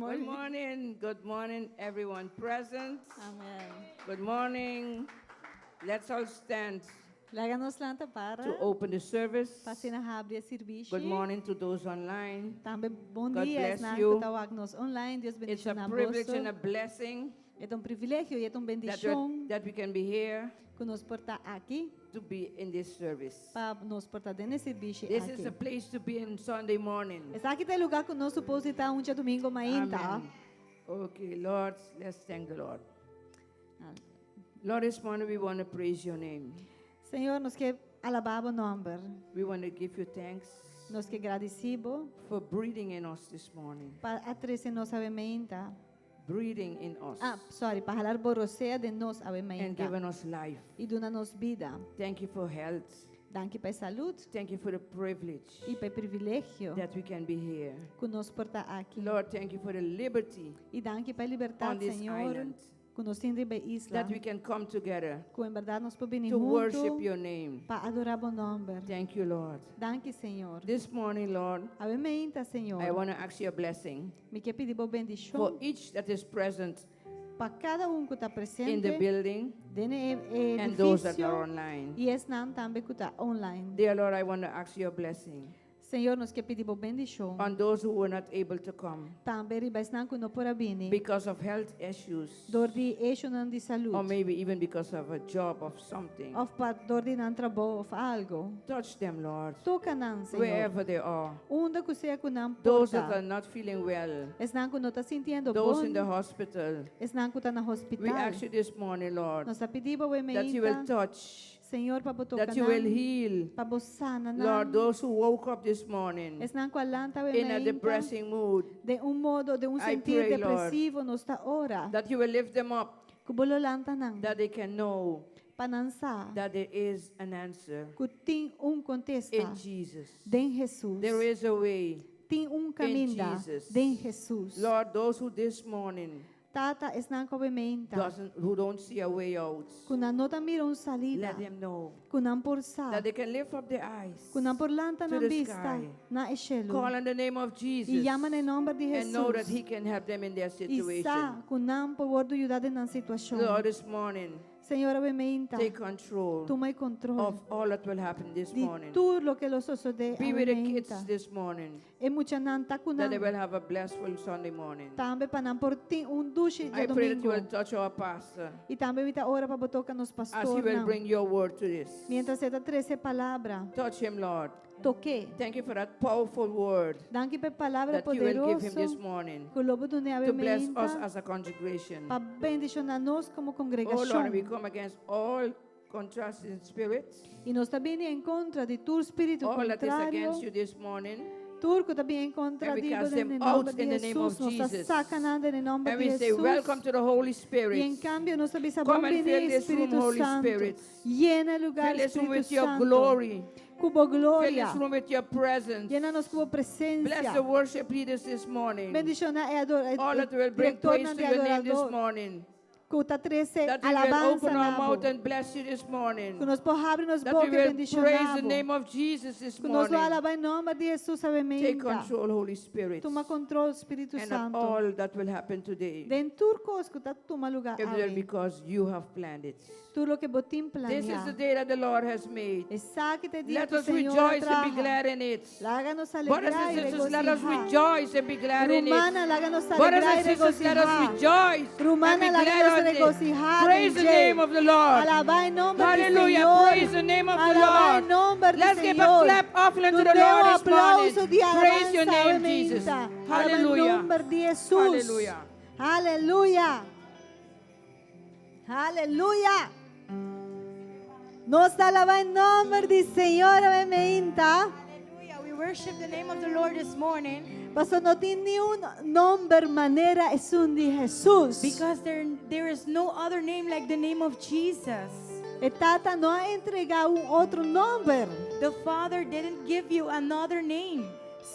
Good morning. Morning. Good morning, everyone present. Amen. Good morning. Let's all stand Laga nos lanta para to open the service. pa asina habri e servisio. Good morning to those online. Tambe bon God dia, bless esnan you. ku ta wak nos online. Dios It's a bendishoná privilege and a boso. Blessing E ta un privilegio i e ta un bendishon that we can be here ku nos por ta aki to be in this service. Pa nos por ta den e servisio This is aki. the place to be in Sunday morning. Esaki ta e lugá ku nos supos di ta un djadumingu mainta. Amen. Okay, Lord, let's thank the Lord. Lord, this morning we want to praise your name. Señor, nos ke alabá bo nòmber. We want to give you thanks Nos ke gradisí bo for breathing in us this morning. Pa a trese nos awe mainta. Breathing in us Ah, sorry, pa hala bo rosea den nos awe and mainta. giving us life. I duna nos bida. Thank you for health. Danki pa salú Thank you for the privilege i pa e privilegio that we can be here. ku nos por ta aki. Lord, thank you for the liberty I danki pa e libertat, on this Señor, island ku nos tin riba e isla. That we can come together Ku en berdat nos por bini to worship huntu your name. Pa adorá bo nòmber. Thank you, Lord. Danki, Señor. This morning, Lord, Awe mainta, Señor. I want to ask your blessing Mi ke pidi bo bendishon for each that is present pa kada un ku ta in the presente building den e and those that are edifisio online. i esnan tambe ku ta online. Dear Lord, I want to ask your blessing Señor, nos ke pidi bo bendishon on those who were not able to come tambe riba esnan ku no por a bini because of health issues dor di issuenan di salú or maybe even because of a job of something. Òf pa dor di nan trabou òf algu. Touch them, Lord, Toka nan, Señor. Wherever they are. Unda ku sea ku nan Those that por ta. Are not feeling well, Esnan ku no ta sintiendo those bon. In the hospital. Esnan ku ta na We hospital. Ask you this morning, Lord, Nos ta pidi bo awe that you will mainta. Touch, Señor, pa bo toka that you will nan. Heal. Pa bo sana Lord, nan. Those who woke up this morning Esnan ku a lanta awe in a mainta. Depressing mood, Den un modo, den un I sentir pray, Lord, depresivo, nos ta ora. That you will lift them up, Ku bo lo lanta nan. That they can know Pa nan sa. That there is an answer Ku tin un kontesta. In Jesus. Den Jesus. There is a way Tin un in kaminda. Jesus. Den Jesus. Lord, those who this morning Tata, esnan ku awe mainta. Doesn't who don't see a way out, Ku nan no ta mira un salida. Let them know Ku nan por sa. That they can lift up their eyes Ku nan por lanta To nan the bista sky. Na e shelu. Call on the name of Jesus I yama na nòmber di and know that Jesus. He can help them in their I situation. sa ku nan por wòrdu yuda den nan situashon. Lord, this morning, Señor, awe mainta. Take control Tuma e kontrol of all that will happen this di morning. Tur loke lo sosodé Be awe with the kids mainta. This morning, E muchanan ta ku that they nan. Will have a blessful Sunday morning. Tambe pa nan por tin un dushi I pray that you will djadumingu. Touch our pastor I tambe mi ta ora pa bo toka nos as he will pastornan. Bring your word to this. Mientras e ta trese palabra. Touch him, Lord. Tok'é. Thank you for that powerful word Danki pa e palabra that you will give him this poderoso morning ku lo bo dun'é awe to bless us mainta as a congregation. Pa bendishoná nos komo Oh Lord, we kongregashon. Come against all contrasting spirits, I nos ta bini en kontra di tur spiritu all that is kontrario. Against you this morning. Tur ku ta bini en kontra And we di bo cast den them e out nòmber di in the name of Jesus. Nos ta Jesus. saka nan den e nòmber And di we say, Jesus. "Welcome to the Holy Spirit." I en kambio nos ta bisa Come bon and fill bini this room, Spiritu Holy Santu. Spirit. Yena e lugá Fill this room Spiritu with your Santu. Glory. Ku bo Fill gloria. this room with your presence. Yena nos ku bo Bless presensia. The worship leaders this morning. Bendishoná e ador, e, All that will bring praise direktornan to di your name this adorador. Morning. Ku ta trese That we will alabansa open our na mouth bo. and bless you this morning. Ku nos por habri nos That we boka i will praise bendishoná the bo. Name of Jesus this Ku nos lo morning. alabá e nòmber di Jesus awe Take mainta. control, Holy Spirit. Tuma kontrol, Spiritu And of Santu. All that will happen today. Den tur kos ku ta tuma lugá It will awe. Because you have planned it. Tur loke bo tin This is the planeá. Day that the Lord has made. Esaki ta e dia Let ku us Señor a rejoice and be traha. Glad in it. Laga nos Brothers alegrá and i sisters, let us regosihá. Rejoice and be glad in it. Rumannan, laga nos Brothers alegrá and i sisters, let us regosihá. Rejoice and be Rumannan, laga glad nos on it. regosihá Praise the den dje. Name of the Lord. Alabá e nòmber di Hallelujah. Señor. Praise the name of the Alabá e Lord. nòmber di Let's give a Señor. Clap offering to the Dun'é Lord un this morning. aplauso di Praise your alabansa awe name, Jesus. mainta. Alabá e Hallelujah. nòmber di Jesus. Hallelujah. Aleluya. Aleluya. Nos ta alabá e nòmber di Señor awe mainta. Hallelujah. We worship the name of the Lord this morning Paso no tin niun nòmber manera esun di Jesus. Because there is no other name like the name of Jesus. E Tata no a entregá un otro nòmber. The Father didn't give you another name,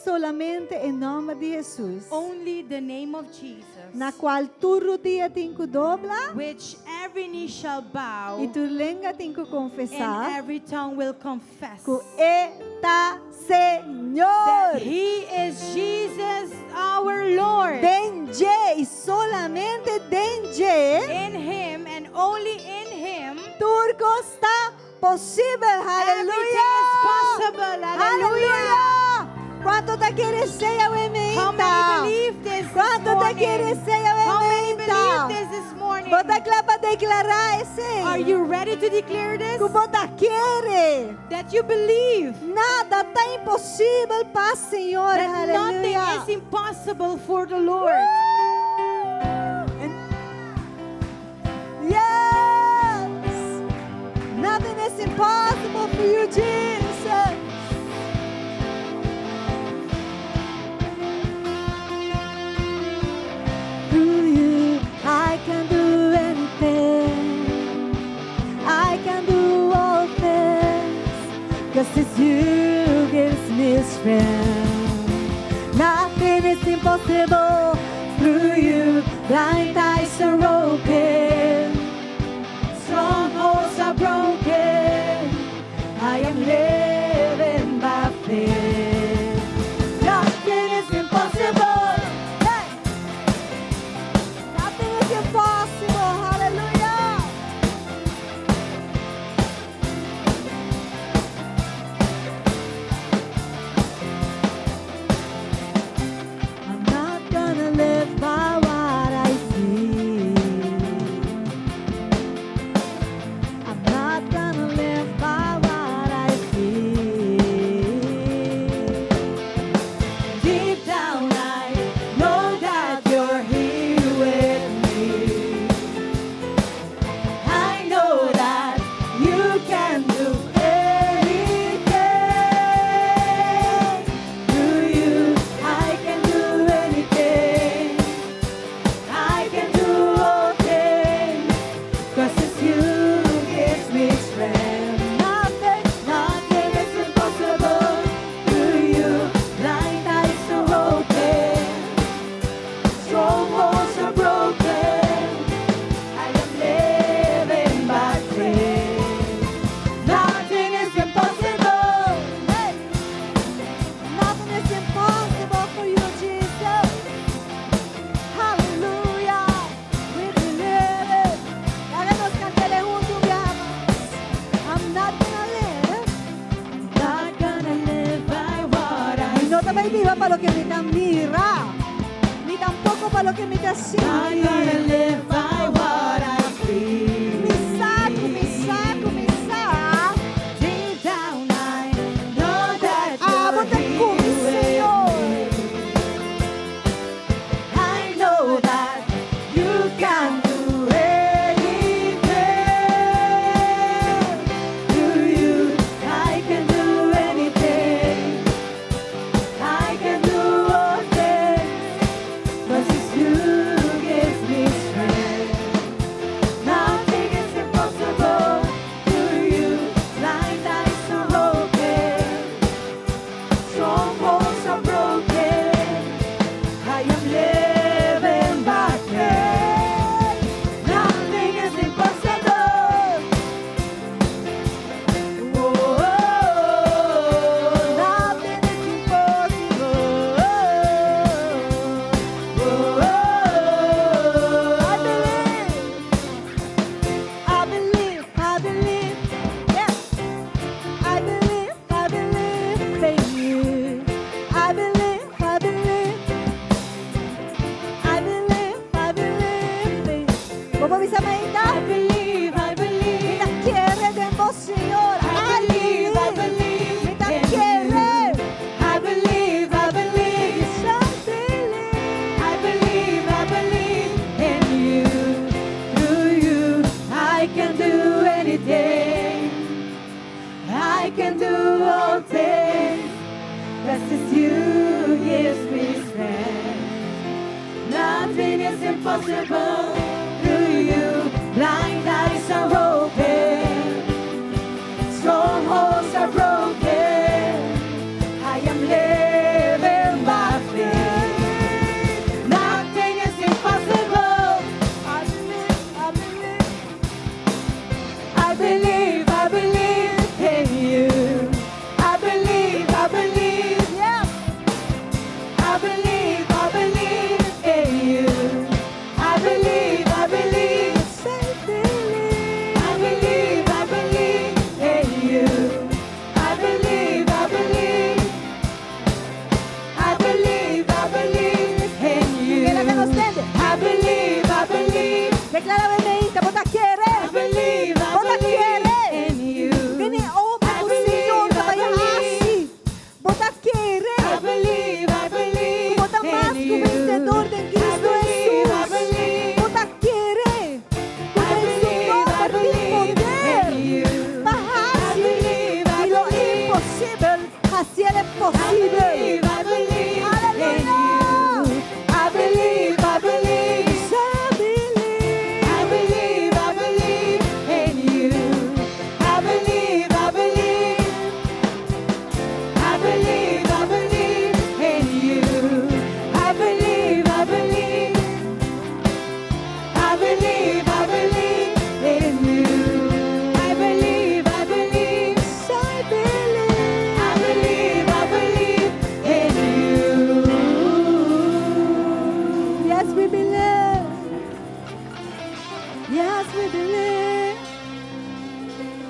Solamente e nòmber di Jesus. Only the name of Jesus. Na kual tur rudia tin ku dobla. Which every knee shall bow I tur lenga tin ku and konfesá. Every tongue will confess Ku E ta Señor. That He is Jesus our Lord. Den dje i solamente den dje. In Him and only in Him. Tur kos ta posibel. Everything Aleluya. is possible. Hallelujah. Aleluya. Kuantu ta kere esei How mainta? Many believe this this Kuantu ta morning? kere esei How many believe mainta? this morning? Bo ta kla pa deklará esei. Are you ready to declare this? Ku bo ta kere. That you believe Nada ta imposibel pa Señor. That nothing Aleluya. Is impossible for the Lord. Yes! Nothing is impossible for you, Jesus. Through you, I can do anything. I can do all things. 'Cause it's you who gives me strength. Nothing is impossible through you. Blind eyes are open. Strongholds are broken. I am living by faith. Nothing is impossible. Hey! Nothing is impossible. Hallelujah. I'm not gonna live by what I see. I'm not gonna live by what I feel. Deep down, I know that you're here with me. I know that you can do anything. Through you, I can do anything. I can do all things. 'Cause it's you who gives me strength. Nothing, Nothing is impossible through you. Blind eyes are open. Strongholds are broken. I am living by faith. Nothing is impossible. Hey! Nothing is impossible for you, Jesus. Hallelujah. We believe it. Laga nos kant'é huntu un biaha mas. I'm not gonna live. Not gonna live by what I No ta bai biba pa loke mi ta mira. Ni tampoko pa loke mi ta Not sinti. Gonna live by what I feel. Mi sa ku, mi sa ku, mi sa. Deep down I know that Ah, you're bo ta here ku mi, with Señor. Me. I know that you can do anything. Through you, I can do anything. I can do all things. 'Cause it's you who gives me strength. Nothing is impossible through you. Blind eyes are open. Strongholds are broken. I am living by faith. Nothing is impossible. Oh, Nothing is impossible. Oh, I believe. I believe. I believe. Yes. I believe. I believe in you. I believe. I believe. I believe. I believe in you. Kon bisa mainta? I believe, I believe. Mi ta kere den bo, Señor. I believe, I believe Mi ta in kere. You. I believe, I believe. Something. I believe, I believe in you. Through you, I can do anything. I can do all things. 'Cause it's you who gives me strength. Nothing is impossible through you. Blind eyes are open. Strongholds are broken. I am living by faith. Nothing is impossible. Bo ta kere. Bo ta kere. Den e obra ku Señor ta bai hasi. Bo ta kere ku bo ta mas ku vensedor den Kristu Hesus. Bo ta kere ku den Su nomber tin poder pa hasi di lo imposibel hasiel e posibel. Aleluya! Yes, we believe. Yes, we believe.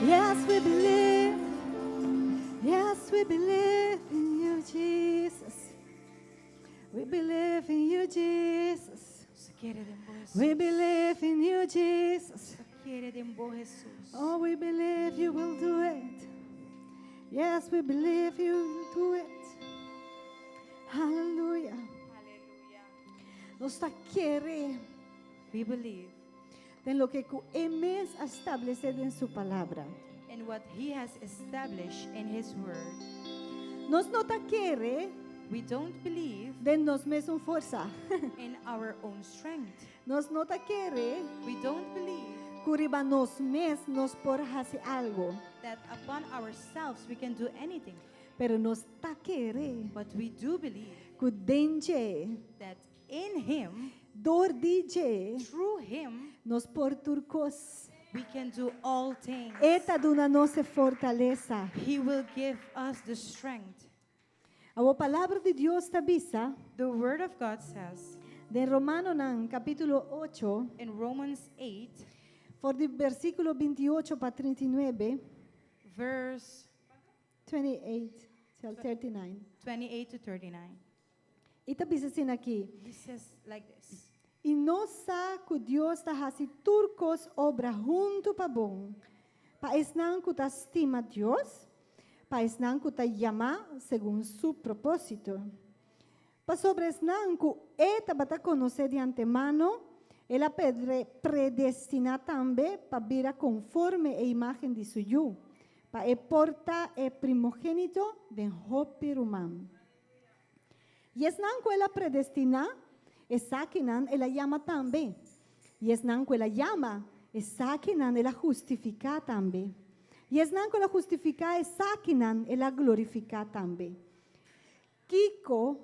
Yes, we believe. Yes, we believe in you, Jesus. We believe in you, Jesus. Nos ta kere den bo, Hesus. We believe in you, Jesus. Nos ta kere den bo, Hesus. Oh, we believe you will do it. Yes, we believe you will do it. Hallelujah. Aleluya. Nos ta kere We believe den loke ku E mes a establesé den su palabra. In what he has established in his word. Nos no ta kere We don't believe den nos mesun forsa. In our own strength. Nos no ta kere We don't believe ku riba nos mes nos por hasi algu. That upon ourselves we can do anything. Pero nos ta kere But we do believe ku den dje, that in him, dor di dje, through him, nos por tur kos. We can do all things. E ta duna nos e fortalesa. He will give us the strength. E palabra di Dios ta bisa, The word of God says den Romanonan kapítulo 8, in Romans 8, for di versíkulo 28 pa 39, verse 28 till 39. 28 to 39. E ta bisa asina aki. He says like this. I nos sa ku Dios ta hasi tur kos obra huntu pa bon. Pa esnan ku ta stima Dios, pa esnan ku ta yamá segun su propósito. Pasobra esnan ku e tabata konosé di antemano, el a predestiná tambe pa bira konforme e imágen di su yu, pa e por ta e primogénito den hopi ruman. I esnan ku el a predestiná, esakinan el a yama tambe. I esnan ku el a yama, esakinan el a hustifiká tambe. I esnan ku el a hustifiká, esakinan el a glorifiká tambe. Kiko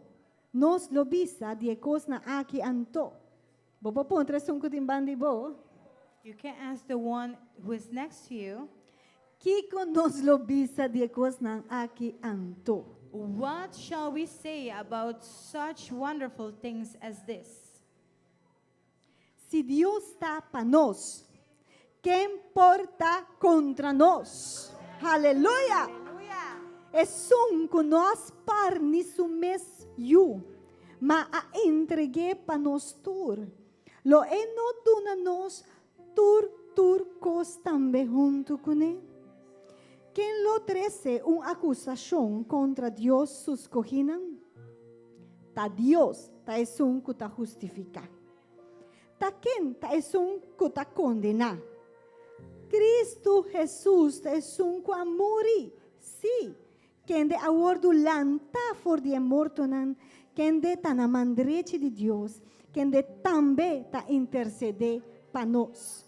nos lo bisa di e kosnan aki anto? Bo por puntra esun ku tin band'i bo. You can ask the one who is next to you. Kiko nos lo bisa di e kosnan aki anto? What shall we say about such wonderful things as this? Si Dios ta pa nos, ken por ta kontra nos? Aleluya! Esun ku no a spar ni su mes yu, ma a entreg'é pa nos tur. Lo e no duna nos tur tur kos tambe huntu kuné? Ken lo trese un akusashon kontra Dios su skohínan? Ta Dios ta esun ku ta hustifiká. Ta ken ta esun ku ta kondená? Kristu Hesus ta esun ku a muri, sí, kende a wòrdu lantá for di e mortonan, kende ta na man drechi di Dios, kende tambe ta intersedé pa nos.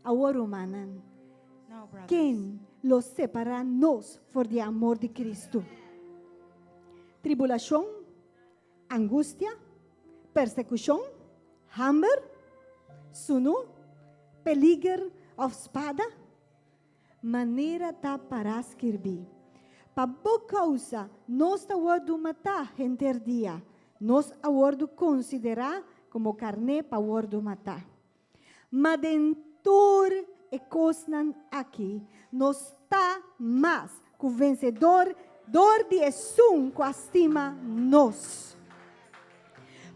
Awor, rumannan, Now, brothers, ken lo separá nos for di amor di Kristu? Tribulashon, angustia, persekushon, hamber, sunú, peliger òf spada? Manera ta pará skirbí: Pa bo kousa nos ta wòrdu matá henter dia, nos a wòrdu konsiderá komo karné pa wòrdu matá. Ma den tur e kosnan aki nos ta mas ku vensedor dor di esun ku a stima nos.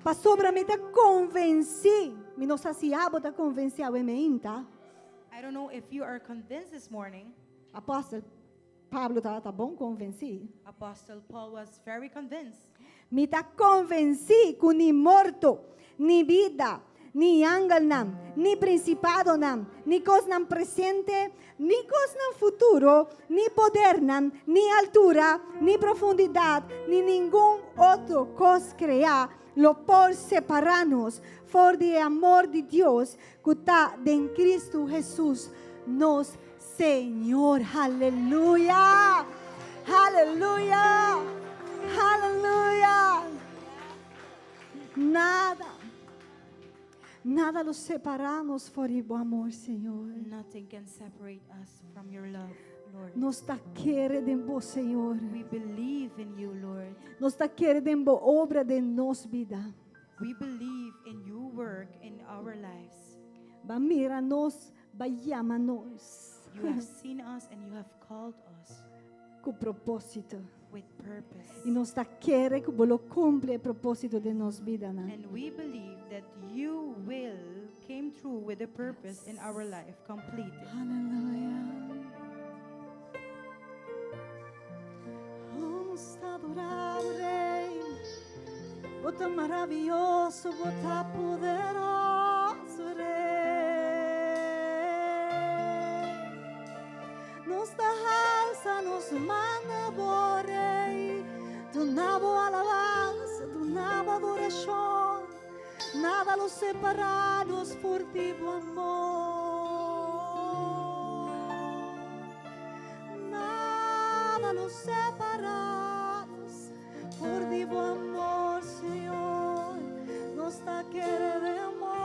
Pasobra mi ta konvensí. Mi no sa si abo ta konvensí awe mainta. I don't know if you are convinced this morning. Apòstel Pablo tabata bon konvensí. Apostle Paul was very convinced. Mi ta konvensí ku ni morto, ni bida, ni angelnan, ni prinsipadonan, ni kosnan presente, ni kosnan futuro, ni podernan, ni altura, ni profundidat, ni ningun otro kos kreá lo por separá nos for di e amor di Dios ku ta den Kristu Hesus nos Señor. Aleluya! Aleluya! Aleluya! Nada, nada lo separá nos for di bo amor, Señor. Nothing can separate us from your love, Lord. Nos ta kere den bo, Señor. We believe in you, Lord. Nos ta kere den bo obra den nos bida. We believe in your work in our lives. B'a mira nos, b'a yama nos You have seen us and you have called us ku propósito. With purpose. I nos ta kere ku bo lo kumpli e propósito den nos bidanan. And we believe that you will came through with the purpose in our life, complete it. Aleluya. Nos ta adorá, Rei. Bo ta maravioso, bo ta poderoso, Rei. Nos ta alsa nos man na bo, Rei. Duna bo alabansa, duna bo adorashon. Nada lo separá nos for di bo amor. Nada lo separá nos for di bo amor, Señor. Nos ta kere den bo.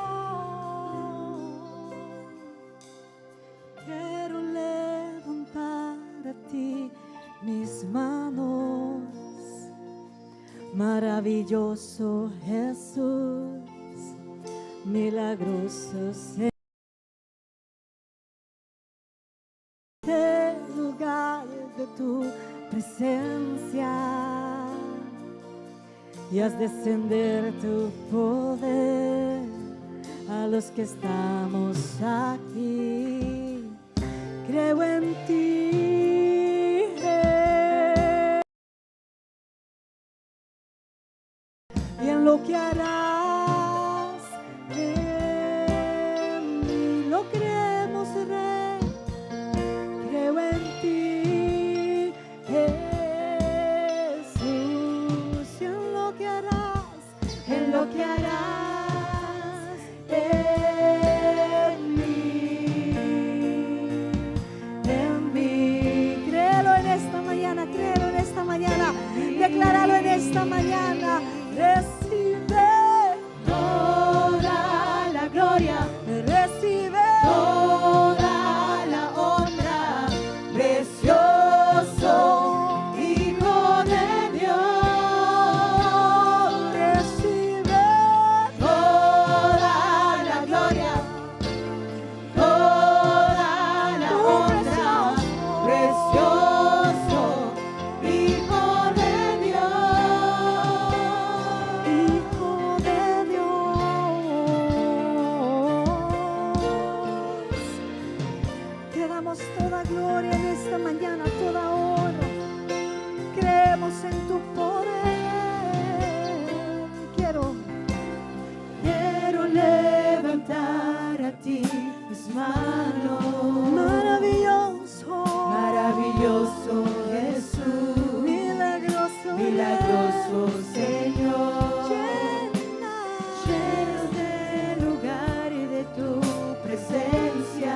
Quiero levantar a ti mis manos. Maravilloso Jesús, milagroso este lugar de tu presencia y haz descender tu poder a los que estamos aquí. Creo en ti. Y en lo que harás en mí. Lo creemos, Rey. Creo en ti, Jesús, y en lo que harás, en lo que harás en mí, en mí. Créelo en esta mañana, créelo en esta mañana, decláralo en esta mañana. Recibe Toda la gloria, recibe toda la honra, precioso Hijo de Dios. Recibe Toda la gloria, toda la Tu honra, precioso Hijo de Dios. Hijo de Dios. Te damos toda gloria en esta mañana, toda honra. Creemos en tu poder. Quiero, Quiero levantar a ti mis manos. Maravilloso, Maravilloso Jesús, milagroso, milagroso Señor. Llena, Llena este lugar y de tu presencia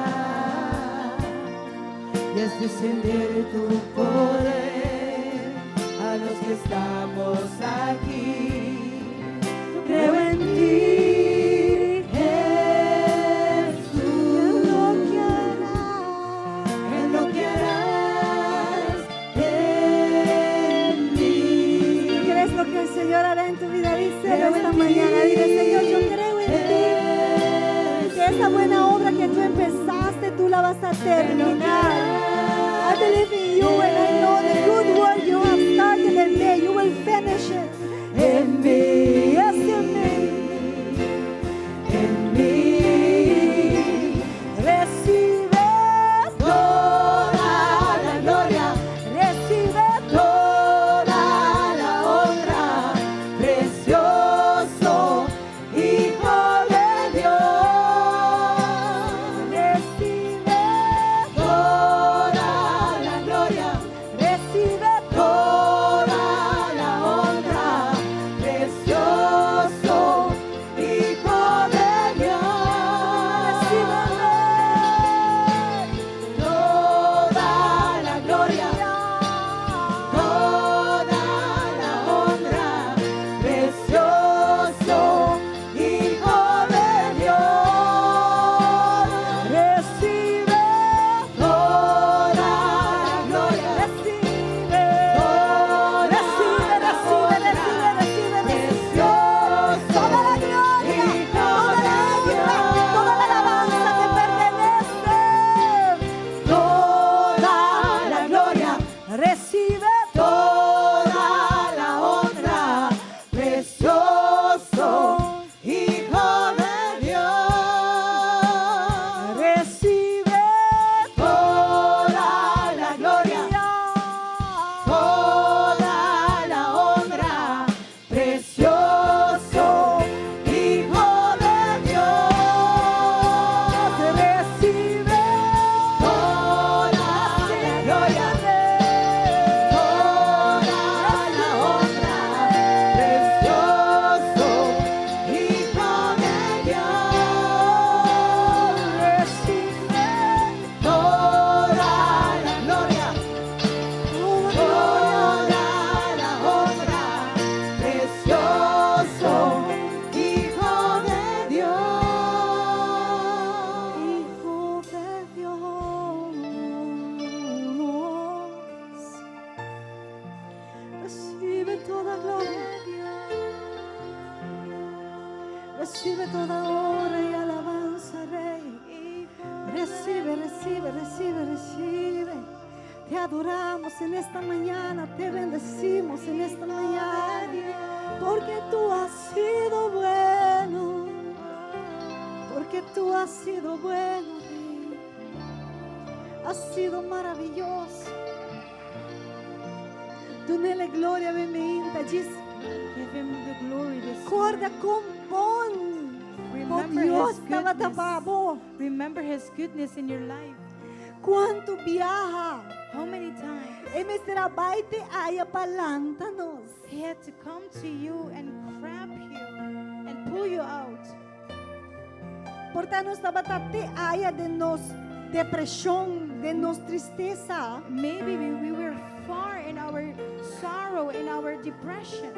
y haz descender tu poder a los que estamos aquí. Creo en ti, Jesús, En lo que harás. En lo que harás en mí. ¿Crees lo que el Señor hará en tu vida? Díselo Creo esta en mañana. ti, Dile: "Señor, yo creo en ti. Que esa buena obra que tú empezaste, tú la vas a terminar. I believe in you and I know the good work you have started in me, you will finish it." En mí. Yes, in me. En mí. Recibe, recibe, recibe. Te adoramos en esta mañana, te bendecimos en esta mañana, porque tú has sido bueno, porque tú has sido bueno, Rey. Has sido maravilloso. Dunele gloria, bendita. Diz, Give him the glory this corda morning. con bon. Remember Dios his tabata goodness. pa bo. Remember his goodness in your life. Cuanto biaha. How many times E mester a bay te aya pa lanta nos. He had to come to you and grab you and pull you out. Por ta nos tabata te aya den nos depresion, den nos tristesa. Maybe we were far in our sorrow, in our depression.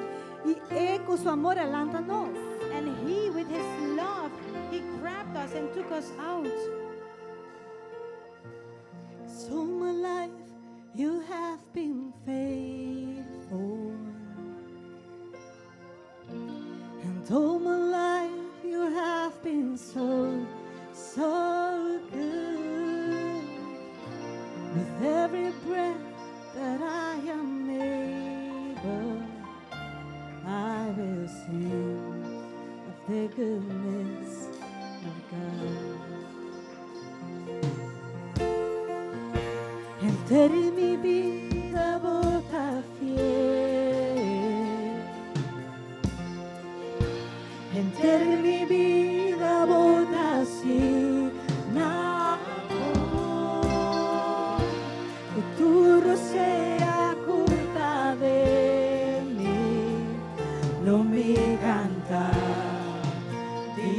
Y e cu su amor a lanta nos. And he, with his love, he grabbed us and took us out. So my life you have been faithful. And all my life you have been so, so good. With every breath that I am able, I will sing of the goodness of God. Henter mi bida bo ta fiel. Henter mi bida bo ta asina bon. Cu tur rosea cu ta den mi, lo mi canta di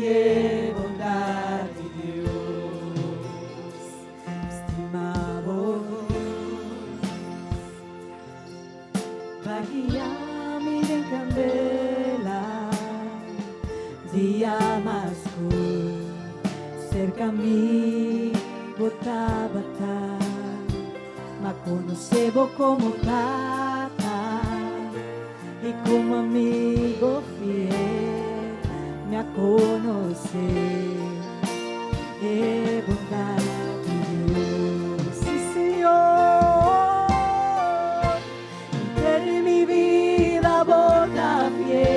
bondad di Dios. Stima bo voz, B'a guia mi den candela, dia mas scur, cerca mi bo tabata, m'a conoce bo como tata y como amigo fiel, mi a conoce e bondad di Dios. Si, Señor, henter mi bida bo ta fiel.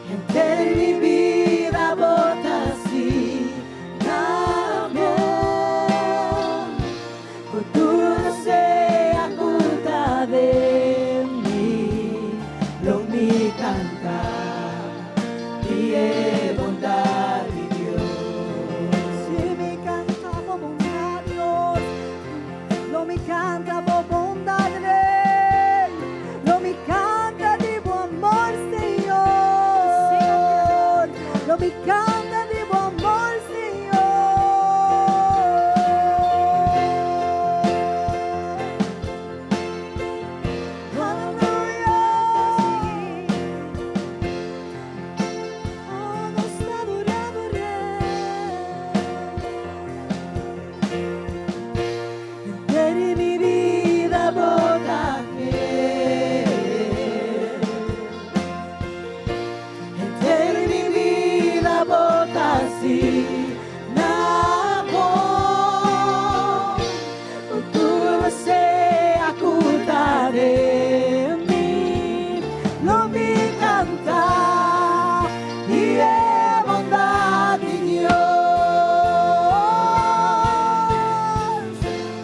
Henter mi bida bo ta asina bon. Cu tur rosea cu ta den mi, lo mi canta di bondad di Dios. Si mi canta bo bondad, Dios, lo mi canta bo bondad, Rey. Lo mi canta di bo amor, Señor. Lo mi canta di bo amor, Señor. Aleluya. Oh, nos ta adora bo, Rey. Henter mi bida bo ta fiel. Henter mi bida bo ta asina bon. Tur rosea cu ta den mi, lo mi canta di bondad di Dios.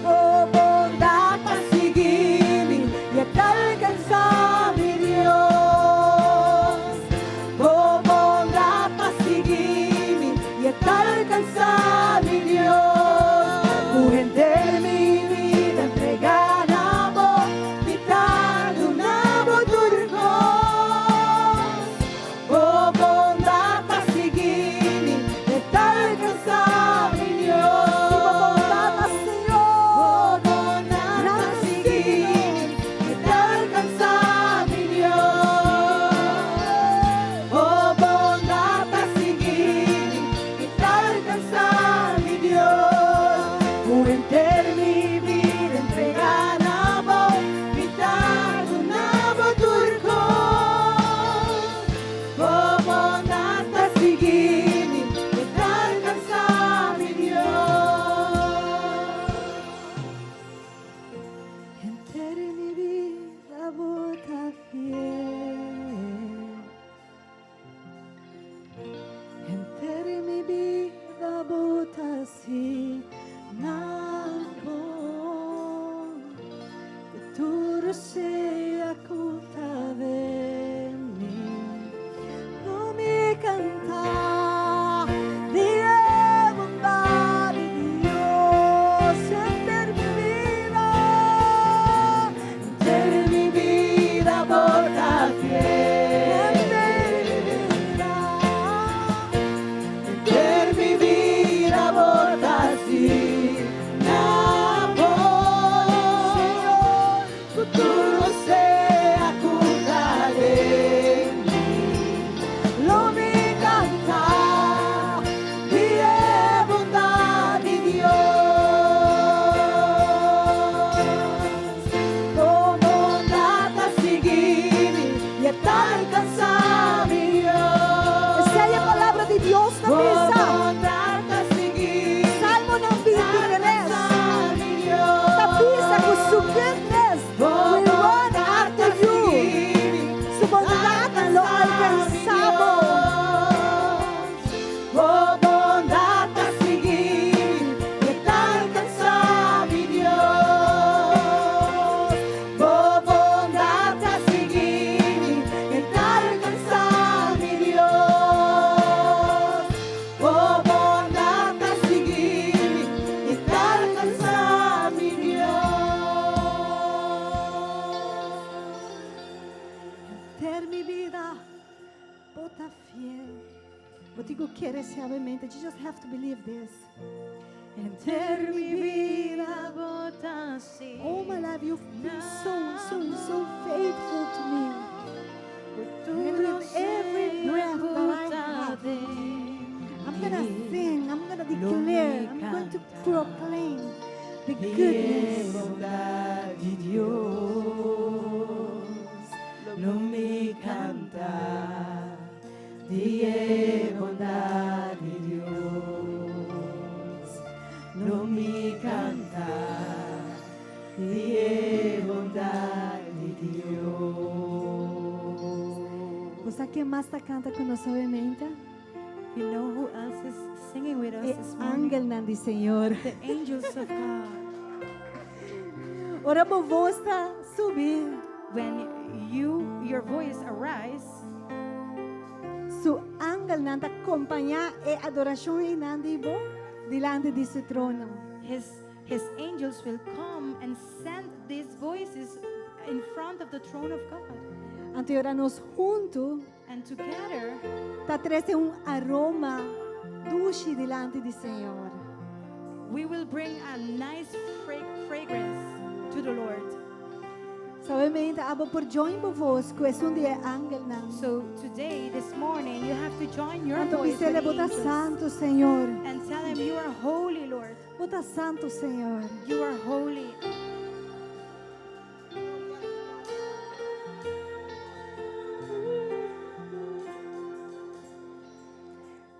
Oh, bondad ta sigui mi y ta alcansa mi Dios. Oh, bondad ta sigui mi y ta alcansa mi Dios. Cu henter mi bida entrega na bo, mi ta duna bo tur cos. Oh, bondad ta sigui mi y ta alcansa mi Dios. Señor. Oh, bondad ta sigui mi y ta alcansa mi Dios. Oh, bondad ta sigui mi y ta alcansa Obviamente, you just have to believe this. Henter mi bida bo ta All my life, you've been so, so, so faithful to me. And with every breath that I have, I'm gonna sing, I'm gonna declare, I'm going to proclaim the goodness. Bondat di Dios, lo mi kanta di e bondat di Dios, lo mi kanta di e bondat di Dios. Bo ken mas ta kanta ku nos, obviamente? You know who else is singing with us E this morning? Angelnan di Señor. The angels of God. Ora bo bos ta subi. When your voice arise, Su angelnan ta kompañá e adorashon einan di bo dilanti di su trono. His angels will come and send these voices in front of the throne of God. Anto ora nos huntu And together, ta trese un aroma dushi dilanti di Señor. We will bring a nice fragrance to the Lord. Obviamente, abo por join bo bos ku esun di e angelnan. So today, this morning, you have to join your Anto voice with bis'é the bo ta angels santu, Señor. And tell him, "You are holy, Lord. Bo ta santu, Señor. You are holy."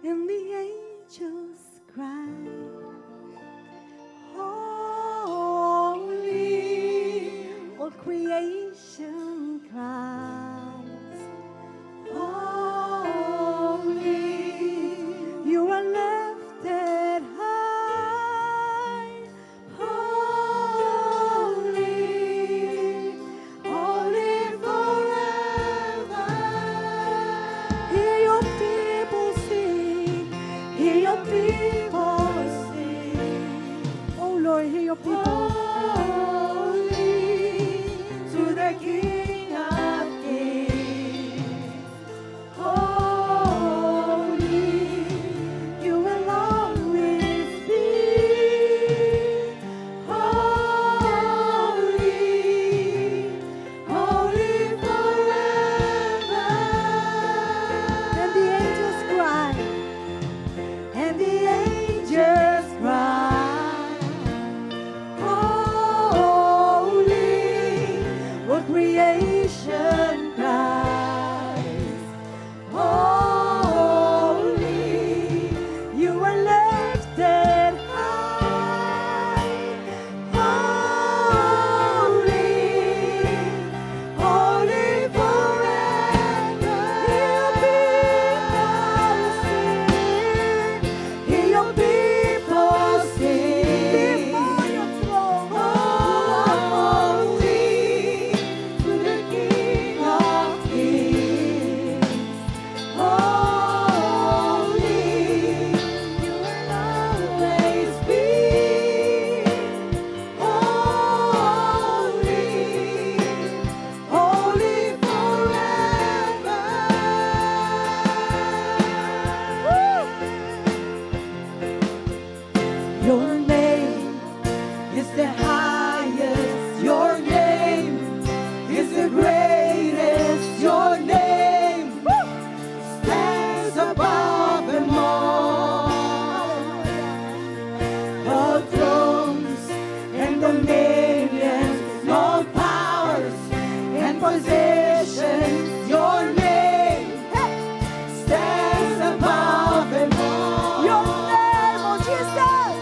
And the angels cry, "Holy," all creation cries, "Holy," you are lifted high, holy, holy forever. Hear your people sing, hear your people sing. Oh Lord, hear your people. Holy to the King of Kings. Holy, you will always be. Holy, holy forever. And the angels cry, And the angels cry, "Holy," all creation cries, "Holy," you are lifted high, holy, holy forever. Hear your people sing. Before your throne. Holy to the King of Kings. Holy, you will always be. Holy, holy forever. Your name is the highest. Your name is the greatest. Your name stands above them all. All thrones and dominions, all powers and positions. Your name stands above them all. Your name, oh Jesus.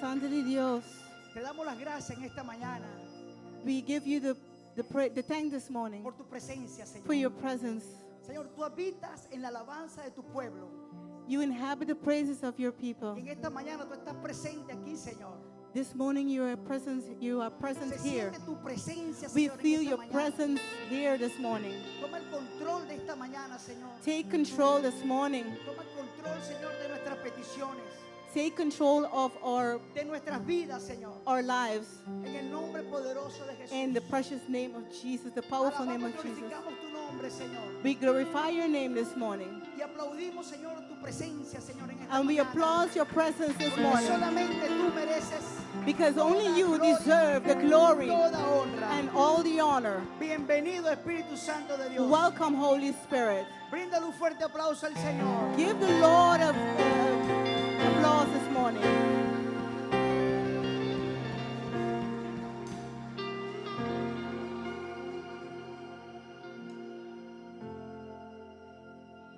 Santu di Dios, te damos las gracias en esta mañana we give you the thank this morning por tu presencia, Señor. for your presence. Señor, tú habitas en la alabanza de tu pueblo. You inhabit the praises of your people. Y en esta mañana tú estás presente aquí, Señor. This morning you are present, you are present Se here. siente tu presencia, We Señor, en feel esta your mañana. presence here this morning. Toma el control de esta mañana, Señor. Take control this morning. Toma el control, Señor, de nuestras peticiones, Take control of our, de nuestras vidas, Señor. our lives. En el nombre poderoso de Jesús. In the precious name of Jesus, the powerful name Alabamos of y Jesus. glorificamos tu nombre, Señor. We glorify your name this morning. Y aplaudimos, Señor, tu presencia, Señor, en esta And we mañana. applaud your presence this Porque morning. solamente tú mereces Because only toda you gloria, deserve the glory toda honra. and all the honor. Bienvenido, Espíritu Santo de Dios. Welcome, Holy Spirit. Bríndale un fuerte aplauso al Señor. Give the Lord a applause this morning.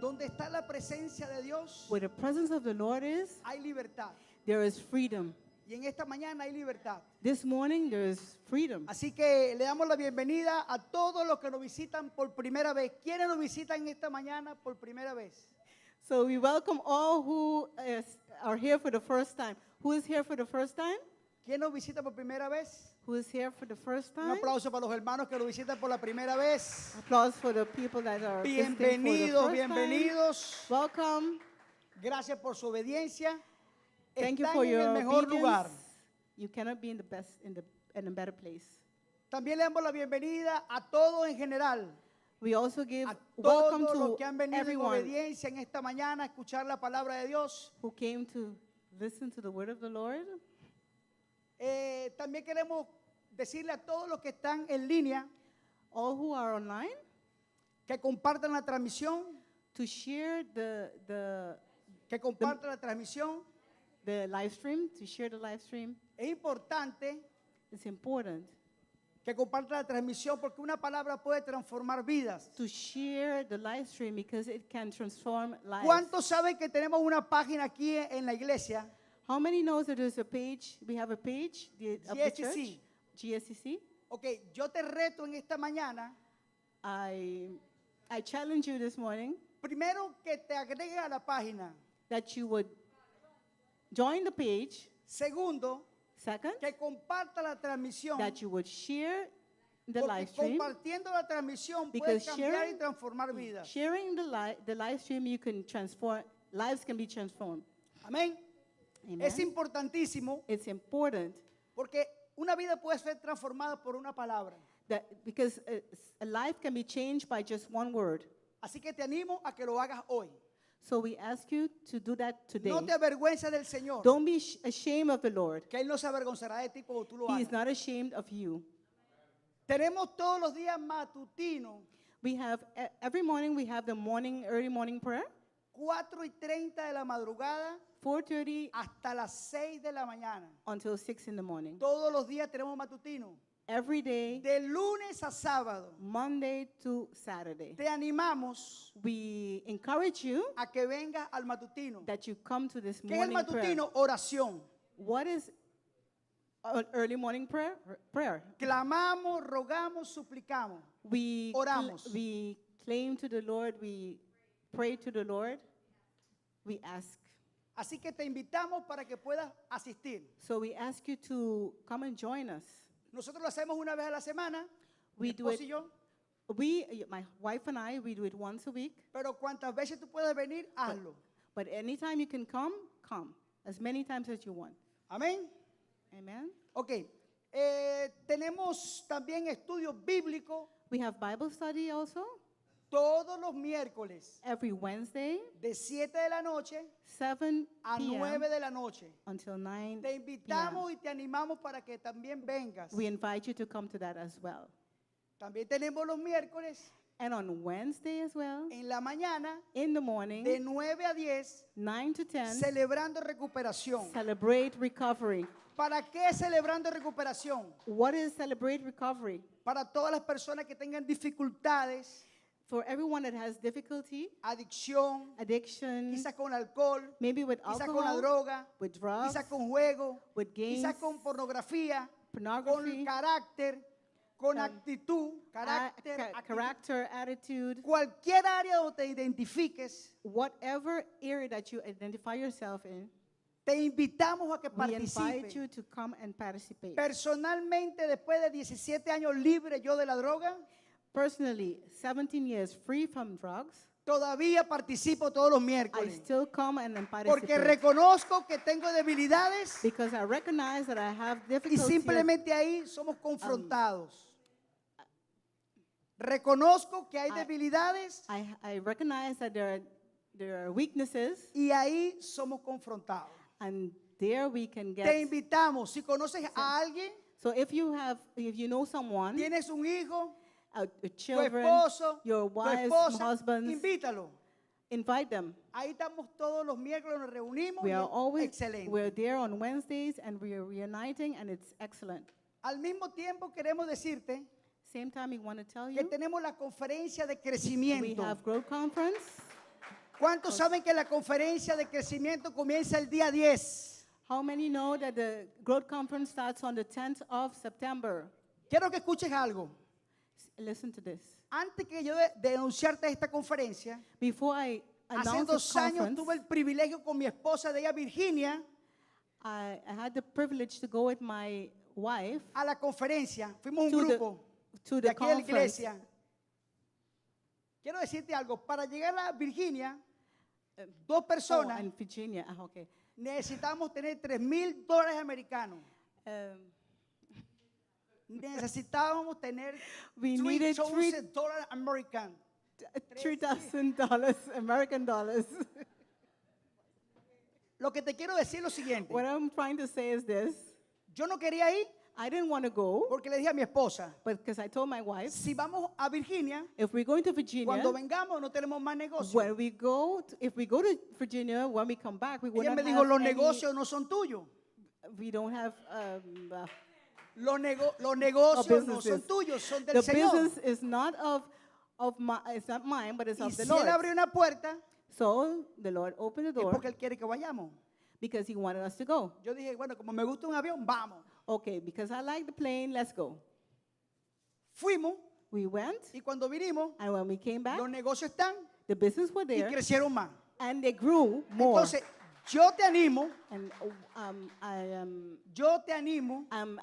Donde está la presencia de Dios, Where the presence of the Lord is, hay libertad. there is freedom. Y en esta mañana hay libertad. This morning, there is freedom. Así que le damos la bienvenida a todos los que nos visitan por primera vez. ¿Quiénes nos visitan esta mañana por primera vez? So we welcome all who are here for the first time. Who is here for the first time? ¿Quién nos visita por primera vez? Who is here for the first Un time? aplauso para los hermanos que nos visitan por la primera vez. Applause for the people that are visiting for the Bienvenidos, first time. bienvenidos. Welcome. Gracias por su obediencia. Thank you Están for en your el mejor obedience. lugar. You cannot be in the best in a better place. También le damos la bienvenida a todos en general. We also give A welcome todos los to que han venido en everyone obediencia en esta mañana a escuchar la palabra de Dios. who came to listen to the word of the Lord. También queremos decirle a todos los que están en línea All who are online que compartan la transmisión, to share que compartan la transmisión. the live stream, to share the live stream. Es importante It's important que compartan la transmisión porque una palabra puede transformar vidas. to share the live stream because it can transform lives. ¿Cuántos saben que tenemos una página aquí en la iglesia? How many knows that there's a page? We have a page of the church, GSCC. GSCC. Ok, yo te reto en esta mañana, I challenge you this morning primero que te agregue a la página. that you would join the page. Segundo, Second, que comparta la transmisión. that you would share the Porque live stream. compartiendo la transmisión puedes Because cambiar y sharing, transformar vidas. sharing the live stream, you can transform, lives can be transformed. Amén. Amen. Es importantísimo It's important porque una vida puede ser transformada por una palabra. that because a life can be changed by just one word. Así que te animo a que lo hagas hoy. So we ask you to do that today. No te avergüences del Señor, Don't be ashamed of the Lord. que Él no se avergonzará de ti cuando tú lo He is hagas. not ashamed of you. Tenemos todos los días matutino, We have every morning we have the morning early morning prayer, 4:30 de la madrugada 4:30 hasta las 6 de la mañana. until 6 in the morning. Todos los días tenemos matutino. Every day, De lunes a sábado. Monday to Saturday. Te animamos We encourage you a que vengas al matutino. that you come to this ¿Qué es el morning prayer. matutino? Oración. What is an early morning prayer? Prayer. Clamamos, rogamos, suplicamos. We Oramos. we claim to the Lord, we pray to the Lord, we ask. Así que te invitamos para que puedas asistir. So we ask you to come and join us. Nosotros lo hacemos una vez a la semana, We mi do esposa it. y yo, My wife and I, we do it once a week. pero cuantas veces tú puedas venir, hazlo. But anytime you can come, come. As many times as you want. Amén. Amen. Ok. Tenemos también estudios bíblicos We have Bible study also todos los miércoles every Wednesday, de 7 de la noche 7 a p.m. 9 de la noche. until 9 Te p.m. invitamos y te animamos para que también vengas. We invite you to come to that as well. También tenemos los miércoles And on Wednesday as well, en la mañana in the morning, de 9 a 10 9 to 10, celebrando recuperación. celebrate recovery. ¿Para qué celebrando recuperación? What is celebrate recovery? Para todas las personas que tengan dificultades For everyone that has difficulty, adicción, addiction, quizás con alcohol, maybe with quizás con la alcohol, droga, with drugs, quizás con juego, with games, quizás con pornografía, con pornography, carácter, con actitud, carácter, actitud. character, attitude, Cualquier área donde te identifiques, whatever area that you identify yourself in, te invitamos a que we invite participes. you to come and participate. Personalmente, después de 17 años libre yo de la droga, Personally, 17 years free from drugs, todavía participo todos los I miércoles. still come and then Porque participate. reconozco que tengo debilidades Because I recognize that I have y difficulties. simplemente ahí somos confrontados. Reconozco que hay debilidades I recognize that there are weaknesses, y ahí somos confrontados. and there we can Te get. invitamos, si conoces a alguien, So if you know someone, tienes un hijo, tu children, esposo, your tu wives, esposa, husbands, invítalo. invite them. Ahí estamos todos los miércoles, nos reunimos. We y are es always excelente. we're there on Wednesdays, and we are reuniting, and it's excellent. Al mismo tiempo queremos decirte Same time, we want to tell que you tenemos la conferencia de we crecimiento. have growth conference. ¿Cuántos saben que la conferencia de crecimiento comienza el día 10? How many know that the growth conference starts on the 10th of September? Quiero que escuches algo. Listen to this. Antes que yo de anunciarte esta conferencia, Before I hace announce this 2 años conference, tuve el privilegio con mi esposa de ella, Virginia, I had the privilege to go with my wife a la conferencia. Fuimos un to the, grupo to de the aquí de la conference. iglesia. Quiero decirte algo. Para llegar a Virginia, dos Oh, personas in Virginia. Ah, okay. necesitamos tener 3 mil dólares americanos. Necesitábamos tener We needed $3,000 americanos. $3,000 American dollars. Lo que te quiero decir es lo siguiente. What I'm trying to say is this. Yo no quería ir I didn't want to go, porque le dije a mi esposa, but because I told my wife, si vamos a Virginia, if we're going to Virginia, cuando vengamos no tenemos más negocios. if we go to Virginia, when we come back, we will Ella not me dijo, have los any, negocios no son tuyos. we don't have Los, los negocios no son businesses. tuyos, son del The Señor. business is not of my, it's not mine, but it's Y of the si Lord. Él abrió una puerta, So the Lord opened the es door porque Él quiere que vayamos. because He wanted us to go. Yo dije, bueno, como me gusta un avión, vamos. Okay, because I like the plane, let's go. Fuimos We went, y cuando vinimos, and when we came back, los negocios están the business were y there, crecieron más. and they grew more. Entonces, yo te animo, And I am yo te animo I'm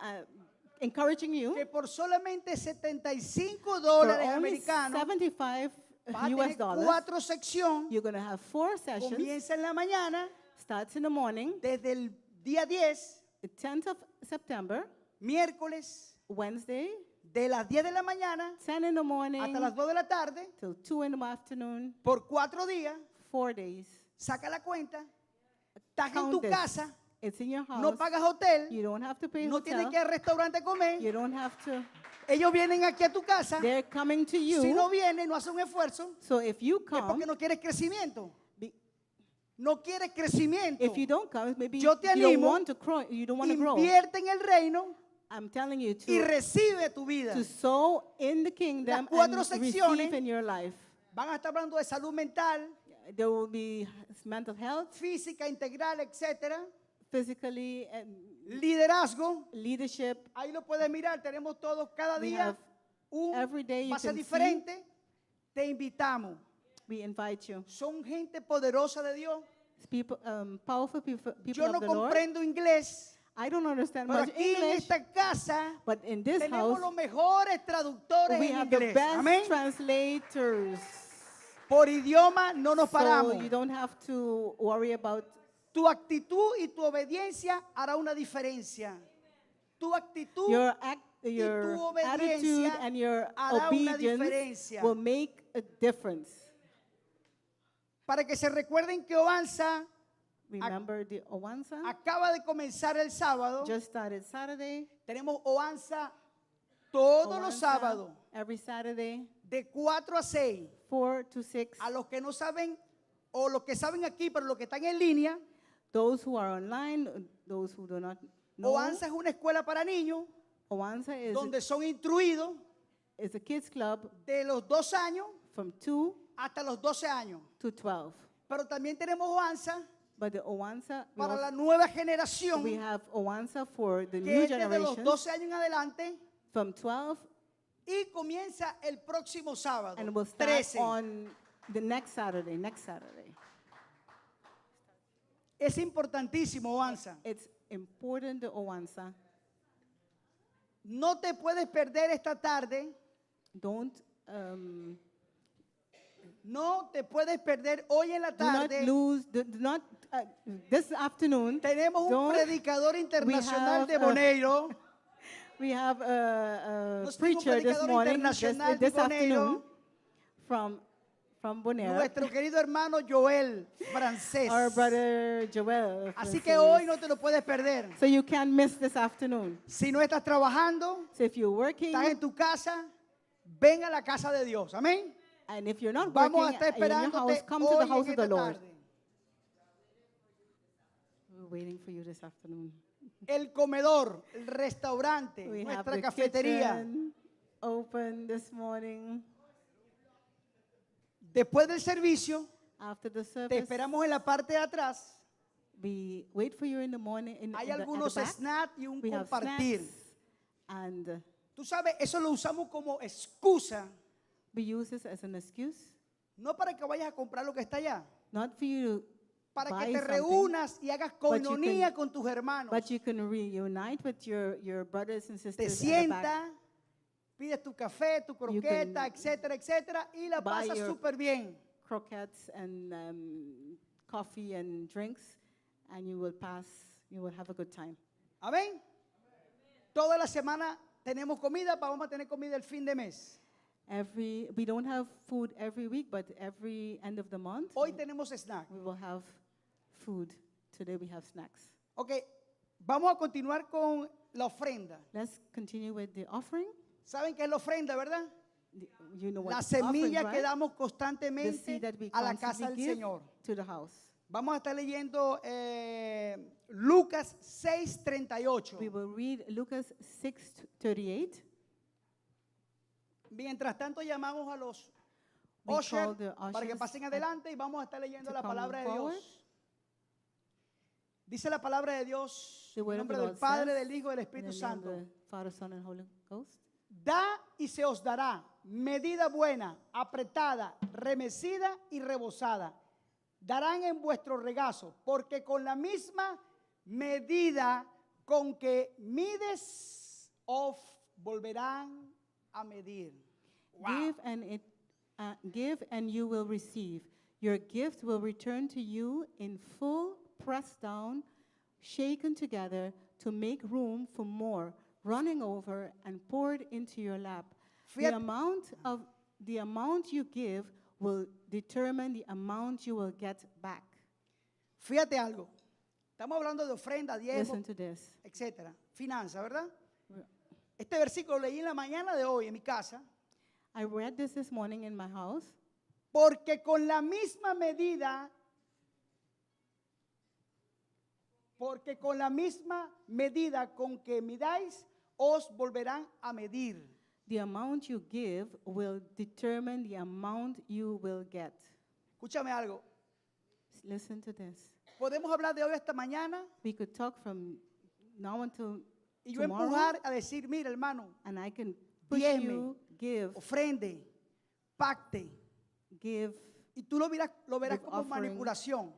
encouraging you que por solamente 75 for dólares only americanos 75 vas a US tener dollars, cuatro secciones. you're going to have four sessions. Comienza en la mañana, Starts in the morning, desde el día 10, the 10th of September, miércoles, Wednesday, de las 10 de la mañana 10 in the morning hasta las 2 de la tarde, till 2 in the afternoon, por 4 días, 4 days. saca la cuenta, estás en Count tu this. casa, It's in your house. no pagas hotel, You don't have to pay no hotel. tienes que ir al restaurante a comer, You don't have to. ellos vienen aquí a tu casa, They're coming to you. si no vienen, no hacen un esfuerzo, So if you es come, porque no quieres crecimiento. No quieres crecimiento. if you don't come, maybe Yo te you don't animo, want to grow. You don't want to grow. Invierte en el reino I'm telling you y to, recibe tu vida. to sow in the kingdom cuatro and secciones receive in your life. Van a estar hablando de salud mental, There will be mental health, física, integral, etcétera. physically, and Liderazgo. leadership. Ahí lo puedes mirar. Tenemos todos cada We día have un every day you base can see. diferente. Te invitamos. We invite you. Son gente poderosa de Dios. It's people, powerful people, people Yo of no the Lord. comprendo inglés, I don't understand pero much aquí en English, esta casa but in this tenemos house, los mejores traductores we en have the inglés. best Amén. translators. Por idioma no nos So paramos. you don't have to worry about Tu actitud y tu obediencia hará una diferencia. Tu actitud your act, y your tu attitude obediencia and your hará una obedience diferencia. will make a difference. Para que se recuerden que Oanza Remember the Oanza acaba de comenzar el sábado. just started Saturday. Tenemos Oanza todos los Oanza sábados Every Saturday, de 4 a 6. 4 to 6. A los que no saben o los que saben aquí, pero los que están en línea, Those who are online, those who do not know, Oanza es una escuela para niños Oanza is donde son instruidos a, is a kids club de los 2 años From 2 hasta los 12 años. to 12. Pero también tenemos Oanza But the Owansa, we, para also- la nueva generación we have Owansa for the que new es desde los generation 12 años en adelante from 12 y comienza el próximo sábado, and will start 13. on the next Saturday, next Saturday. Es importantísimo, Oanza. It's important, the Owansa. No te puedes perder esta tarde, Don't, um, no te puedes perder hoy en la do not tarde. lose, do not, this afternoon, Tenemos un don't- predicador internacional have de a- Boneiro. we have a Nos tengo un preacher this predicador morning, this, internacional de this Boneiro. afternoon, from Bonaire, Nuestro querido hermano Joel francés. our brother Joel. Así que Francis. hoy no te lo puedes perder. So you can't miss this afternoon. Si no estás trabajando, So if you're working, estás en tu casa, ven a la casa de Dios. Amén. and if you're not Vamos a working estar and you're in your esperándote house, come to hoy the en house of esta the Lord. tarde. We're waiting for you this afternoon. El comedor, el restaurante, We have nuestra the cafetería. kitchen open this morning. Después del servicio, After the te service, esperamos en la parte de atrás. we wait for you in the morning. In, Hay in the, at the algunos back. snacks y un We have compartir. snacks and Tú sabes, eso lo usamos como excusa, we use this as an excuse, no para que vayas a comprar lo que está allá, not for you to para buy que te something, reúnas y hagas you coinonía can- con tus hermanos. but you can reunite with your brothers and Te sisters at the back. sientas, pides tu café, tu croqueta, can etcétera, etcétera, y la buy pasas your- súper bien. croquettes and coffee and drinks, and you will pass, you will have a good time. Amén. Toda la semana tenemos comida, vamos a tener comida el fin de mes. We don't have food every week, but every end of the month, Hoy tenemos snack. we will have food. Today we have snacks. Ok, vamos a continuar con la ofrenda. Let's continue with the offering. ¿Saben qué es la ofrenda, verdad? You know what La the offering, semilla right? que damos The constantemente seed that we a la casa constantly del give Señor. to the house. Vamos a estar leyendo Lucas 6:38. We will read Lucas 6:38. Mientras tanto llamamos a los We ushers call the para que ushers pasen at- adelante y vamos a estar leyendo to la come palabra de forward. Dios. Dice la palabra de Dios The en word of nombre the del Lord Padre, says, del Hijo y del in Espíritu the name of Santo. the Father, Son, and Holy Ghost. Da y se os dará medida buena, apretada, remecida y rebosada. Darán en vuestro regazo, porque con la misma medida con que mides, os volverán a medir. Wow. Give and you will receive. Your gift will return to you in full, pressed down, shaken together to make room for more, running over and poured into your lap. The Fíjate- amount you give will determine the amount you will get back. Fíjate algo. Estamos hablando de ofrenda, diezmo, Listen to this. etcétera. Finanza, ¿verdad? Este versículo lo leí en la mañana de hoy en mi casa. I read this morning in my house. Porque con la misma medida, porque con la misma medida con que midáis, os volverán a medir. The amount you give will determine the amount you will get. Escúchame algo. Listen to this. Podemos hablar de hoy hasta mañana We could talk from now until y yo tomorrow, empujar a decir, mira hermano, and I can push diezme, you, give, ofrende, pacte. give, Y tú lo verás Give como offering. manipulación.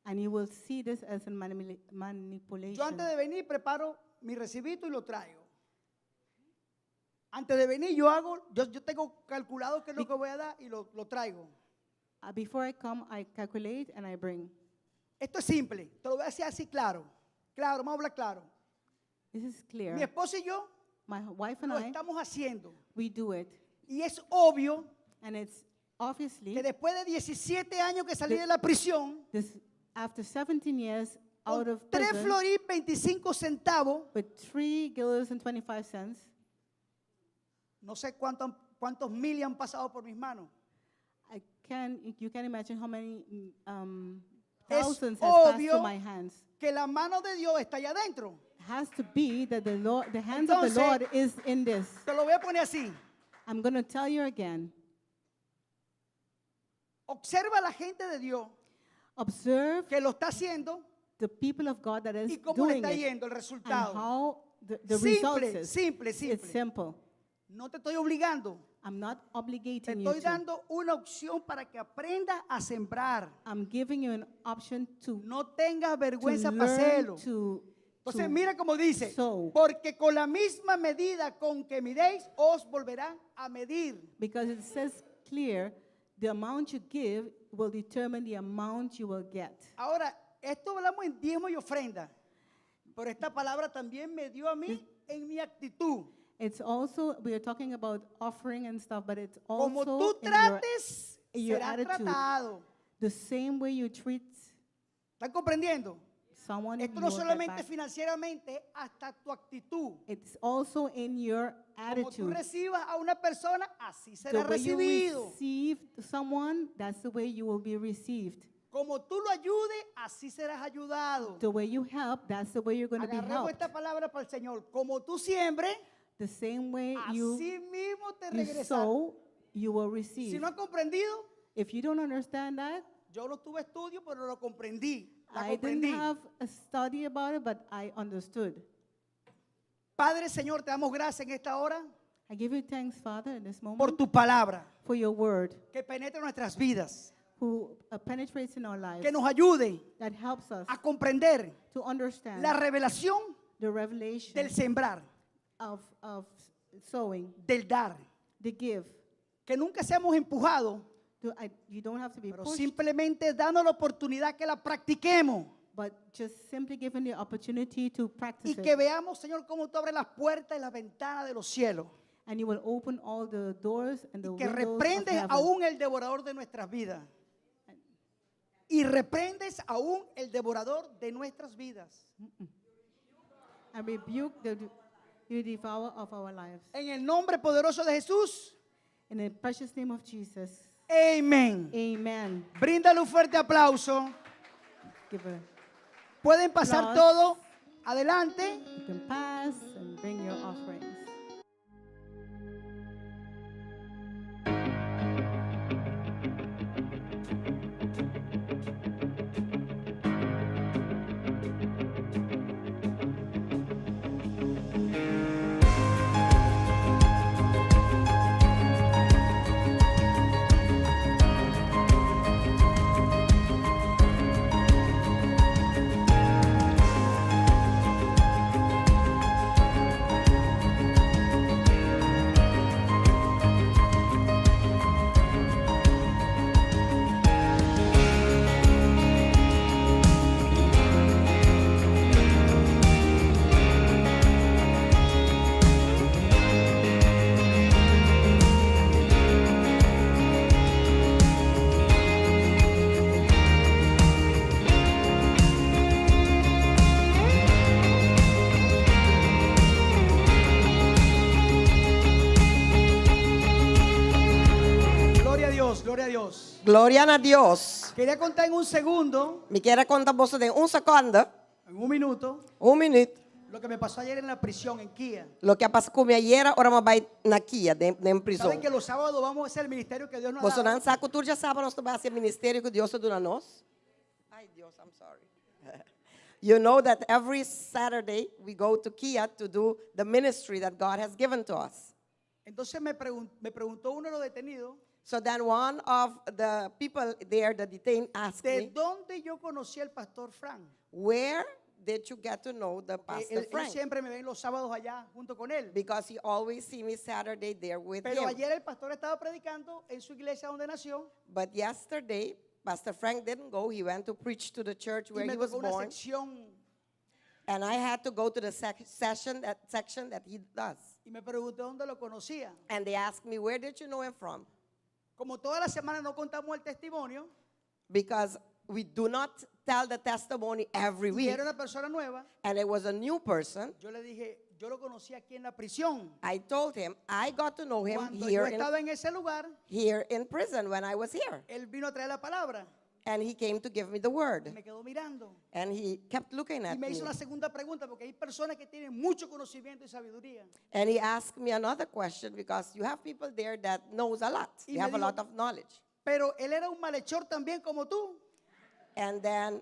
and you will see this as a manipulation. Yo antes de venir preparo mi recibito y lo traigo. Antes de venir yo hago, yo tengo calculado qué es lo que voy a dar y lo traigo. Before I come, I calculate and I bring. Esto es simple, te lo voy a decir así claro. Claro, vamos a hablar claro. This is clear. Mi esposa y yo My wife and lo I, estamos haciendo. we do it. Y es obvio And it's obviously que después de 17 años que salí de la prisión, this, after 17 years out con of 3 prison, florín 25 centavos, with 3 guilders and 25 cents, no sé cuántos mil han pasado por mis manos. You can imagine how many Es thousands has passed obvio through my hands. que la mano de Dios está allá adentro. Has to be that the Lord, the hands of the Entonces, Lord is in this. Te lo voy a poner así. I'm going to tell you again. Observa a la gente de Dios Observe que lo está haciendo the people of God that is y cómo le doing está it yendo el and resultado. how the Simple, results is. simple, It's simple. simple. No te estoy obligando. I'm not Te obligating you estoy to. dando una opción para que aprendas a sembrar. I'm giving you an option to, No tengas to vergüenza para learn hacerlo. to, Entonces to mira cómo dice, sow. porque con la misma medida con que midéis, os volverán a medir. Because it says clear, the amount you give will determine the amount you will get. Ahora, esto hablamos en diezmo y ofrenda, pero esta palabra también me dio a mí en mi actitud. It's also, we are talking about offering and stuff, but it's Como also tú in your, trates, in your será attitude. tratado. The same way you treat ¿Están comprendiendo? someone, Esto you no will get solamente back. financieramente, hasta tu actitud. It's also in your Como tú attitude. recibas a una persona, así The será way you recibido. receive someone, that's the way you will be received. Como tú lo ayudes, así serás ayudado. The way you help, that's the way you're going to be Agarremos helped. esta palabra para el Señor. Como tú siembres, The same way you, así mismo te you regresará. sow, you will Si receive. no han comprendido, If you don't understand that, yo no tuve estudio, pero lo comprendí. La I didn't comprendí. have a study about it, but I understood. Padre Señor, te damos gracias en esta hora I give you thanks, Father, in this por moment tu palabra for your word que penetra nuestras vidas, who penetrates in our lives, que nos ayude that helps us a comprender to understand la revelación the revelation del sembrar, of sowing, del dar. the give. Que nunca seamos empujados, You don't have to be pero pushed, simplemente dando la oportunidad que la practiquemos but just simply given the opportunity to practice y que it. veamos, Señor, cómo tú abres las puertas y las ventanas de los cielos And you will open all the doors and the y que windows of reprendes heaven. aún el devorador de nuestras vidas. Y reprendes aún el devorador de nuestras vidas. And rebuke the you devourer of our lives. En el nombre poderoso de Jesús. In the precious name of Jesus. Amén. Amen. Bríndale un fuerte aplauso. Give a, Pueden pasar Applause. todo. Adelante. you can pass and bring your offerings. Gloria a Dios, gloria a Dios. Gloria na Dios. Quería contar en un segundo, Mi kier a konta boso den un sekonde, en un minuto, un minüt, lo que me pasó ayer en la prisión en Kia. loke a pasa ku mi ayera ora m'a bai na KIA, den, den prizòn. Saben que los sábados vamos a hacer el ministerio que Dios nos ha Boso dado. nan sa ku tur djasabra nos ta bai hasi e ministerio ku Dios a duna nos. Ay Dios, I'm sorry. You know that every Saturday we go to Kia to do the ministry that God has given to us. Entonces me preguntó uno de los detenidos So then one of the people there, the detained, asked de me, dónde yo conocí al pastor Frank. where did you get to know the Porque Pastor él, él Frank? siempre me ven los sábados allá junto con él. Because he always see me Saturday there with Pero him. ayer el pastor estaba predicando en su iglesia donde nació But yesterday, Pastor Frank didn't go. He went to preach to the church y where me he was tocó una born. sección And I had to go to the session that section that he does. y me preguntó dónde lo conocía. And they asked me, where did you know him from? Como toda la semana no contamos el testimonio Because we do not tell the testimony every y week. era una persona nueva, And it was a new person. yo le dije, yo lo conocí aquí en la prisión. I told him, I got to know him Cuando yo here in, estaba en ese lugar, here in prison when I was here. él vino a traer la palabra. And he came to give me the word. Me quedó mirando. And he kept looking Y at me me. hizo una segunda pregunta, porque hay personas que tienen mucho conocimiento y sabiduría. And he asked me another question because you have people there that knows a lot. Y They me have a dijo- lot of knowledge. Pero él era un malhechor también como tú. And then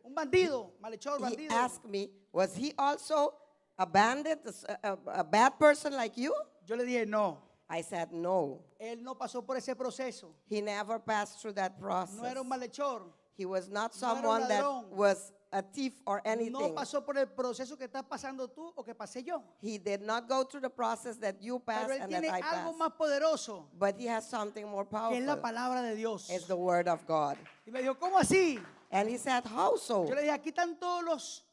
Un bandido, malhechor, he bandido. asked me, Was he also a bandit, a bad person like you? Yo le dije, no. I said, No. Él no pasó por ese proceso. He never passed through that process. No era un malhechor. He was not No era un someone that ladrón. was a thief or No anything. pasó por el proceso que estás pasando tú o que pasé yo. He did not go through the process that you passed Pero él and that tiene I algo passed. más poderoso, But he has something more que es la powerful. palabra de Dios. It's the word of God. Y me dijo, ¿cómo así? And he said, How so? Yo le dije, aquí están todos los,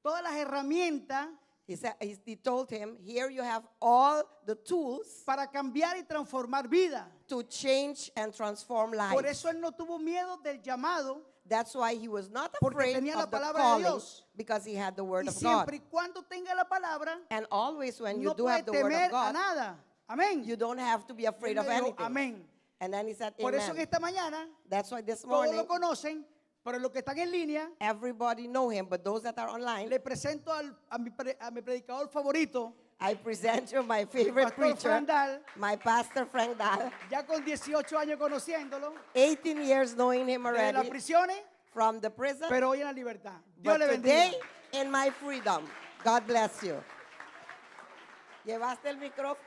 todas las herramientas He said, he told him, Here you have all the tools para cambiar y transformar vida. to change and transform Por lives. eso él no tuvo miedo del llamado. That's why he was not Porque afraid tenía la of the palabra de calling Dios. because he had the word Y of God. siempre y cuando tenga la palabra, And always when you no do puede have the word temer of a God, nada. Amén. you don't have to be afraid Y él of me dijo, anything. Amén. And then he said, Por eso en Amen. esta mañana, That's why this todos morning, lo conocen, pero los que están en línea, everybody know him, but those that are online, le presento a mi predicador favorito, I present you my favorite Pastor preacher, Frank Dahl. my pastor Frank Dahl, ya con 18 años conociéndolo, 18 years knowing him desde las already prisiones, from the prison, pero hoy en la libertad. Dios but le bendiga. today in my freedom. God bless you. Llevaste el micrófono.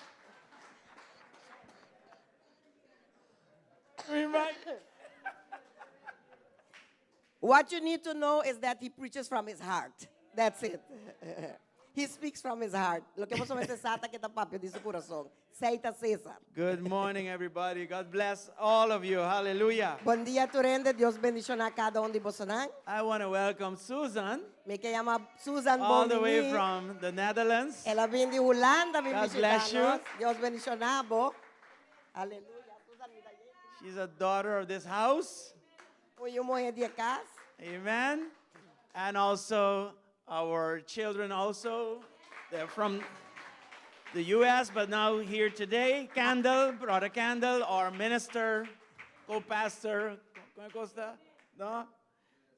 What you need to know is that he preaches from his heart. That's it. He speaks from his heart. Lo ke boso mester sa ta ku e ta papia di su kurason. Esei ta Cesar. Good morning, everybody. God bless all of you. Hallelujah. Bon dia, tur hende. Dios bendishoná kada un di boso. I want to welcome Susan Mi ke yama Susan all the way bon biní. from the Netherlands. El a bin di Hulanda, bin God bless you. bishitá nos. Dios bendishoná bo. Aleluya. Susan, mira ei. She's a daughter of this house. Un yu muhé di e kas. Amen. And also our children also. They're from the U.S., but now here today. Candle, Brother Candle, our minister, co-pastor, ¿cómo costa? No?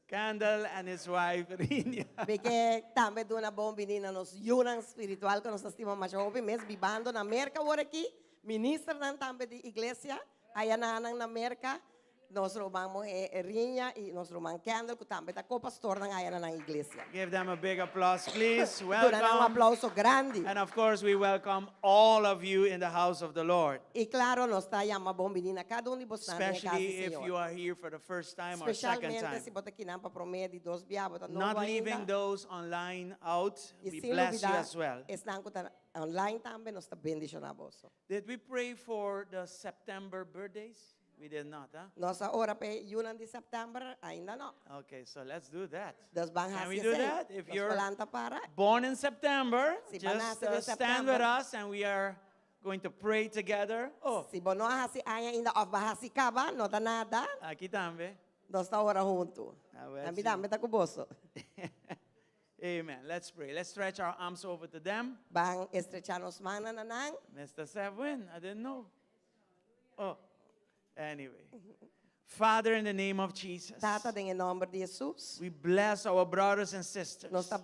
Candle and his wife, Rinia. Mi ke tambe duna bon biní na nos yunan spiritual ku nos ta stima masha hopi mes bibando na Merka awor aki. Ministernan tambe di iglesia, ayanan na Merka. Nos ruman muhé Rinia i nos ruman Candle, ku tambe ta ko-pastornan ayanan na iglesia. Give them a big applause, please. Duna un Welcome. aplouso grandi. And of course, we welcome all of you in the house of the Lord. I klaro, nos ta yama bon biní na kada un di boso den kas Especially if Señor. you are here for the first time or second Espesialmente time. si bo ta akinan pa promé di dos biaha, bo ta Not nobo leaving ainda. those online out, I we sin bless you lubidá, as well. esnan ku ta online tambe, nos ta bendishoná boso. Did we pray for the September birthdays? We did not, huh? Nos a ora pa yunan di sèptèmber, ainda no. Okay, so let's do that. Dus ban Can we hasi do esei. that? If Nos you're por lanta para. born in September, Si bo just nase den stand with sèptèmber. us and we are going to pray together. Oh, Si bo no a hasi aña ainda, òf bo a hasi kaba, no ta nada. aki tambe. Nos ta ora huntu. Ah, well, Ami si. tambe ta ku boso. Amen. Let's pray. Let's stretch our arms over to them. Ban estrechá nos mannan na nan. Mr. Sevwin, I didn't know. Oh, anyway. Father, in the name of Jesus, Tata, den nòmber di Hesus. we bless our brothers and sisters, Nos ta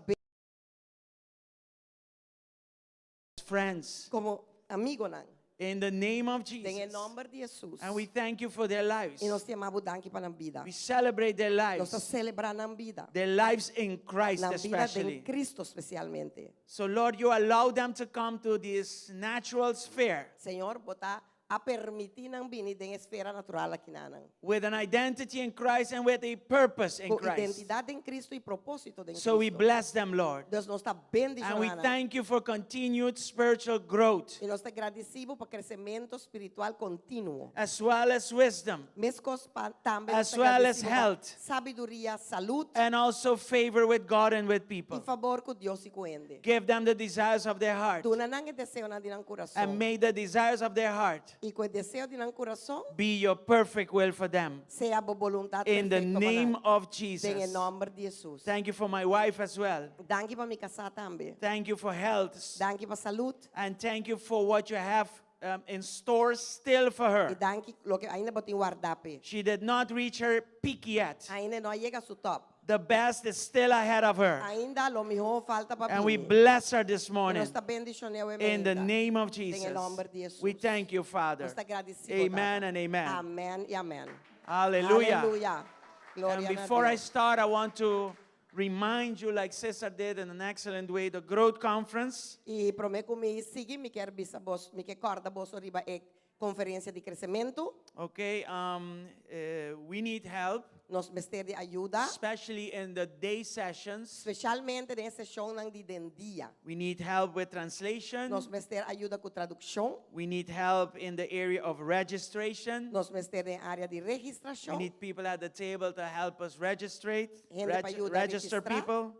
friends, komo amigunan. in the name of Den Jesus. nòmber di Hesus. And we thank you for their lives. I nos ta yama bo danki pa nan bida. We celebrate their Nos ta lives, selebrá nan bida. their lives in Christ Nan bida den especially. Kristu spesialmente. So, Lord, you allow them to come to this natural sphere Señor, bo ta a permití nan bini den esfera natural akinan. with an identity in Christ and with a purpose in Ku Christ. identidat den Kristu i propósito den So we Kristu. bless them, Lord. Dus nos ta And we bendishoná. thank you for continued spiritual growth I nos ta gradisí bo pa kresementu spiritual kontinuo. as well as wisdom Meskos pa tambe As well as health. Sabiduria, salú and also favor with God and with i people. fabor ku Dios i ku hende. Give them the desires of their heart Duna nan e deseonan di nan kurason. and may the desires of their heart I ku e deseo di nan kurason be your perfect will for them. sea bo boluntat In the perfekto pa name nan. of Den Jesus. nòmber di Hesus. Thank you for my wife as well. Danki pa mi kasá tambe. Thank you for health. Danki pa salú. And thank you for what you have in store still for I her. danki loke ainda bo tin wardá p'e. She did not reach her peak yet, Ainda no a yega su top. The best is still ahead of her. Ainda lo mihó falta pa And we bini. bless her this I morning. nos ta bendishon'é In the name of Den Jesus. nòmber di Jesus. We thank you, Father. Nos ta gradisí. Amen and amen. Amèn i amèn. Hallelujah. Aleluya. Gloria And na before I Dios. start, I want to remind you, like Cesar did in an excellent way, the growth conference. I promé ku mi sigui, mi ke bisa boso, mi ke kòrda boso riba e konferensia di kresementu. Okay, we need help, Nos mester di ayudo, especially in the day sessions. Spesialmente den seshonnan di den dia. We need help with translation. Nos mester ayudo ku tradukshon. We need help in the area of registration. Nos mester den área di We registrashon. need people at the table to help us registrate, Hende pa yuda register registrá. people.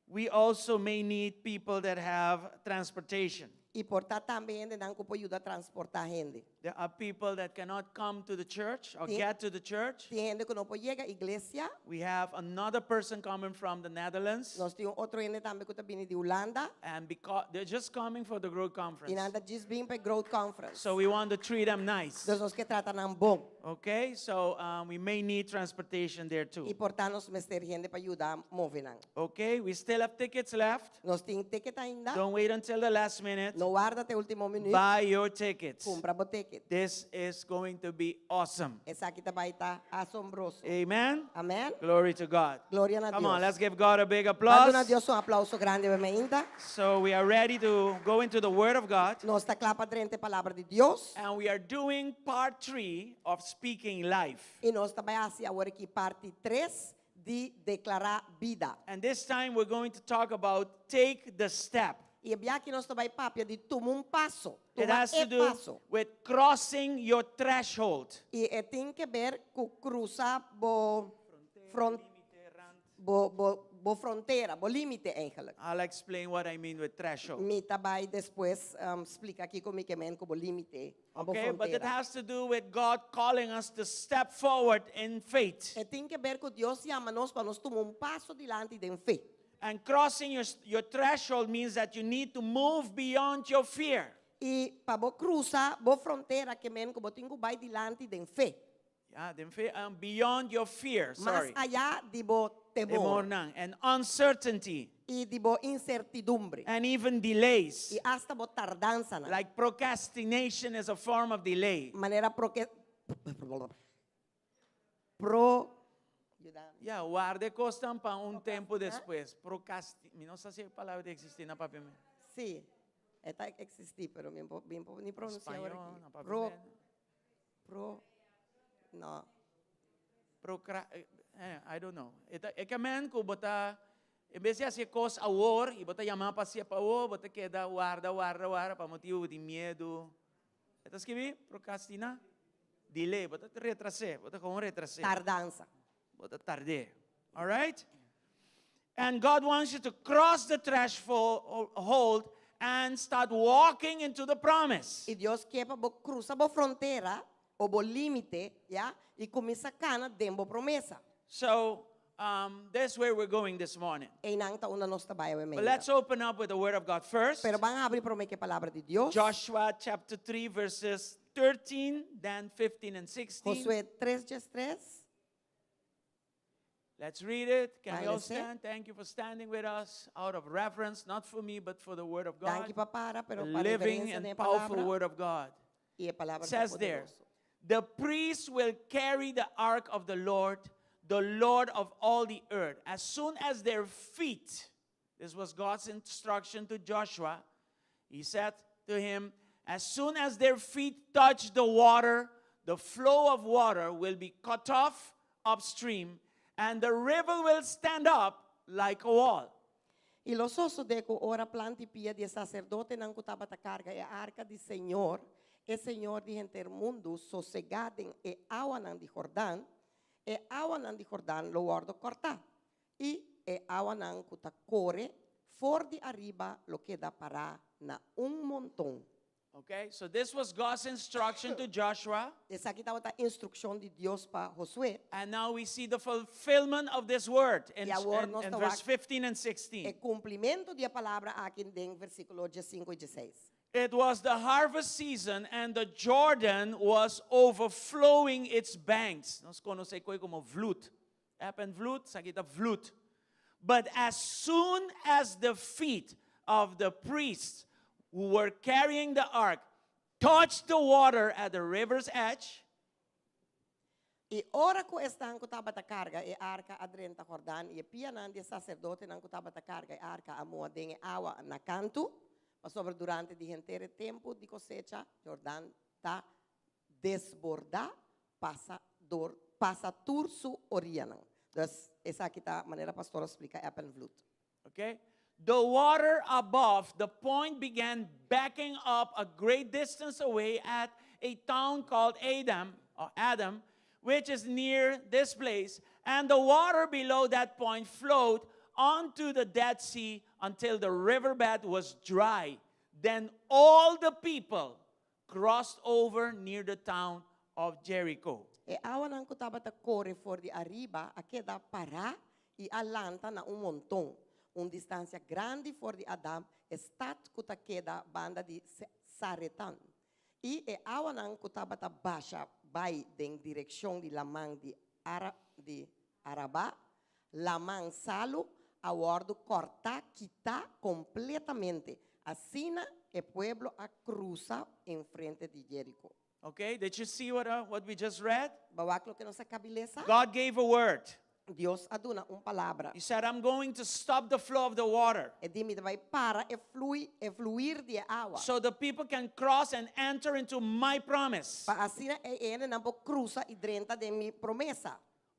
We also may need people that have transportation. I por ta tambe hendenan ku por yuda transportá hende. There are people that cannot come to the church or Tin- get to the church. Tin hende ku no por yega iglesia. We have another person coming from the Netherlands. Nos tin otro hende tambe ku ta bini di Hulanda. And because they're just coming for the growth conference. I nan ta djis bin pa Growth Conference. So we want to treat them nice. Anto nos ke trata nan bon. Okay, so we may need transportation there too. I por ta nos mester hende pa yuda move nan. Okay, we still have tickets left. Nos tin ticket ainda. Don't wait until the last minute. No warda te último minüt. Buy your tickets. Kumpra bo ticket. This is going to be awesome. Esaki ta bai ta asombroso. Amen. Amèn. Glory to God. Gloria na Come on, Dios. let's give God a big Duna applause. Dios un aplouso grandi ainda. So we are ready to go into the Word of God. Nos ta kla pa drenta palabra di Dios. And we are doing part 3 of speaking life. I nos ta bai hasi awor aki parti 3 di deklará bida. And this time we're going to talk about take the step. I e biaha aki nos ta bai papia di tuma un paso. It Tuma has to e do paso. with crossing your threshold. I e tin ke ber ku krusa bo front bo bo bo frontera, bo límite eigenlijk. I'll explain what I mean with threshold. Mi ta bai despues splika kiko mi ke men ku bo límite, bo Okay, but it frontera. has to do with God calling us to step forward in faith. E tin ke ber ku Dios yama nos pa nos tuma un paso dilanti den fe. And crossing your threshold means that you need to move beyond your fear. I pa bo krusa bo frontera ke men ku bo tin ku bai dilanti den fe. Yeah, den fe, beyond your fear, Mas sorry. ayá di bo temor. Temor nan, and uncertainty. I di bo insertidumbre. And even delays. I asta bo tardansanan. Like procrastination is a form of delay. Manera proque pro Yeah, warda kosnan pa un tempu despues. Procrasti, mi no sa si e palabra ta eksistí na papiamentu. Si, e ta eksistí, pero mi n' por ni pronunsiá Spañó, aki. na Pro, papiamento. pro, no. Procra, I don't know. E ke men ku bo ta, en bes di hasi kos awor, i bo ta yamá pa hasié pa awor, bo ta keda warda, warda, warda, pa motibu di miedu. E ta skibí? Procrastina? Delay, bo ta retras'é, bo ta kon retras'é. Tardansa. Bo ta tard'é. All right? And God wants you to cross the threshold and start walking into the promise. I Dios ke pa bo krusa bo frontera, òf bo límite, ya, i kuminsá kana den bo promesa. So, that's where we're going this morning. Einan ta unda nos ta bai But let's open up with the Word of God first. Pero ban habri promé ku palabra di Dios. Joshua chapter 3, verses 13, then 15 and 16. Josué 3, 3. Let's read it. Can we all Ban les'é. stand? Thank you for standing with us out of reverence, not for me, but for the Word of God. Danki pa para, pero The pa living reverensia and na powerful palabra. Word of God. I e palabra It says there, poderoso. the priests will carry the ark of the Lord, the Lord of all the earth. As soon as their feet, this was God's instruction to Joshua, he said to him, as soon as their feet touch the water, the flow of water will be cut off upstream, and the river will stand up like a wall. I lo sosodé ku ora plant'i pia di saserdotenan ku tabata karga e arka di Señor, e Señor di henter mundu sosegá den e awanan di Jordan, e awanan di Jordan lo wòrdu kòrtá. I e awanan ku ta kore for di ariba lo keda pará na un monton. Okay, so this was God's instruction to Joshua. Esaki tabata instrukshon di Dios pa Josué. And now we see the fulfillment of this word I awor nos in ta verse wak 15 and 16. E kumplimentu di e palabra aki den versíkulo 15 i 16. It was the harvest season and the Jordan was overflowing its banks. Nos konosé komo vloed. Eb en vloed, esaki ta vloed. But as soon as the feet of the priests who were carrying the ark touched the water at the river's edge, I ora ku esnan ku tabata karga e arka a drenta Hordan i e pianan di e saserdotenan ku tabata karga e arka a muha den e awa na kantu, pasobra durante di henter e tempu di kosecha Jordan ta desbordá pasa dor pasa tur su orianan. Dus esaki ta manera pastor a splika eb en vloed. Okay? The water above the point began backing up a great distance away at a town called Adam, or Adam, which is near this place, and the water below that point flowed onto the Dead Sea until the riverbed was dry. Then all the people crossed over near the town of Jericho. E awanan ku tabata kore for di ariba a keda pará i a lanta na un monton, un distansia grandi for di Adam, e stat ku ta keda banda di Saretan. I e awanan ku tabata basha bai den direkshon di laman di Ara di Arabá, Laman Salu, a wòrdu kòrtá kitá kompletamente. Asina e pueblo a krusa enfrente di Jeriko. Okay, did you see what we just read? B'a wak loke nos a kaba di lesa? God gave a word. Dios a duna un palabra. He said, "I'm going to stop the flow of the water E di, "Mi ta bai para e flui e fluir di awa." so the people can cross and enter into my promise." Pa asina e hendenan por krusa i drenta den mi promesa.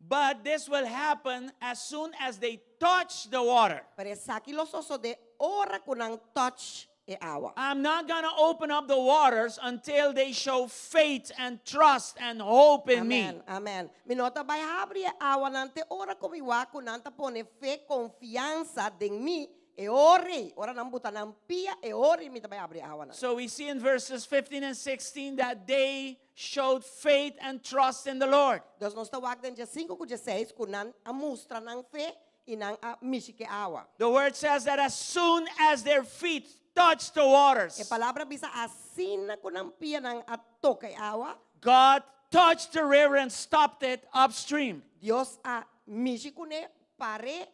But this will happen as soon as they touch the water. Pero esaki lo sosodé ora ku nan touch e awa. I'm not going to open up the waters until they show faith and trust and hope in me. Amen, amen. Mi no ta bai habri e awanan te ora ku mi wak ku nan ta pone fe, konfiansa den mi, e ora, ora nan buta nan pia, e ora mi ta bai habri e awanan. So we see in verses 15 and 16 that they showed faith and trust in the Lord. Dus nos ta wak den 5 ku 16 ku nan a mustra nan fe i nan a mishi ku awa. The word says that as soon as their feet touched the waters, E palabra bisa asina ku nan pianan a toka e awa, God touched the river and stopped it upstream. Dios a mishi kuné, par'é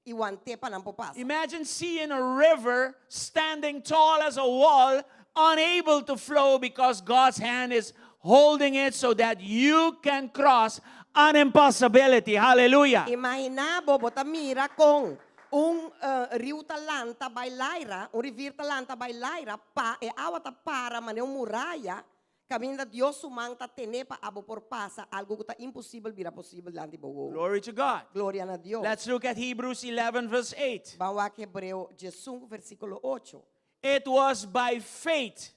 i want'é pa nan por pasa. Imagine seeing a river standing tall as a wall, unable to flow because God's hand is holding it so that you can cross an impossibility. Hallelujah. Imaginá bo, bo ta mira kon un riu ta lanta bai laira, un rivier ta lanta bai laira, pa e awa ta para manera un muraya, kaminda Dios su man ta ten'é pa abo por pasa, algu ku ta imposibel bira posibel dilanti bo wowo. Glory to God. Gloria na Dios. Let's look at Hebrews 11, verse 8. Ban wak Hebreo 11, versíkulo 8. It was by faith,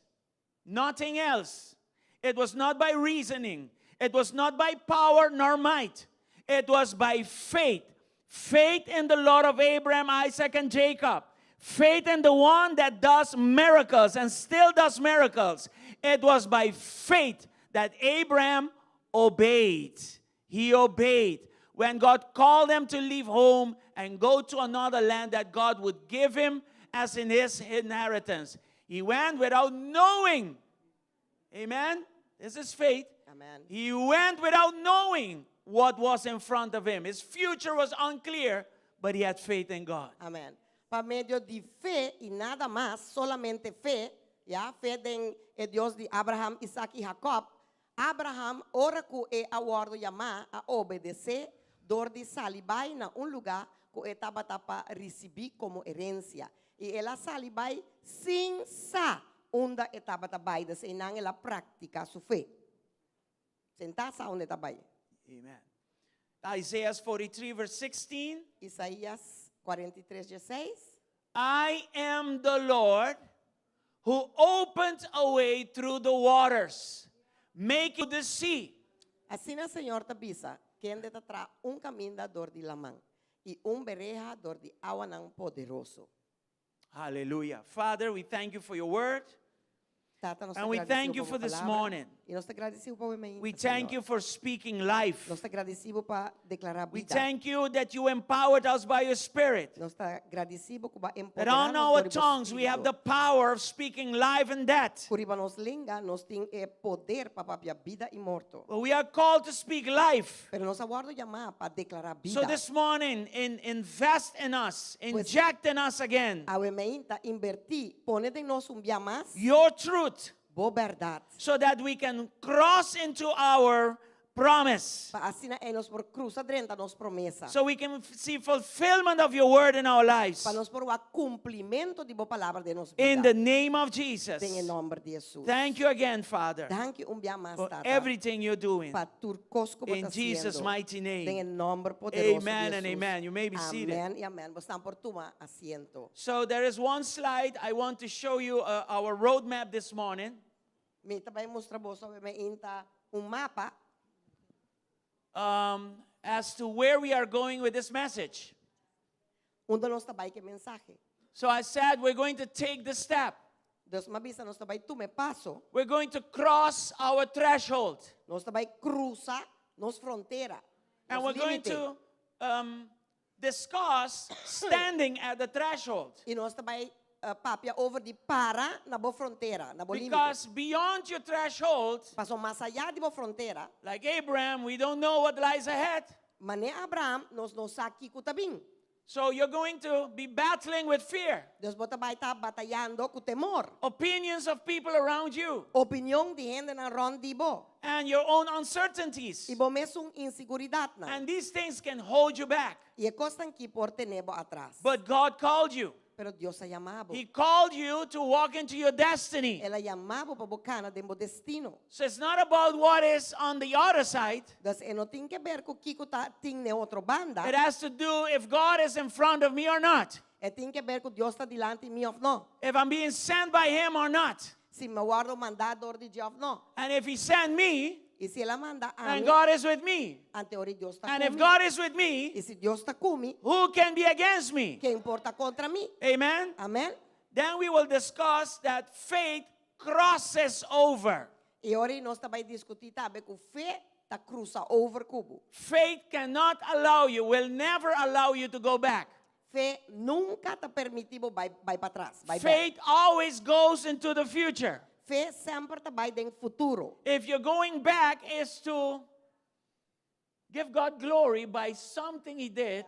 nothing else. It was not by reasoning. It was not by power nor might. It was by faith. Faith in the Lord of Abraham, Isaac, and Jacob. Faith in the one that does miracles and still does miracles. It was by faith that Abraham obeyed. He obeyed. When God called him to leave home and go to another land that God would give him as in his inheritance, he went without knowing. Amen. This is faith. Amen. He went without knowing what was in front of him. His future was unclear, but he had faith in God. Amen. Pa medio di fe i nada mas, solamente fe, ya, fe den e Dios di Abraham, Isaac i Jacob. Abraham, ora ku el a wòrdu yamá a obedesé dor di sali bai na un lugá ku e tabata pa risibí komo herensia. I el a sali bai sin sa unda e tabata bai, dus einan el a praktiká su fe. Sin ta sa unda e ta bai. Amen. Isaiah 43, verse 16. Isaías 43, 16. "I am the Lord who opened a way through the waters, making the sea." Asina Señor ta bisa, kende ta traha un kaminda dor di laman i un bereha dor di awanan poderoso. Hallelujah. Father, we thank you for your word. Tata, nos And we ta thank you gradisido for pa this palabra. morning. I nos ta gradisido pa e mainta, We thank Señor. you for speaking life. Nos ta gradisido pa deklará We bida. thank you that you empowered us by your Spirit. Nos ta gradisido ku bo a That empoderá on our tongues we have the power of speaking life and death. Ku riba nos lenga nos tin e poder pa papia bida i morto. But we are called to speak life. Pero nos a wòrdu yamá pa deklará bida. So this morning, invest in us, inject in us again Awe mainta invertí, pone den nos un bia mas your truth bo bèrdat. so that we can cross into our promise. Pa asina ei nos por krusa drenta nos promesa. So we can see fulfillment of your word in our lives. Pa nos por wak kumplimentu di bo palabra den nos bida. In the name of Jesus. Den e nòmber di Hesus. Thank you again, Father, Danki un bia mas, for Tata. everything you're doing. Pa tur kos ku bo In ta Jesus' hasiendo. mighty name. Den e nòmber poderoso Amen di and Hesus. amen. You may be seated. Amèn i amèn. Boso por tuma asiento. So there is one slide I want to show you our roadmap this morning. Mi ta bai mustra boso awe mainta un mapa As to where we are going with this message. Unda nos ta bai ku e mensahe. So I said we're going to take the step. Dus m'a bisa nos ta bai tuma e paso. We're going to cross our threshold. Nos ta bai krusa nos frontera. And Nos we're going límite. to discuss standing at the threshold. I nos ta bai papia over di para na bo frontera, na bo límite. Because beyond your threshold, Paso mas ayá di bo frontera, like Abraham, we don't know what lies ahead. Manera Abraham, nos no sa kiko ta bin. So you're going to be battling with fear. Dus bo ta bai ta batayando ku temor. Opinions of people around you. Opinion di hendenan rònt di bo. And your own uncertainties. I bo mesun inseguridatnan. And these things can hold you back. I e kosnan aki por tene bo atras. But God called you. Pero Dios a yama bo. He called you to walk into your destiny. El a yama bo pa bo kana den bo destino. So it's not about what is on the other side. Dus e no tin ke ber ku kiko ta tin na otro banda. It has to do if God is in front of me or not. E tin ke ber ku Dios ta dilanti mi òf no. If I'm being sent by him or not. Si mi a wòrdu mandá dor di dje òf no. And if he sent me, I si el a manda and ami, God is with me. anto ora Dios ta And if ku mi. God is with me, I si Dios ta ku mi, who can be against me? ken por ta kontra mi? Amen. Amèn. Then we will discuss that faith crosses over. I ora nos ta bai diskutí tambe ku fe ta krusa over ku bo. Faith cannot allow you, will never allow you to go back. Fe nunka ta permití bo bai bai patras, bai bèk. Faith always goes into the future. Fe semper ta bai den futuro. If you're going back, is to give God glory by something He did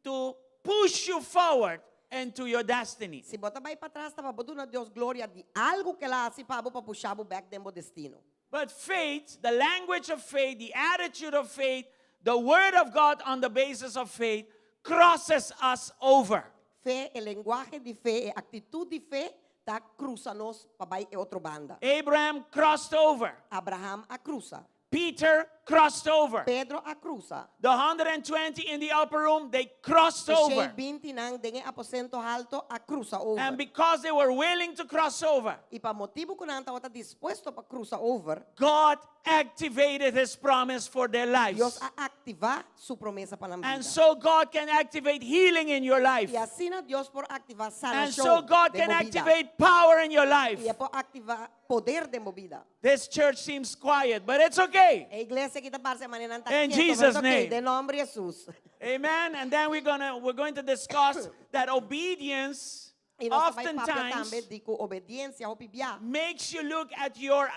to push you forward into your destiny. Si bo ta bai patras, ta pa bo duna Dios gloria di algu ku el a hasi pa bo pa pusha bo bèk den bo destino. But faith, the language of faith, the attitude of faith, the word of God on the basis of faith crosses us over. Fe, e lenguahe di fe, e aktitut di fe, ta krusa nos pa bai e otro banda. Abraham crossed over. Abraham a krusa. Peter crossed over. Pedro a krusa. The 120 in the upper room, they crossed over. E 120 nan den e aposento haltu a krusa over. And because they were willing to cross over, I pa motibu ku nan tabata dispuesto pa krusa over, God activated his promise for their lives. Dios a aktivá su promesa pa nan And bida. so God can activate healing in your life. I asina Dios por aktivá And sanashon so God den can bo bida. activate power in your life. I E por aktivá poder den bo bida. This church seems quiet, but it's okay. E iglesia aki ta parse manera nan ta In ketu, Jesus' pero okay, name. Den nòmber di Hesus. Amen. And then we're going to discuss that obedience I nos ta bai papia oftentimes tambe di ku obediensia hopi bia. makes you look at your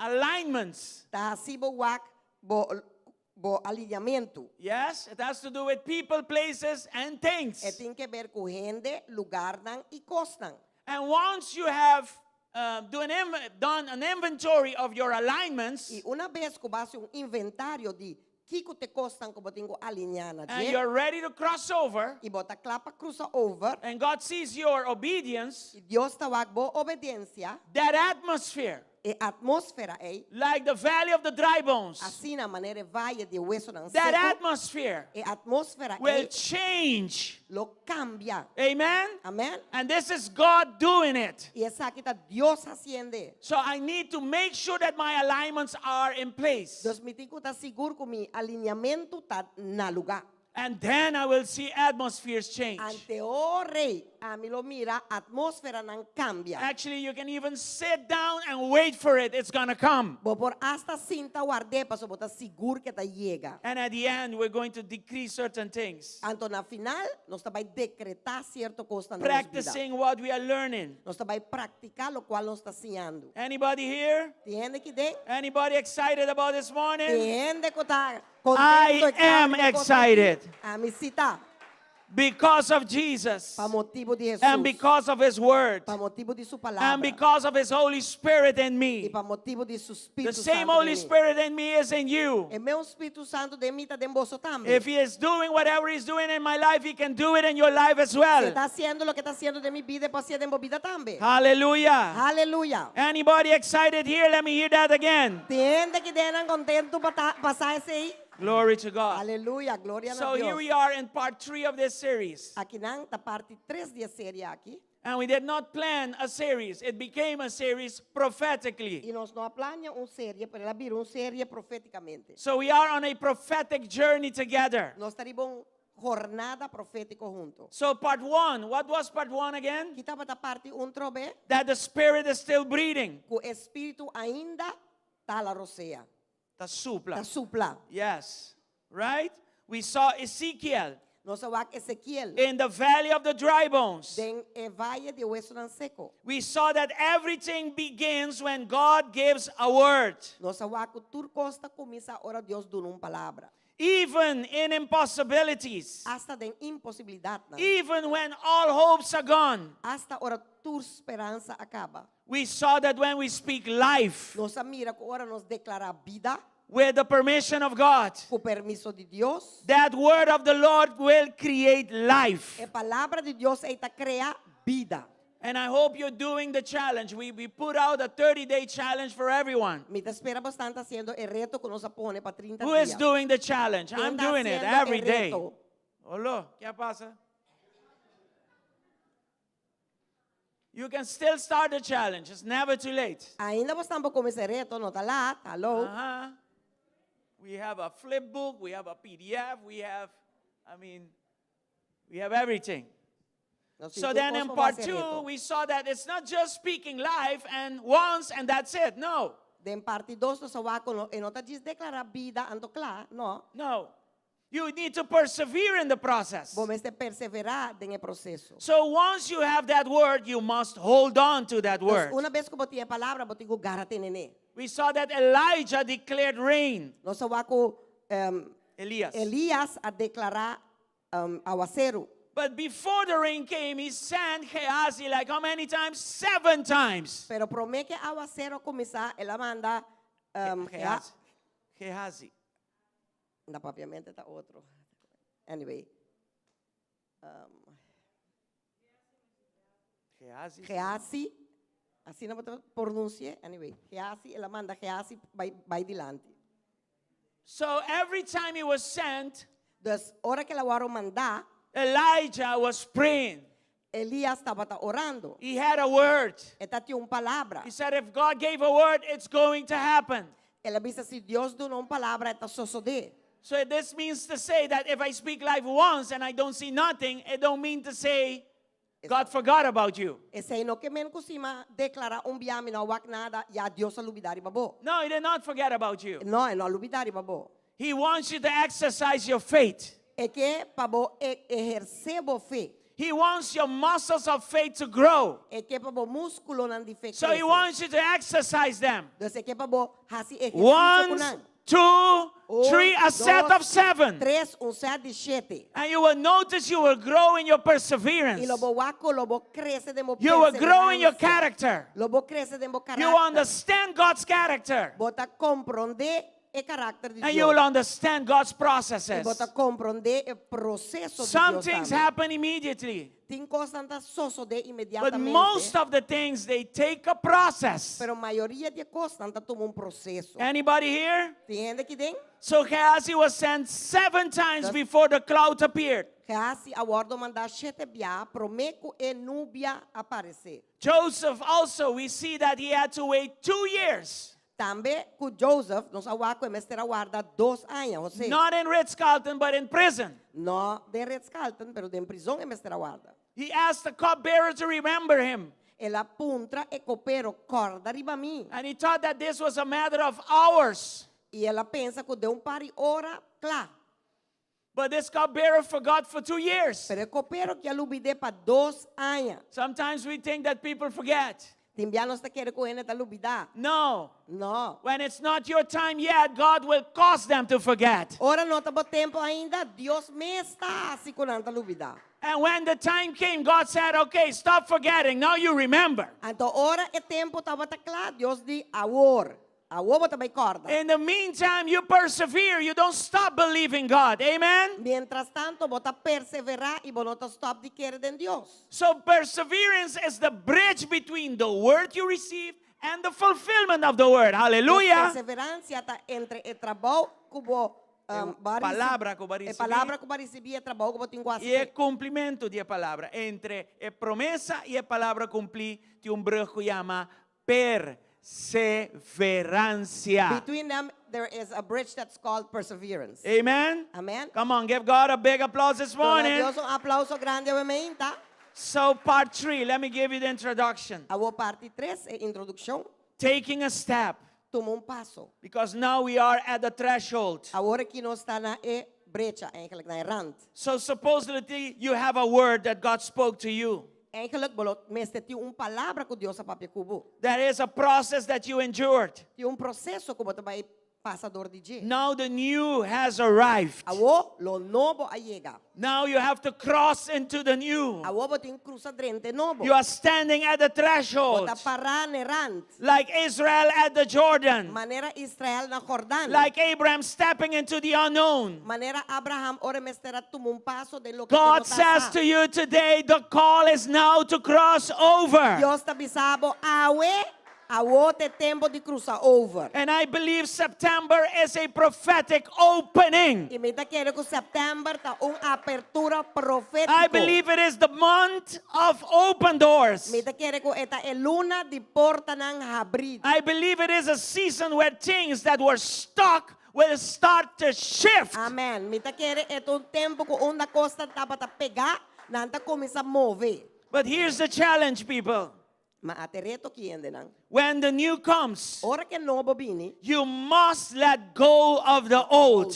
alignments. Ta hasi bo wak bo bo alineamentu. Yes, it has to do with people, places, and things. E tin ke ber ku hende, lugarnan i kosnan. And once you have done an inventory of your alignments, I unabes ku bo hasi un inventario di kiko ta e kosnan ku bo tin ku alineá na and dje, you're ready to cross over, i bo ta kla pa krusa over, and God sees your obedience, i Dios ta wak bo obediensia, that atmosphere, e atmósfera ei, like the valley of the dry bones, asina manera e vaye di wesonan that seku, atmosphere e atmósfera will ei change. lo kambia. Amen? Amèn? And this is God doing it. I esaki ta Dios hasiend'é. So I need to make sure that my alignments are in place. Dus mi tin ku ta sigur ku mi alineamentu ta na lugá. And then I will see atmospheres change. Anto e ora ei, ami lo mira atmósferanan kambia. Actually, you can even sit down and wait for it. It's going to come. Bo por asta sinta ward'é paso bo ta sigur ku e ta yega. And at the end, we're going to decree certain things. Anto na final, nos ta bai dekretá sierto kosnan den nos bida. Practicing what we are learning. Nos ta bai praktiká lokual nos ta siñando. Anybody here? Tin hende aki den? Anybody excited about this Tin morning? hende ku ta I kontentu am excited. Ami si ta. Because of Jesus. Pa motibu di Hesus. And because of His Word. Pa motibu di su palabra. And because of His Holy Spirit in I me. pa motibu di su Spiritu The same Santu Holy den mi. Spirit in me is in you. E mesun Spiritu Santu den mi ta den boso tambe. If He is doing whatever He's doing in my life, He can do it in your life as Si well. ta hasiendo loke e ta hasiendo den mi bida, e por hasié den bo bida tambe. Hallelujah. Aleluya. Anybody excited here? Let me hear that again. Tin hende aki den kontentu pa pa sa esei. Glory to God. Aleluya, gloria na So Dios. here we are in part three of this series. Akinan ta parti 3 di e serie aki. And we did not plan a series, it became a series prophetically. I nos no a plania un serie, pero el a bira un serie profétikamente. So we are on a prophetic journey together. Nos ta riba un jornada profétiko huntu. So, part one, what was part one again? Ki tabata parti un trobe? That the spirit is still breathing. Ku e spiritu ainda ta hala rosea. Ta supla. Ta supla. Yes. Right? We saw Ezekiel Nos a wak Ezekiel in the valley of the dry bones. den e vaye di wesonan seku. We saw that everything begins when God gives a word. Nos a wak ku tur kos ta kuminsá ora Dios duna un palabra. Even in impossibilities. Asta den imposibilidatnan. Even when all hopes are gone. Asta ora tur speransa a kaba. We saw that when we speak life Nos a mira ku ora nos deklará bida with the permission of God, ku permiso di Dios, that word of the Lord will create life. e palabra di Dios ei ta krea bida. And I hope you're doing the challenge. We, we put out a 30 day challenge for everyone. Mi ta spera boso ta hasiendo e reto ku nos a pone pa 30 Who is dia. doing the challenge? Ken I'm ta doing it hasiendo e every day. reto? Hola, ¿qué pasa? You can still start the challenge. It's never too late. Ainda bo por kuminsá e reto, no ta lat, haló. Uh-huh. We have a flip book, we have a PDF, we have, I mean, we have everything. Nos So then in part two, we saw that it's not just speaking life and once and that's it. No, Den parti 2 nos a wak ku no, e no ta djis deklará bida anto kla, no. no. You need to persevere in the process. Bo mester perseverá den e proseso. So once you have that word, you must hold on to that Entonses, word. una bes ku bo tin e palabra, bo tin ku gara tene n'e. We saw that Elijah declared rain. Nos a wak ku um, Elias. Elias a deklará um, awaseru. But before the rain came, he sent Gehazi like how many times? Seven times. Pero promé ku awaseru a kuminsá, el a manda um, Gehazi. Gehazi. Na papiamentu ta otro. Anyway. Um, Gehazi. Gehazi, asina bo ta pronunsi'é, anyway, Gehazi, el a manda Gehazi bai, bai dilanti. So every time he was sent, Dus, ora ku el a wòrdu mandá, Elijah was praying. Elias tabata orando. He had a word. E tabatin un palabra. He said, if God gave a word, it's going to happen. El a bisa si Dios duna un palabra, e ta sosodé. So this means to say that if I speak life once and I don't see nothing, it don't mean to say God forgot about you. Esei no ke men ku si m'a deklará un bia mi no wak nada, ya Dios a lubidá riba bo. No, he did not forget about you. No, e no a lubidá riba bo. He wants you to exercise your faith. E ke pa bo ehersé bo fe. He wants your muscles of faith to grow. E ke pa bo múskulonan di fe So he krese. wants you to exercise them. Dus e ke pa bo hasi ehersisio One, ku nan. two, Un, three, a set dos, of seven. Tres, un set di shete. And you will notice you will grow in your perseverance. I lo bo wak ku lo bo krese den bo You will grow in your perseveransia. character. Lo bo krese den bo You karakter. understand God's character. Bo ta komprondé e karakter di And you will Dios. understand God's I processes. bo ta komprondé e proseso di Some Dios things tambe. happen immediately. Tin kosnan ta sosodé But inmediatamente. most of the things, they take a process. Pero mayoria di kosnan ta tuma un proseso. Anybody here? Tin hende aki den? So Gehazi was sent seven times before the cloud appeared. Gehazi a wòrdu mandá shete bia promé ku e nubia aparesé. Joseph also, we see that he had to wait two years. Tambe ku Joseph, nos a wak ku e mester a warda dos aña, José. Not in Ritz Carlton, but in prison. No den Ritz Carlton, pero den prizon e mester a warda. He asked the cupbearer to remember him. El a puntra e kopero, Kòrda riba mi. And he thought that this was a matter of hours. I el a pensa ku den un par di ora, kla. But this cupbearer forgot for two years. Pero e kopero ki a lubid'é pa dos aña. Sometimes we think that people forget. Tin bia nos ta kere ku hende ta lubidá. No. No. When it's not your time yet, God will cause them to forget. Ora no ta bo tempu ainda, Dios mes ta hasi ku nan ta lubidá. And when the time came, God said, okay, stop forgetting. Now you remember. Anto ora e tempu tabata kla, Dios di, Awor, Awor bo ta bai kòrda. In the meantime, you persevere. You don't stop believing God. Amen? Miéntras tantu, bo ta perseverá i bo no ta stòp di kere den Dios. So, perseverance is the bridge between the word you receive and the fulfillment of the word. Dus Hallelujah. perseveransia ta entre e trabou ku bo E palabra ku bo a E risibí. palabra ku bo a risibí, e trabou ku bo tin ku hasi. I e kumplimentu di e palabra. Entre e promesa i e palabra kumplí tin un brug ku yama Perseverancia. Between them there is a bridge that's called perseverance. Amen. Amen. Come on, give God a big applause this Duna morning. Dios un aplauso grandi awe meinta. So part 3, let me give you the introduction. Awo parti 3, e introduccion. Taking a step. Tuma un paso. Because now we are at the threshold. Awor aki nos ta na e brecha, eigenlijk na e rand. So supposedly you have a word that God spoke to you. Eigenlijk bo lo mester tin un palabra ku Dios a papia ku bo. There is a process that you endured. Tin un proseso ku bo ta bai pasa dor di dje. Now the new has arrived. Awor lo nobo a yega. Now you have to cross into the new. Awor bo tin krusa drenta e nobo. You are standing at the Bo threshold. ta pará na e rand. Like Israel at the Jordan. Manera Israel na Jordan. Like Abraham stepping into the unknown. Manera Abraham ora mester a tuma un paso den loke God no ta says sa. to you today, the call is now to cross over. Dios ta bisa bo awe, awor ta e tempo di krusa over. And I believe September is a prophetic opening. I mi ta kere ku sèptèmber ta un apertura profétiko. I believe it is the month of open doors. Mi ta kere ku e ta e luna di portanan habrí. I believe it is a season where things that were stuck will start to shift. Amen. Mi ta kere e ta un tempu ku unda kosnan tabata pegá, nan ta kuminsá move. But here's the challenge, people. Ma ate reto ki hendenan. When the new comes, Ora ku e nobo bini. You must let go of the old.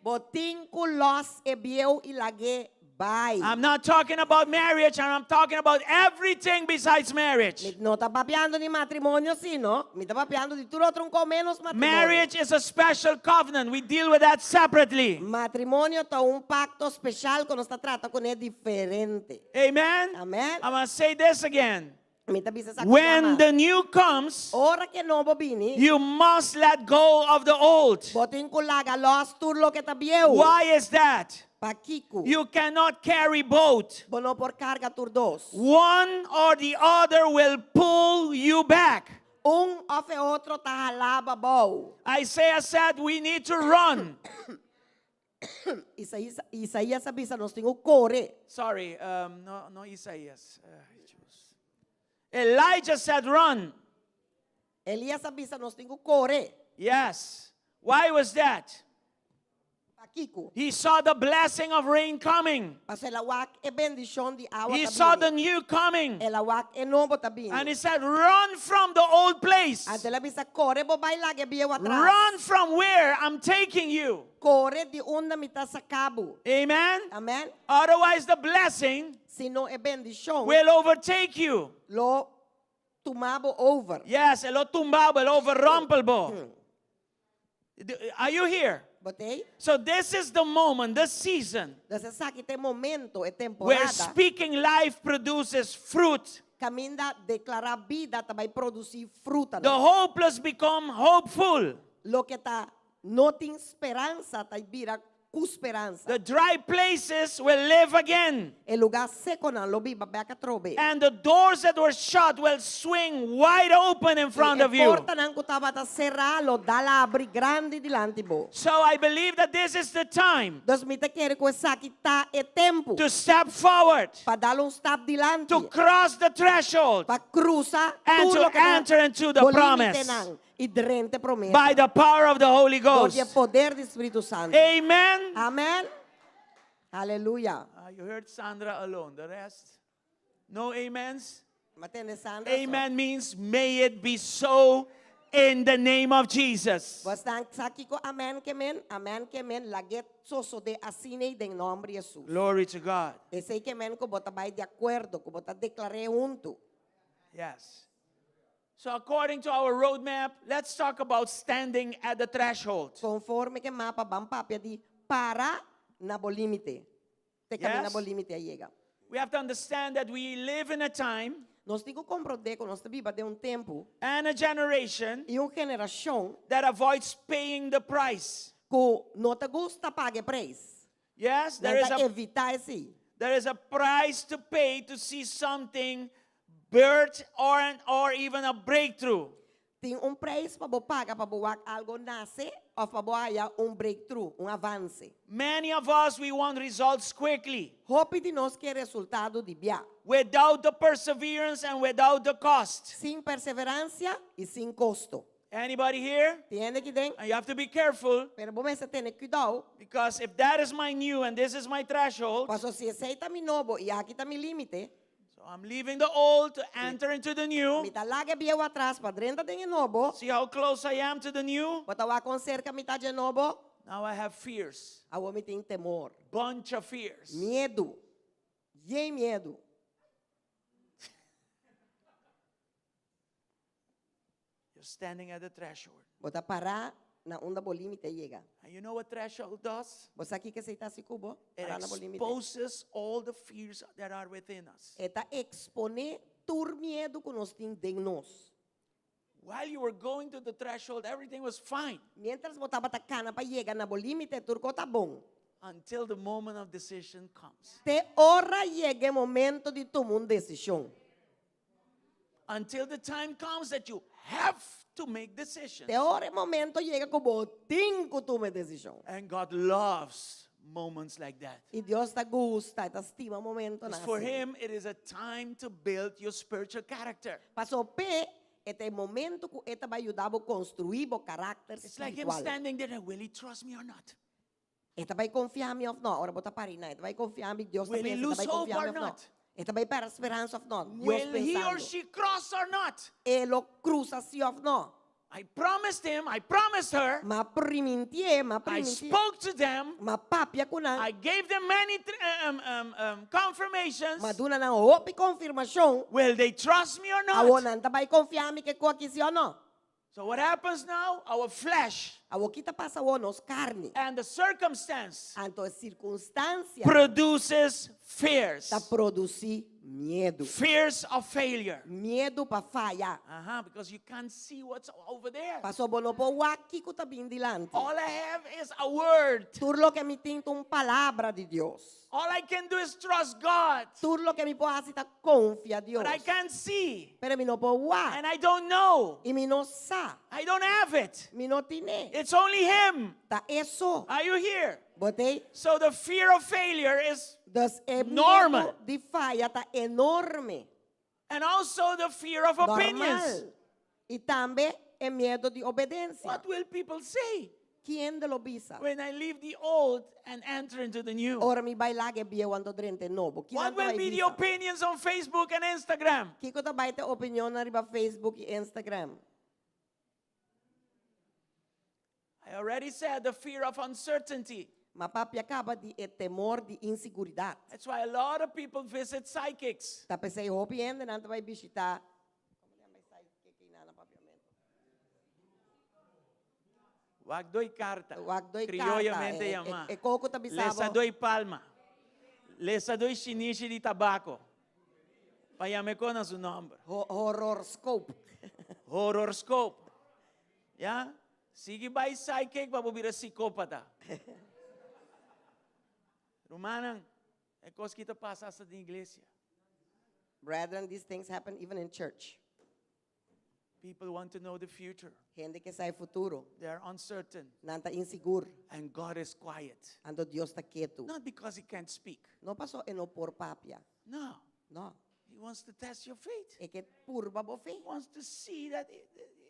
Bo tin ku lòs e bieu i lag'é bai. I'm not talking about marriage, and I'm talking about everything besides marriage. Mi no ta papiando di matrimonio si, no. Mi ta papiando di tur otro un kos ménos matrimonio. Marriage is a special covenant. We deal with that separately. Matrimonio ta un pakto speshal ku nos ta trata kuné diferente. Amen? Amen. I'm going to say this again. Mi ta bisa esaki When mas. the new comes, Ora ku e nobo bini, you must let go of the old. bo tin ku laga lòs tur loke ta bieu. Why is that? Pakiko? You cannot carry both. Bo no por karga tur dos. One or the other will pull you back. Un òf e otro ta hala bo abou. Isaiah said we need to run. Isaías, Isaías a bisa nos tin ku kore. Sorry, um, no, no Isaías. Uh, Elijah said run. Elías a bisa nos tin ku kore. Yes. Why was that? Pakiko? He saw the blessing of rain coming. Paso el a wak e bendishon di awa He ta saw the bini. new coming. El a wak e nobo ta bini. And he said, run from the old place. Anto el a bisa kore bo bai laga e bieu atras. Run from where I'm taking you. Kore di unda mi ta saka bo. Amen. Amen. Otherwise, the blessing Sino e bendishon will overtake you. lo tuma bo over. Yes, e lo tumba bo, e lo overrumpel bo. Are you here? Bo t'ei? So this is the moment, this season. Dus esaki ta e momento, e Where temporada. speaking life produces fruit. Kaminda deklará bida ta bai produsí fruta. The hopeless become hopeful. Loke ta no tin speransa ta bira ku speransa. The dry places will live again. E lugá sekonan lo biba bèk atrobe. And the doors that were shut will swing wide open in front I of e you. portanan ku tabata será lo dal abri grandi dilanti bo. So I believe that this is the time Dus mi ta kere ku esaki ta e tempu. to step forward. Pa dal un stap dilanti. To cross the threshold. Pa krusa And tur to loke ta enter into the bo promise. límitenan. I drenta promesa. By the power of the Holy Dor di Ghost. poder di Spiritu Santu. Amen. Amèn. Aleluya. You heard Sandra alone. The rest, no amens. M'a tende Sandra. So. Amen means may it be so in the name of Jesus. Boso sa kiko amèn ke men, amèn ke men, lag'é sosodé asina den nòmber di Hesus. Glory to God. Esei ke men ku bo ta bai di akuerdo, ku bo ta deklar'é huntu. Yes. So according to our roadmap, let's talk about standing at the threshold. Konforme ku e mapa ban papia di para na bo límite. Te kaminda Yes. bo límite a yega. We have to understand that we live in a time Nos tin ku komprondé ku nos ta biba den un tempu and a generation i un generashon that avoids paying the price. ku no ta gusta paga e preis. Yes, there Nan is ta a evitá esei. there is a price to pay to see something birth or an, or even a breakthrough. Tin un preis pa bo paga pa bo wak algo nase òf pa bo haya un breakthrough, un avanse. Many of us we want results quickly Hopi di nos ke resultado di bia. without the perseverance and without the cost. Sin perseveransia i sin kosto. Anybody here? Tin hende aki den? And you have to be careful Pero bo mester tene kuidou. because if that is my new and this is my threshold, Paso si esei ta mi nobo i aki ta mi límite, so I'm leaving the old to enter into the new. Mi ta laga e bieu atras pa drenta den e nobo. See how close I am to the new? Bo ta wak kon serka mi ta dje nobo? Now I have fears. Awor mi tin temor. Bunch of fears. Miedu. Yen miedu. You're standing at the threshold. Bo ta pará na unda bo límite yega. And you know what threshold does? Bo sa kiko esei ta hasi ku bo? It Pará na bo límite. exposes all the fears that are within us. E ta eksponé tur miedu ku nos tin den nos. While you were going to the threshold, everything was fine. Miéntras bo tabata kana pa yega na bo límite, tur kos ta bon. Until the moment of decision comes. Te ora yega e momento di tuma un desishon. Until the time comes that you have to make decisions. Te ora e momento yega ku bo tin ku tuma e desishon. And God loves moments like that. I Dios ta gusta, ta stima momentonan Because for asina. him, it is a time to build your spiritual character. Paso p'e, e ta e momento ku e ta bai yuda bo konstruí bo karakter It's like him spiritual. standing there and will he trust me or not? E ta bai konfia mi òf no? Ora bo ta pará einan, e ta bai konfia mi, Dios ta Will he pensa, e ta lose bai hope konfia mi or òf no? not? E ta bai pèrdè speransa òf no? Dios Will he or pensando. she cross or not? E lo krusa si òf no? I promised him, I promised her. M'a primintié, m'a I primintié. spoke to them. M'a papia ku nan. I gave them many confirmations. M'a duna nan hopi konfirmashon. Will they trust me or not? Awor nan ta bai konfia mi ku e kos aki si òf no? So what happens now? Our flesh Awor ki ta pasa awor nos karni. and the circumstance Anto e sirkunstansia produces fears. ta produsí miedu. Fears of failure. Miedu pa faya. Uh-huh, because you can't see what's over there. Paso bo no por wak kiko ta bin dilanti. All I have is a word. Tur loke mi tin ta un palabra di Dios. All I can do is trust God. Tur loke mi por hasi ta konfia Dios. But I can't see. Pero mi no por wak. And I don't know. I mi no sa. I don't have it. Mi no tin'é. It's only Him. Ta e so. Are you here? Bo t'ei? So the fear of failure is Dus e normal. miedu di faya ta enorme. And also the fear of opinions. Normal. I tambe e miedu di obedensia. What will people say? Ki hende lo bisa? When I leave the old and enter into the new. Ora mi bai laga e bieu anto drenta e nobo. Ki What nan ta will bai be the bisa? opinions on Facebook and Instagram? Kiko ta bai ta opinionnan riba Facebook i Instagram? I already said the fear of uncertainty. M'a papia kaba di e temor di insiguridat. That's why a lot of people visit psychics. Ta p'esei hopi hende nan ta bai bishitá. Wak doi karta. Wak doi karta. Criollamente E, e, yamá. e koko ta Lesa bisabo. doi palma. Lesa doi shinishi di tabako. Pa yam'é ku su nòmber. Horoscope. Horoscope. Ya? Sigui bai psychic pa bo bira sikópata. Rumannan, e kos aki ta pasa hasta den iglesia. Brethren, these things happen even in church. People want to know the future. Hende ke sa e futuro. They are uncertain. Nan ta insigur. And God is quiet. Anto Dios ta ketu. Not because he can't speak. No paso e no por papia. No. No. He wants to test your faith. E ke purba bo fe. He wants to see that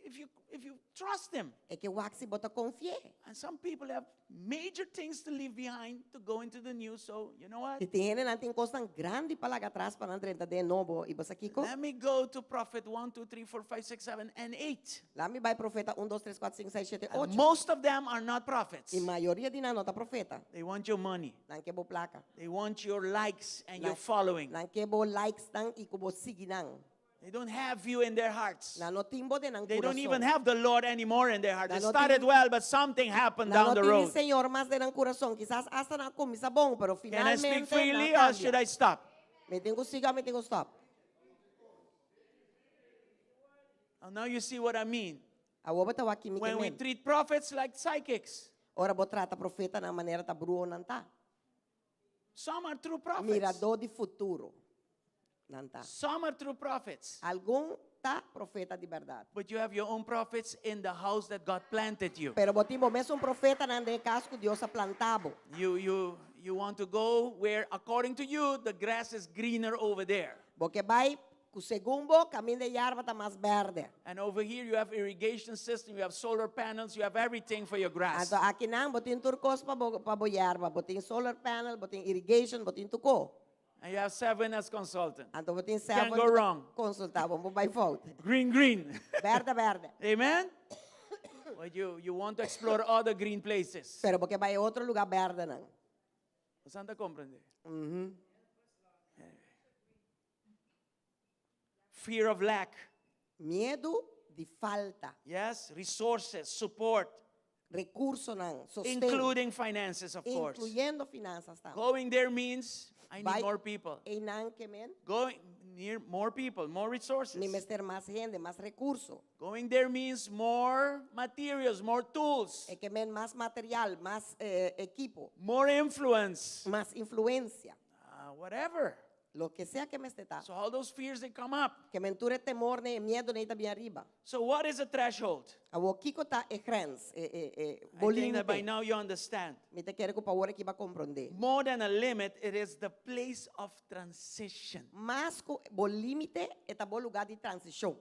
if you, if you trust him. E ke wak si bo ta konfi'é. And some people have major things to leave behind to go into the new. So, you know what? I tin hendenan tin kosnan grandi pa laga atras pa nan drenta den e nobo. I bo sa kiko? Let me go to prophet 1, 2, 3, 4, 5, 6, 7, and 8. Laga mi bai profeta un, dos, tres, kuater, sinku, seis, shete, And ocho. most of them are not prophets. I mayoria di nan no ta profeta. They want your money. Nan ke bo plaka. They want your likes and your Nan, following. nan ke bo likes nan i ku bo sigui nan. They don't have you in their hearts. Nan no tin bo den nan They don't even kurason. have the Lord anymore in their heart. They Nan no started tin, well, but something happened nan down no the tin ni road. Señor mas den nan kurason. Kisas asta nan a kuminsá bon, pero Can I speak finalmente nan freely a or kambia. should I stop? Mi tin ku sigui o mi tin ku stop? And now you see what I mean. Awor bo ta wak ki mi ke When we men. treat prophets like psychics, Ora bo trata profetanan manera ta bruhonan ta. some are true prophets. Miradó di futuro nan ta. Some are true prophets. Algun ta profeta di bèrdat. But you have your own prophets in the house that God planted you. Pero bo tin bo mesun profetanan den e kas ku Dios a planta bo. You, you, you want to go where, according to you, the grass is greener over there. Bo ke bai ku segun bo kaminda e yarba ta mas bèrdè. And over here you have irrigation system, you have solar panels, you have everything for your grass. Anto akinan bo tin tur kos pa bo pa bo yarba. Bo tin solar panel, bo tin irrigation, bo tin tur ko. And you have seven as consultant. Anto bo tin Can't seven go wrong. konsultá bo, bo bai fout. Green, green. Bèrdè, bèrdè. Amen? But you, you want to explore other green places. Pero bo ke bai otro lugá bèrdènan. Boso ta komprendé? Fear of lack. Miedu di falta. Yes, resources, support. Rekursonan, sosten. Including finances, of course. Inkluyendo finansas tambe. Going there means I need Bai more people. einan ke men. Going near more people, more resources. Mi mester mas hende, mas rekurso. Going there means more materials, more tools. E ke men mas material, mas ekipo. More influence. Mas influensia. Whatever. Loke sea ke mester ta. So all those fears they come up. Ke men tur e temor nei, e miedo nei ta bin ariba. So what is a threshold? Awor kiko ta e grens, e e e bo I think that by límite? now you understand. Mi ta kere ku pa awor aki bo a komprondé. More than a limit, it is the place of transition. Mas ku bo límite, e ta bo lugá di transishon.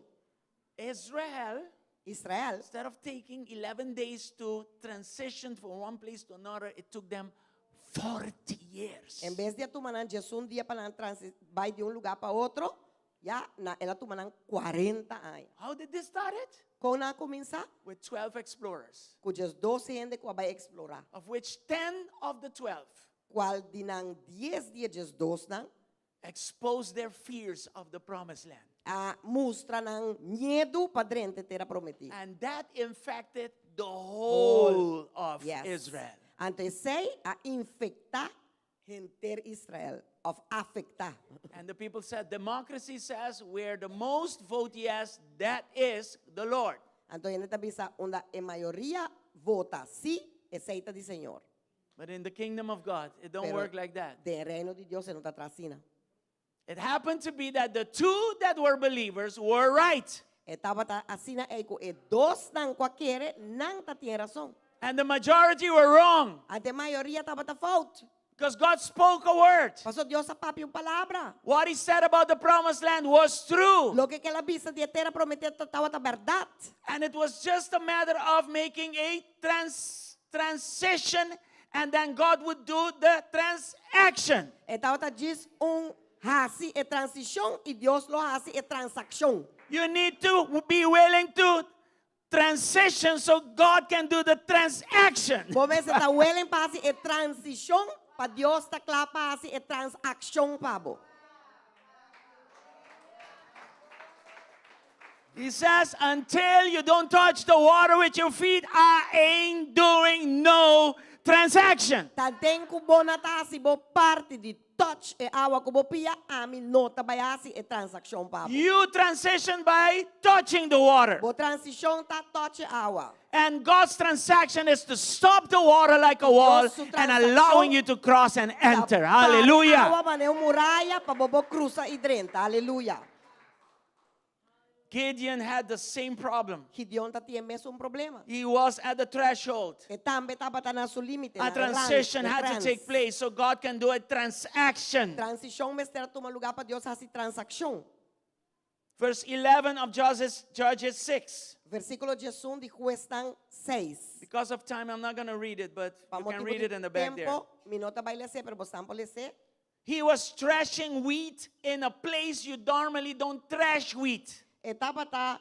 Israel, Israel, instead of taking 11 days to transition from one place to another, it took them 40 years. En bes di a tuma nan diesun dia pa nan transi bai di un lugá pa otro, ya na el a tuma nan kuarenta aña. How did this started? Kon nan a kuminsá? With 12 explorers. Ku diesdos hende ku a bai eksplorá. Of which 10 of the 12. Kual di nan dies di e diesdosnan. Exposed their fears of the promised land. A mustra nan miedu pa drenta e tera prometí. And that infected the whole of Yes. Israel. Anto esei a infektá henter Israel, òf afektá. And the people said, democracy says where the most vote yes, that is the Lord. Anto hende ta bisa, unda e mayoria vota sí, esei ta di Señor. But in the kingdom of God, it don't Pero work like that. Den reino di Dios e no ta traha asina. It happened to be that the two that were believers were right. E tabata asina ei ku e dosnan ku a kere, nan ta tin rason. And the majority were wrong. Anto e mayoria tabata fout. Because God spoke a word. Pasobra Dios a papia un palabra. What he said about the promised land was true. Loke ku el a bisa di e tera prometí tabata bèrdat. And it was just a matter of making a trans transition and then God would do the transaction. E tabata djis un hasi e transishon i Dios lo hasi e transakshon. You need to be willing to transition so God can do the transaction. Bo mester ta willing pa hasi e transishon pa Dios ta kla pa hasi e transakshon pa bo. He says, until you don't touch the water with your feet, I ain't doing no transaction. Tanten ku bo no ta hasi bo parti di touch e awa ku bo pia, ami no ta bai hasi e transakshon pa bo. You transition by touching the water. Bo transishon ta touch e awa. And God's transaction is to stop the water like a wall Dios su and allowing transakshon you to cross and ta enter. para Hallelujah. awa manera un muraya pa bo bo krusa i drenta. Aleluya. Gideon had the same problem. Gideon tatin e mesun problema. He was at the threshold. E tambe tabata na su límite, A na e ran, transition e had to grens. take place so God can do a transaction. Transishon mester a tuma lugá pa Dios hasi transakshon. Verse 11 of Judges, Judges 6. Versíkulo 11 di Huesnan 6. Because of time, I'm not going to read it, but Pa you can motibu read di it in the back there. tempu, mi no ta bai les'é, pero boso por les'é. He was threshing wheat in a place you normally don't thresh wheat. E tabata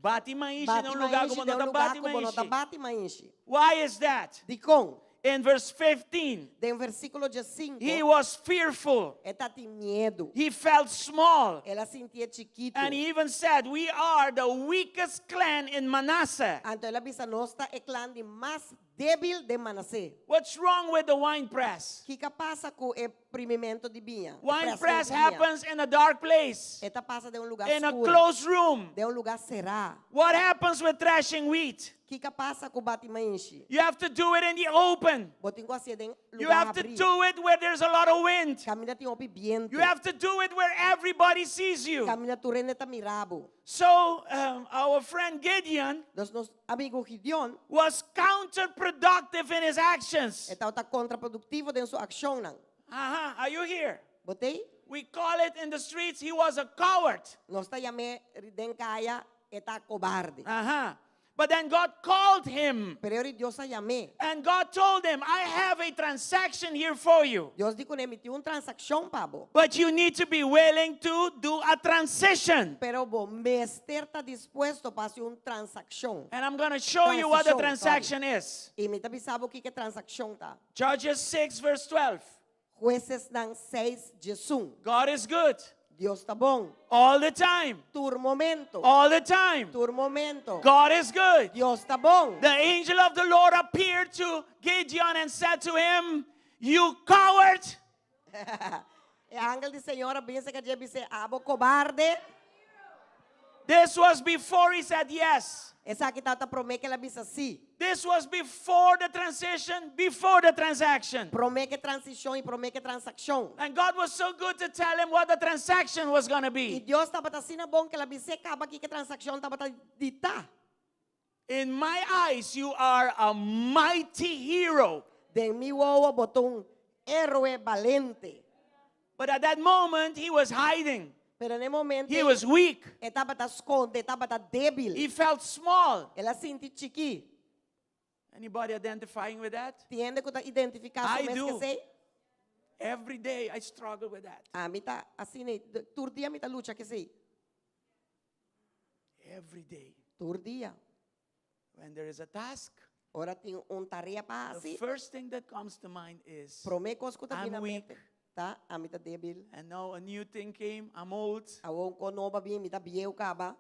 Bati maishi bati den un lugá maishi ku den no un ta lugá bati ku bo no ta maishi. bati maishi. Why is that? Dikon? In verse 15, Den versíkulo 15, he was fearful. e tabatin miedu. He felt small. El a sintié chikitu. And he even said, We are the weakest clan in Manasseh. Anto el a bisa nos ta e klan di mas débil den Manasés. What's wrong with the wine press? Kiko a pasa ku e primimentu di biña? E Wine press pressmentu di biña. happens in a dark place, E ta pasa den un lugá in a skur. closed room. Den un lugá será. What happens with threshing wheat? Kiko a pasa ku bati maishi? You have to do it in the open. Bo tin ku hasié den You lugá have to habrí. do it where there's a lot of wind. Kaminda tin hopi bientu. You have to do it where everybody sees you. Kaminda tur hende ta mira bo. So our friend Gideon Dus nos amigu Gideon was counterproductive in his actions. e tabata kontraproduktivo den su akshonnan. Are you here? Bo t'ei? We call it in the streets, he was a coward. Nos ta yam'é den kaya e ta kobarde. But then God called him. Pero ora Dios a yam'é. And God told him, I have a transaction here for you. Dios di kuné, mi tin un transakshon pa bo. But you need to be willing to do a transition. Pero bo mester ta dispuesto pa hasi un transakshon. And I'm going to show you what the Transishon, transaction is. I mi ta bisa bo kiko e transakshon ta. Judges 6, verse 12. Huesnan 6, 11. God is good. Dios ta bon. All the time. Tur momento. All the time. Tur momento. God is good. Dios ta bon. The angel of the Lord appeared to Gideon and said to him, You coward! E angel di Señor a bin serka dje bis'é, Abo kobarde. This was before he said yes. Esaki tabata promé ku el a bisa sí. This was before the transition, before the transaction. Promé ku e transishon i promé ku e transakshon. And God was so good to tell him what the transaction was going to I be. Dios tabata asina bon ku el a bis'é kaba kiko e transakshon tabata di ta. In my eyes, you are a mighty hero. Den mi wowo bo ta un héroe balente. But at that moment, he was hiding. Pero na e momento He was weak. e tabata skonde, e tabata débil. He felt small. El a sinti chikí. Anybody identifying with that? Tin hende ku ta identifiká su I mes do. ku esei? Every day I struggle with that. Ami ta asina, tur dia mi ta lucha ku esei. Every day. Tur dia. When there is a task, Ora tin un tarea pa the hasi. first thing that comes to mind is, Promé kos ku ta I'm bin na weak. mente. Ta, ami ta débil. And now a new thing came, I'm old. Awor un kos nobo a bin, mi ta bieu kaba.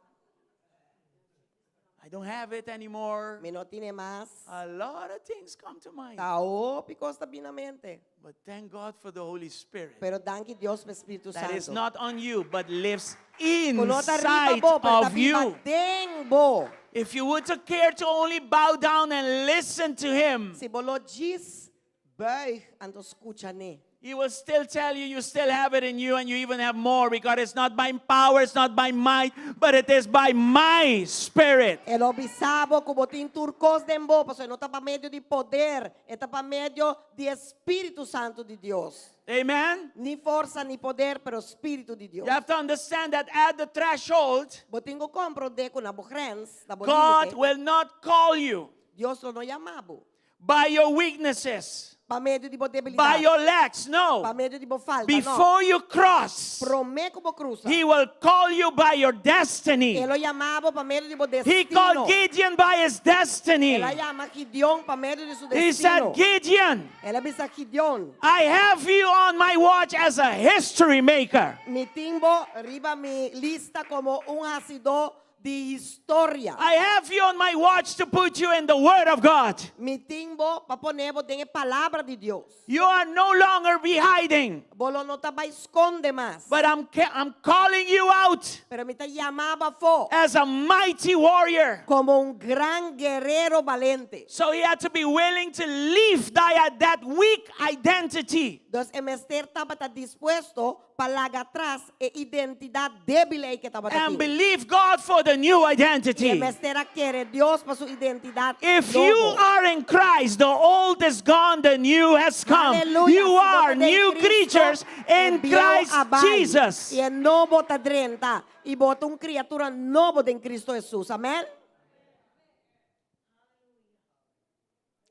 I don't have it anymore. Mi no tin'é mas. A lot of things come to mind. Ta hopi kos ta bin na mente. But thank God for the Holy Spirit. Pero danki Dios pa Spiritu That is Santu. not on you, but lives Ku no ta riba inside bo, pero ta of biba you. den bo. If you would to care to only bow down and listen to him, Si bo lo djis buig anto skucha n'e. He will still tell you, you still have it in you, and you even have more because it's not by power, it's not by might, but it is by my spirit. E lo bisa bo ku bo tin tur kos den bo, pasobra e no ta pa medio di poder, e ta pa medio di e Spiritu Santu di Dios. Amen? Ni forsa ni poder, pero Spiritu di Dios. You have to understand that at the threshold, Bo tin ku komprondé ku na bo grens, na bo God límite, will not call you Dios lo no yama bo. by your weaknesses, Pa medio di bo by debilidat. your lacks. No. Pa medio di bo falta. No. Before you cross, Promé ku bo krusa. He will call you by your destiny. E lo yama bo pa medio di bo He destino. called Gideon by his destiny. El a yama Gideon pa medio di su He said, destino. Gideon, El a bisa Gideon. I have you on my watch as a history maker. Mi tin bo riba mi lista komo un hasidó di historia. I have you on my watch to put you in the Word of God. Mi tin bo pa pone bo den e palabra di Dios. You are no longer be hiding, Bo lo no ta bai skonde mas. but I'm, I'm calling you out Pero mi ta yama bo afó as a mighty warrior. komo un gran guerero balente. So he had to be willing to leave that weak identity Dus e mester tabata dispuesto. pa laga atras e identidat débil ei ku e tabata And tin. believe God for the new I e identity. mester a kere Dios pa su identidat If you nobo. are in Christ, the old is gone, the new has come. Aleluya. You Si bo are ta den new Cristo, creatures e in bieu Christ a bai, Jesus. I e nobo ta drenta. I bo ta un kriatura nobo den Cristo Hesus. Amèn.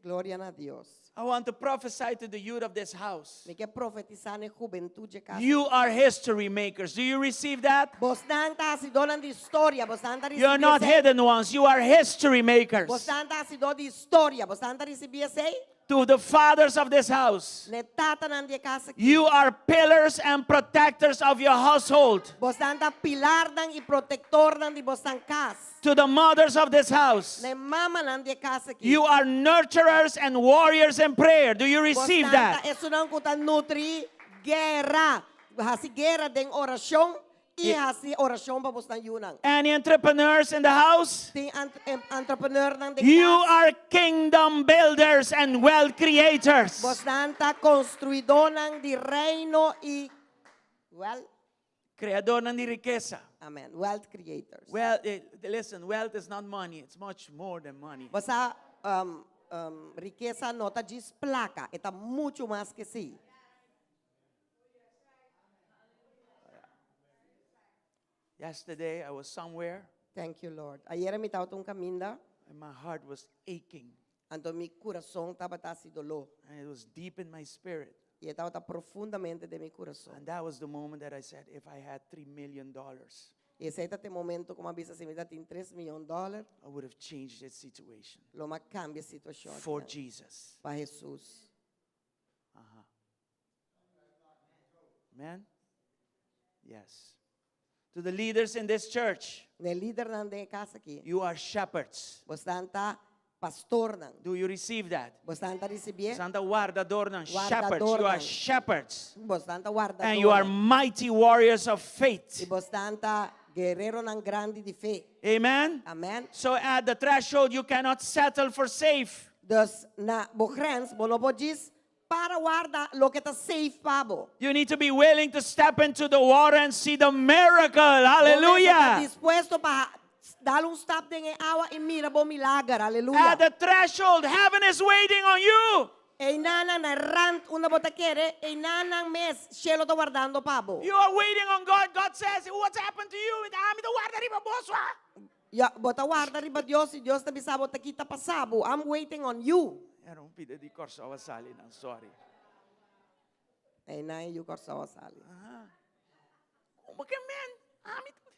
Gloria na Dios. I want to prophesy to the youth of this house. Mi ke profetisá na e hubentut dje kas. You are history makers. Do you receive that? Bosnan ta hasidónan di historia. Bosnan ta You're risibí not esei? hidden ones. You are history makers. Bosnan ta hasidó di historia. Bosnan ta risibí esei? To the fathers of this house, Na e tatanan di e kas aki. you are pillars and protectors of your household. Bosnan ta pilarnan i protektornan di bosnan kas. To the mothers of this house, Na e mamanan di e kas aki. you are nurturers and warriors in prayer. Do you receive Bosnan ta that? esunnan ku ta nutri guera, hasi guera den orashon i hasi orashon pa bosnan yunan. Any entrepreneurs in the house? Tin entrepreneurnan den You kas? are kingdom builders and wealth creators. Bosnan ta konstruidónan di reino i well, Kreadornan di rikesa. Amen. Wealth creators. Well, eh, listen, wealth is not money. It's much more than money. Bo sa, um, um, rikesa no ta djis plaka, e ta muchu mas ke si. Yesterday I was somewhere Thank you, Lord. Ayera mi tabata un kaminda. And my heart was aching. Anto mi kurason tabata hasi doló. And it was deep in my spirit. I e tabata profundamente den mi kurason. And that was the moment that I said, if I had three million dollars, I esei ta e momento ku mi a bisa si mi ta tin tres mion dòler, I would have changed this situation lo mi a kambia e situashon for akinan Jesus. pa Hesus. Aha. Amen? Yes. To the leaders in this church, Na e lidernan den e kas aki, you are shepherds. bosnan ta pastornan. Do you receive that? Bosnan ta risibié? Bosnan ta wardadornan, shepherds. You are Wardadornan. shepherds. Bosnan ta And you are wardadornan. mighty warriors of I faith. bosnan ta guereronan grandi di fe. Amen? Amen. So at the threshold, you cannot settle for safe. Dus na bo grens, bo no por djis Para warda loke ta safe pa bo. You need to be willing to step into the water and see the miracle. Bo mester ta Hallelujah. dispuesto pa dal un stap den e awa i mira bo milager. Aleluya. At the threshold, heaven is waiting on you. Einanan na rand unda bo ta kere, einanan mes shelo ta wardando pa bo. You are waiting on God. God says, What's happened to you? Ami ta warda riba bo swa. Ya, bo ta warda riba Dios i Dios ta bisa bo ta kita pasa bo. I'm waiting on you. Era un pida di Kòrsou a sali nan, sorry. Ei nan e yu Kòrsou a sali. Aha. Como ke men? Ami ta,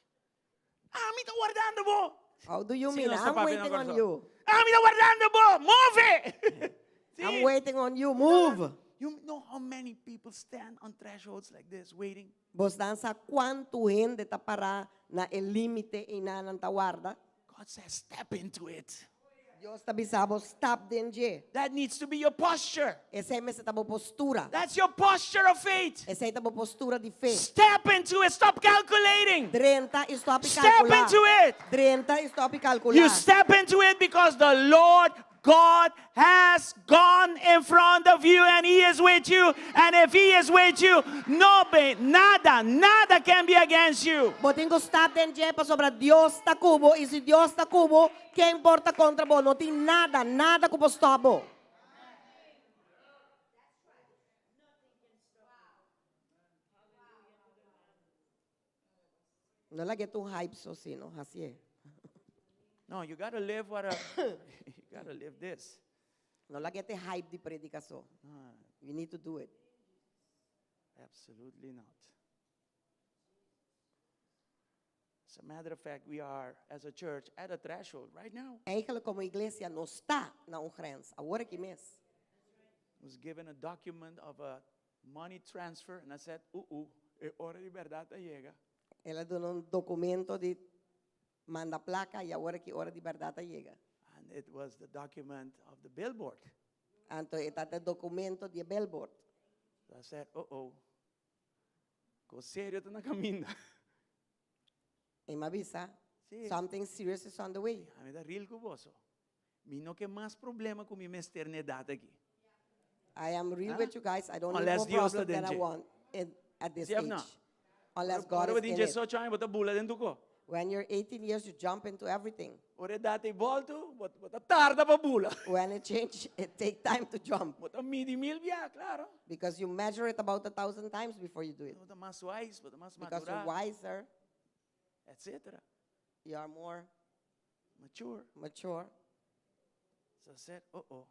ami ta wardando bo. How do you Sí, mean? nos ta I'm papia na waiting on Kòrsou. you. Ami ta wardando bo. Move! Sí. I'm waiting on you. Move! You know how many people stand on thresholds like this waiting? Bosnan sa kuantu hende ta pará na e límite einan nan ta warda? God says, step into it. Dios ta bisa bo, stap den dje. That needs to be your posture. Esei mester ta bo postura. That's your posture of faith. Esei ta bo postura di fe. Step into it. Stop calculating. Drenta i stòp i Step kalkulá. into it. Drenta i stòp i kalkulá. You step into it because the Lord God has gone in front of you and He is with you. And if He is with you, no be, nada, nada can be against you. Bo tin ku stap den dje pasobra Dios ta ku bo, i si Dios ta ku bo, ken por ta kontra bo? No tin nada, nada ku por stòp bo. No laga e ta un hype so si, no? Hasié. No, you gotta live what a, you gotta live this. No laga e ta e hype di predica so. You need to do it. Absolutely not. As a matter of fact, we are, as a church, at a threshold right now. Eigenlijk como iglesia nos ta na un grens, awor aki mes. Was given a document of a money transfer and I said, uh uh, e ora di berdad a yega. El a duna un documento di manda placa y awor aki ora di berdad a yega. And it was the document of the billboard. Anto e tabata e documento di e billboard. So I said, uh oh, cos serio ta na caminda. E mi a bisa, Sí. something serious is on the way. Ami ta real cu boso. Mi no ke mas problema cu mi mester n'e edat aki. I am real Ah? with you guys, I don't need Unless more Dios ta problem than I den dje. want in, at this Sí of no? age. Unless God Ora is bo tin in it. 18 aña, bo ta bula den tur kos. When you're 18 years, you jump into everything. Ora edat ei bòltu, bo bo ta tarda pa bula. When it change, it take time to jump Bo ta midi mil bia, klaro. because you measure it about 1,000 times before you do it. Bo ta mas wise, bo ta mas Because you're madurá, wiser, etcétera. You are more Mature. Mature. So I said, uh-oh,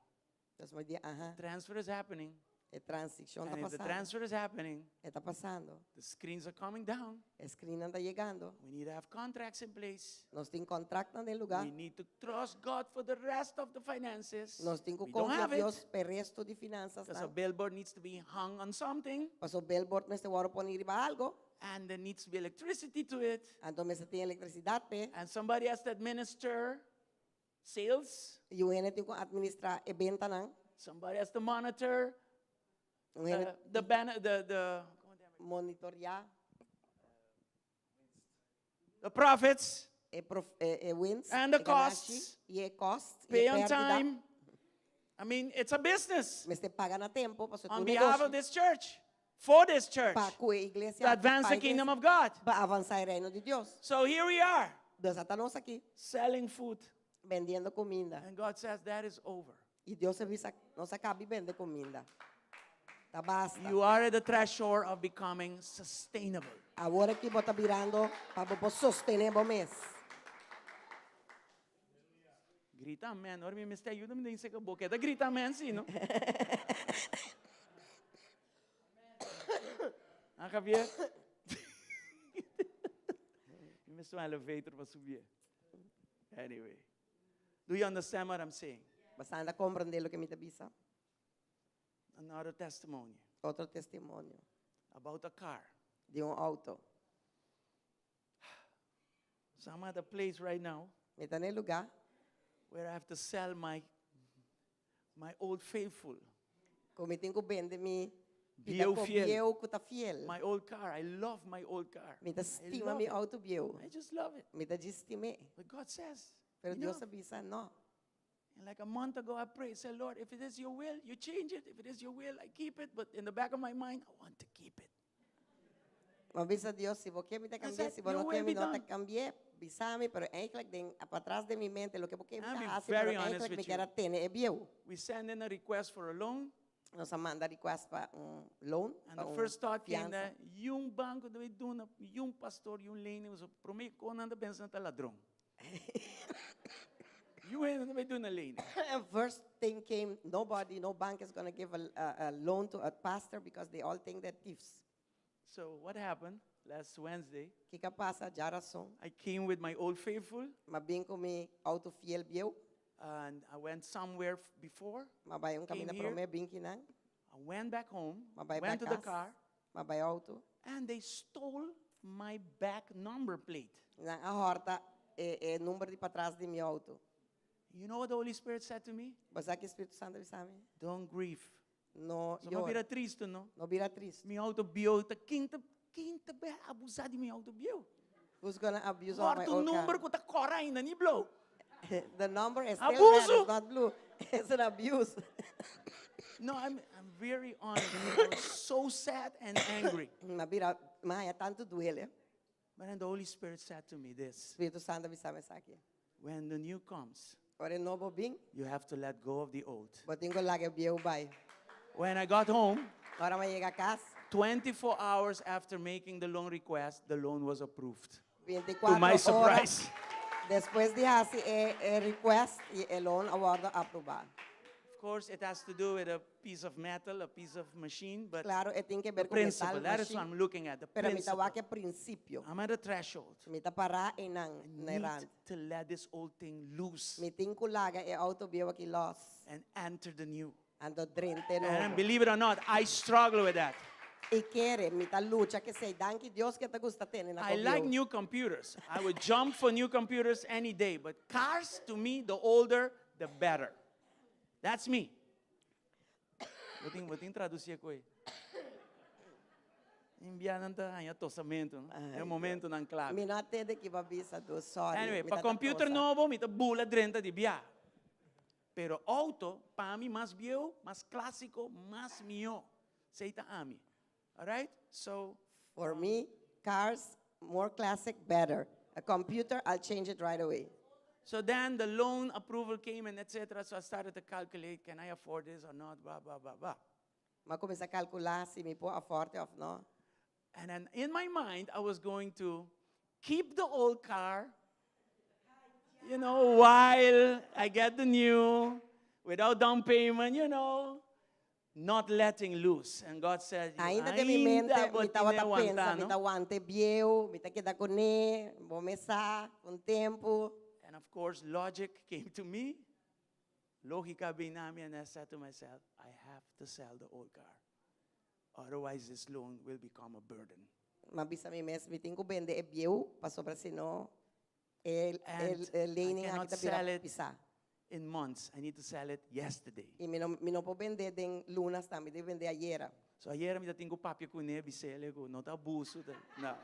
Dus mi di, aha, transfer is happening. E transishon ta And if the pasando. Transfer is happening, E ta pasando. The screens are coming down. E screen ta yegando. We need to have contracts in place. Nos tin kontraktnan na lugá. We need to trust God for the rest of the finances. Nos tin ku We don't konfia have it Dios pa e resto di finanzas. Because a billboard needs to be hung on something Paso billboard mester wòrdu pone riba algu. And there needs to be electricity to it. Anto mester tin elektrisidat p'e. And somebody has to administer sales. I un hende tin ku administrá e bentanan. Somebody has to monitor Un hende the banner, the, monitoriá the profits, e, prof, e, e wins, And the e ganashi, costs. i e cost, i Pay e on pérdida. time. I mean, it's a business Mester paga na tempu, paso on un behalf of negócio. This church, for this church, Pa ku e iglesia, to advance pa the kingdom iglesia, of God. Pa avansá e reino di Dios. So here we are, Dus ata nos aki, selling food. Bendiendo kuminda. And God says that is over. I Dios a bisa, nos a kaba di bende kuminda. Ta basta. You are at the threshold of becoming sustainable. Awor aki bo ta birando pa bo sostené bo mes. Grita amen. Ora mi mester yuda, mi den seka boca. Ta grita amen, si, no? Ah, Javier? Mi mester un elevator pa subi. Anyway. Do you understand what I'm saying? Bo ta komprondé loke mi ta bisa? Another testimony Otro testimonio about a car. Di un outo. So I'm at a place right now Mi ta na lugá where I have to sell my old faithful, ku mi tin ku bende mi Bieu fiel. Bieu ku ta fiel. My old car. I love my old car. Mi ta I stima love mi it. outo bieu. I just love it. Mi ta stim'é. But God says, Pero Dios enough. a bisa no. And like a month ago, I prayed, said, "Lord, if it is your will, you change it. If it is your will, I keep it. But in the back of my mind, I want to keep it." M'a bisa Dios, si bo ke mi ta I kambia, said, si bo "Your no will ke mi be no ta done." kambia, bisa mi, pero eigenlijk den patras den mi mente, loke bo ke mi I'll ta be hasi, very pero honest eigenlijk mi with you. ke tene e bieu. We send in a request for a loan. Nos a manda request pa un loan, And pa the un first thought came fiansa. that un banko ta bai duna, un pastor, un lening, so promé ku nan ta pensa ta ladron. Niun hende no ta bai duna lening. And first thing came, nobody, no bank is going to give a loan to a pastor because they all think they're thieves. So what happened last Wednesday? Kiko a pasa, djárason. I came with my old faithful, M'a bin ku mi outo fiel bieu. And I went somewhere before. M'a bai un Came kaminda here. promé bin akinan. I went back home, M'a bai went to back the car, M'a bai outo. And they stole my back number plate. Nan a hòrta e, e number di patras di mi outo. You know what the Holy Spirit said to me? Bo sa kiko Spiritu Santu a bisa mi? "Don't grieve." No So, no bira yora. tristu, no? No bira tristu. Mi outo bieu, ta ken ta ken ta bai abusá di mi outo bieu? Who's gonna abuse of my Hòrta old number car? ku ta kòrá ainda, ni blou. The number is still red, Abuso. it's not blue. It's an abuse. No, I'm very honest. I was so sad and angry. M'a bira, m'a haña tantu duele. But then the Holy Spirit said to me this: Spiritu Santu a bisa mi esaki. "When the new comes, Ora e nobo bin, you have to let go of the old." bo tin ku laga bieu bai. When I got home, Ora m'a yega kas, 24 hours after making the loan request, the loan was approved. 24 To my ora surprise. Despues di hasi e, e request e e loan a wòrdu aprobá. Of course, it has to do with a piece of metal, a piece of machine, but Klaro, e tin ku the ber ku principle, metal that is what machine. I'm looking at, the Pero mi principle. ta wak e prinsipio. I'm at a threshold. Mi ta pará einan I na need rand. to let this old thing loose Mi tin ku laga e outo bieu aki los. And enter the new. Anto drenta And nobo. Believe it or not, I struggle with that. I kere, mi ta lucha ku esei. Danki Dios ku e ta gusta tene na I like bieu. New computers. I would jump for new computers any day, but cars, to me, the older, the better. That's me. Bo tin tradusí e kos. Enviá nan ta haña tosamentu, no? Ai, E momento nan klave. Mi no a tende kiko b'a bisa do, sorry. Anyway, Mi pa ta computer tosa. nobo, mi ta bula drenta di bia. Pero outo, pa mi, mas bieu, mas klásiko, mas mihó. Esei ta ami. All right? So, For me, Cars, more classic, better. A computer, I'll change it right away. So then the loan approval came and etc. So I started to calculate, can I afford this or not, blah, blah, blah, blah. M'a kuminsá kalkulá si mi por afford òf no. And then in my mind, I was going to keep the old car while I get the new, without down payment, not letting loose. And God said, Ainda den mi mente, "Ainda mi tabata bo pensa, tin mi ta wanta e bieu, mi ta keda kuné, bo sa, un tempu. And of course, logic came to me. Lógika a bin na mi, and I said to myself, "I have to sell the old car. Otherwise, this loan will become a burden." M'a bisa mi mes, mi tin ku bende e bieu, pasobra sino e And e I lening cannot aki ta bira sell it pisá. in months. I need to sell it yesterday. I mi no por bende den luna, mi tin ku bende ayera. So ayera mi tabatin ku papia kuné, bis'é ku no ta abuso. No.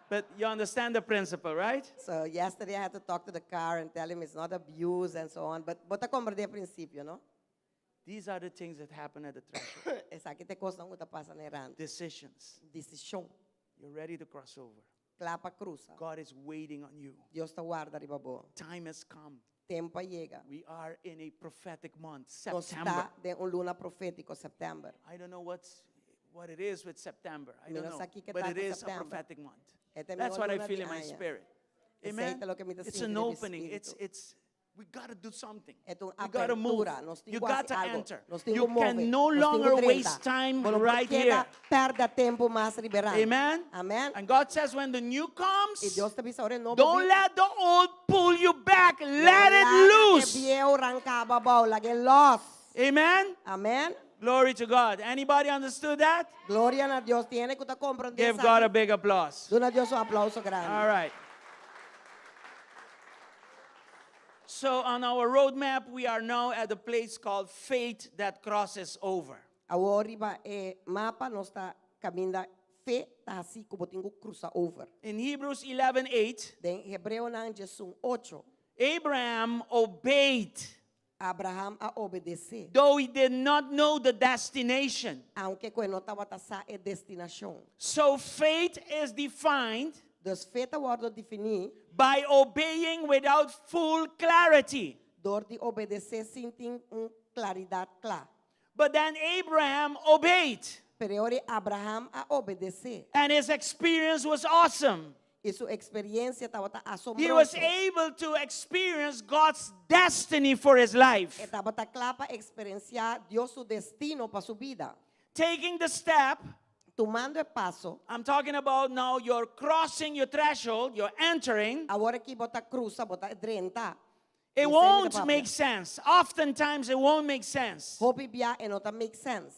But you understand the principle, right? So yesterday I had to talk to the car and tell him it's not abuse and so on. But bo ta komprondé e prinsipio, no? These are the things that happen at the threshold. Esaki ta e kosnan ku ta pasa na rant. Decisions. Desishon. You're ready to cross over. Kla pa krusa. God is waiting on you. Dios ta warda riba bo. Time has come. Tempu a yega. We are in a prophetic month, Nos September. ta den un luna profétiko, sèptèmber. I don't know what it is with September. I don't Mi no know. sa kiko But ta it ku is a sèptèmber. prophetic month. E ta That's what I luna feel di in my aña. spirit. Esei Amen. ta loke mi ta It's sinti an den mi opening. spiritu. We got to do something. E ta un You got to move. apertura. Nos You tin ku got to algo. enter. Nos tin You ku move. can no Nos tin ku longer drenta. waste time Bo no por right keda here. pèrdè tempu mas riba rant. Amen. Amen. And God says when the new comes, I Dios ta bisa ora nobo don't bin. let the old pull you back. Let it loose. E bieu ranka bo abou, lag'é los. Amen. Amen. Glory to God. Anybody understood that? Gloria na Dios. Tin hende ku ta komprondé. Give God a big applause. Duna Dios un aplouso grandi. All right. So on our roadmap, we are now at a place called Faith That Crosses Over. Awor riba e mapa nos ta kaminda fe ta hasi ku bo tin ku krusa over. In Hebrews 11:8, Den Hebreonan 8, Abraham obeyed, Abraham a obedesé. Though he did not know the destination. Aunke ku e no tabata sa e destinashon. So faith is defined Dus fe ta wòrdu definí by obeying without full clarity. Dor di obedesé sin tin un klaridat kla. But then Abraham obeyed, Pero ora Abraham a obedesé. And his experience was awesome. I su eksperensia tabata He was asombroso. Able to experience God's destiny for his life. E tabata kla pa eksperensiá Dios su destino pa su bida. Taking the step, Tumando e paso, I'm talking about now you're crossing your threshold, you're entering. Awor aki bo ta krusa, bo ta drenta. It Esei mi ta won't papia. Make sense. Oftentimes, it won't make sense. Hopi bia e no ta make sense.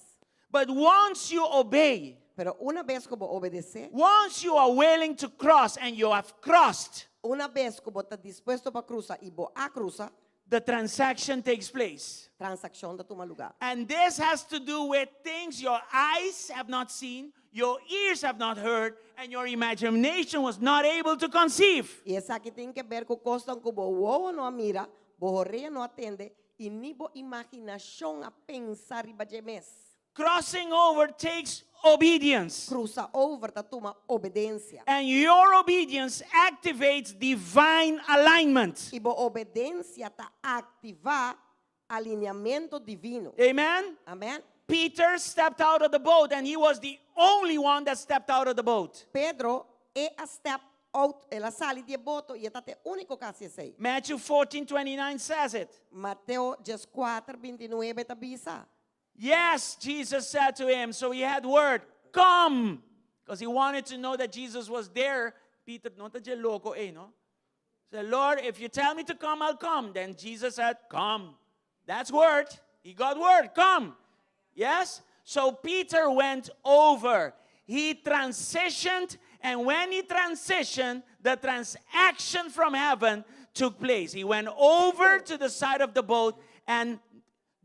But once you obey, Pero unabes ku bo obedesé, once you are willing to cross and you have crossed, unabes ku bo ta dispuesto pa krusa i bo a krusa, the transaction takes place. Transakshon ta tuma lugá. And this has to do with things your eyes have not seen, your ears have not heard, and your imagination was not able to conceive. I esaki tin ke ber ku kosnan ku bo wowo no a mira, bo orea no a tende i ni bo imaginashon a pensa riba dje mes. Crossing over takes obedience. Krusa over ta tuma obedensia. And your obedience activates divine alignment. I bo obedensia ta aktivá alineamentu divino. Amen? Amen. Peter stepped out of the boat, and he was the only one that stepped out of the boat. Pedro e a step out, el a sali di e boto i e tabata e úniko ku a hasi esei. Matthew 14:29 says it. Mateo 14, 29 ta bisa. "Yes," Jesus said to him. So he had word, "Come." Because he wanted to know that Jesus was there. Peter, no ta loko, eh, no? Said, "Lord, if you tell me to come, I'll come." Then Jesus said, "Come." That's word. He got word, "Come." Yes? So Peter went over. He transitioned, and when he transitioned, the transaction from heaven took place. He went over to the side of the boat and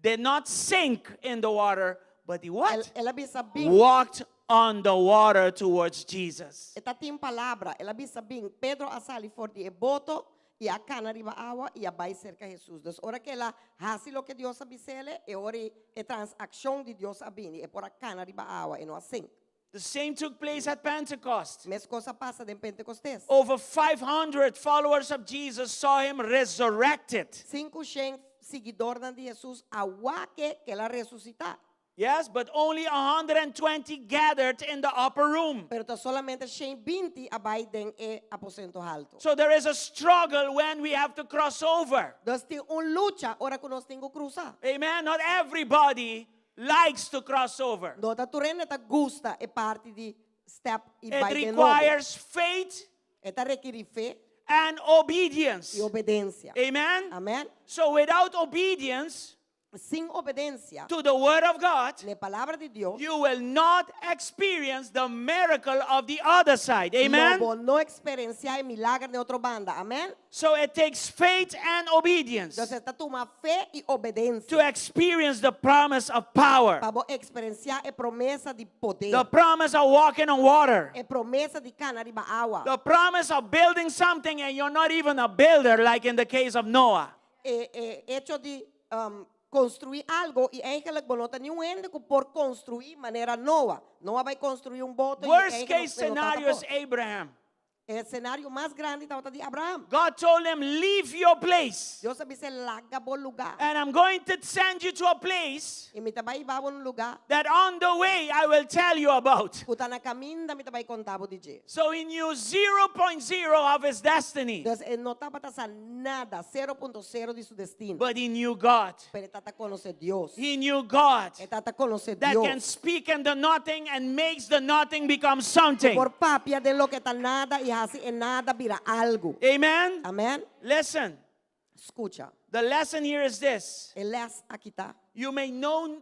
did not sink in the water, but he what? El a bisa bin. Walked on the water towards Jesus. E tabatin palabra, el a bisa bin. Pedro a sali for di e boto i a kana riba awa i a bai serka Jesus. Dus ora ku el a hasi loke Dios a bis'é, e ora e transakshon di Dios a bini, e por a kana riba awa e no a sink. The same took place at Pentecost. Meskos a pasa den Pentekostes. Over 500 followers of Jesus saw him resurrected. 500 siguidónan di Hesus a wak e ku el a resusitá. Yes, but only 120 gathered in the upper room. Pero ta solamente 120 a bai den e aposento haltu. So there is a struggle when we have to cross over. Dus tin un lucha ora ku nos tin ku krusa. Amen. Not everybody likes to cross over. No ta tur hende ta gusta e parti di step i It bai den nobo. requires faith E ta rekerí fe and obedience. i obedensia. Amen. Amèn. So without obedience Sin obedensia to the word of God, na palabra di Dios, you will not experience the miracle of the other side. Amen. lo bo no eksperensiá e milager di otro banda. Amèn. So it takes faith and obedience Entonses, ta tuma fe i obedensia to experience the promise of power, pa bo eksperensiá e promesa di poder. the promise of walking on water, E promesa di kana riba awa. the promise of building something and you're not even a builder, like in the case of Noah. E, e echo di konstruí algu i eigenlijk bo no ta niun hende ku por konstruí manera Noa. Noa a bai konstruí un boto i Worst eigenlijk case e no tabata scenario is por. Abraham. E scenario mas grandi tabata di Abraham. God told him, Leave your place, Dios a bis'é laga bo lugá. and I'm going to send you to a place I mi ta bai hiba bo un lugá that on the way I will tell you about. ku ta na kaminda mi ta bai konta bo di dje. So he knew 0.0 of his destiny, Dus e no tabata sa nada, 0.0 di su destino. but he knew God. Pero e tabata konosé Dios. He knew God E tabata konosé that can Dios. speak in the nothing and makes the nothing become something. Por papia den loke ta nada i hasi e nada bira algu. Amen? Amèn? Listen, Skucha. the lesson here is this. E lès aki ta. You may know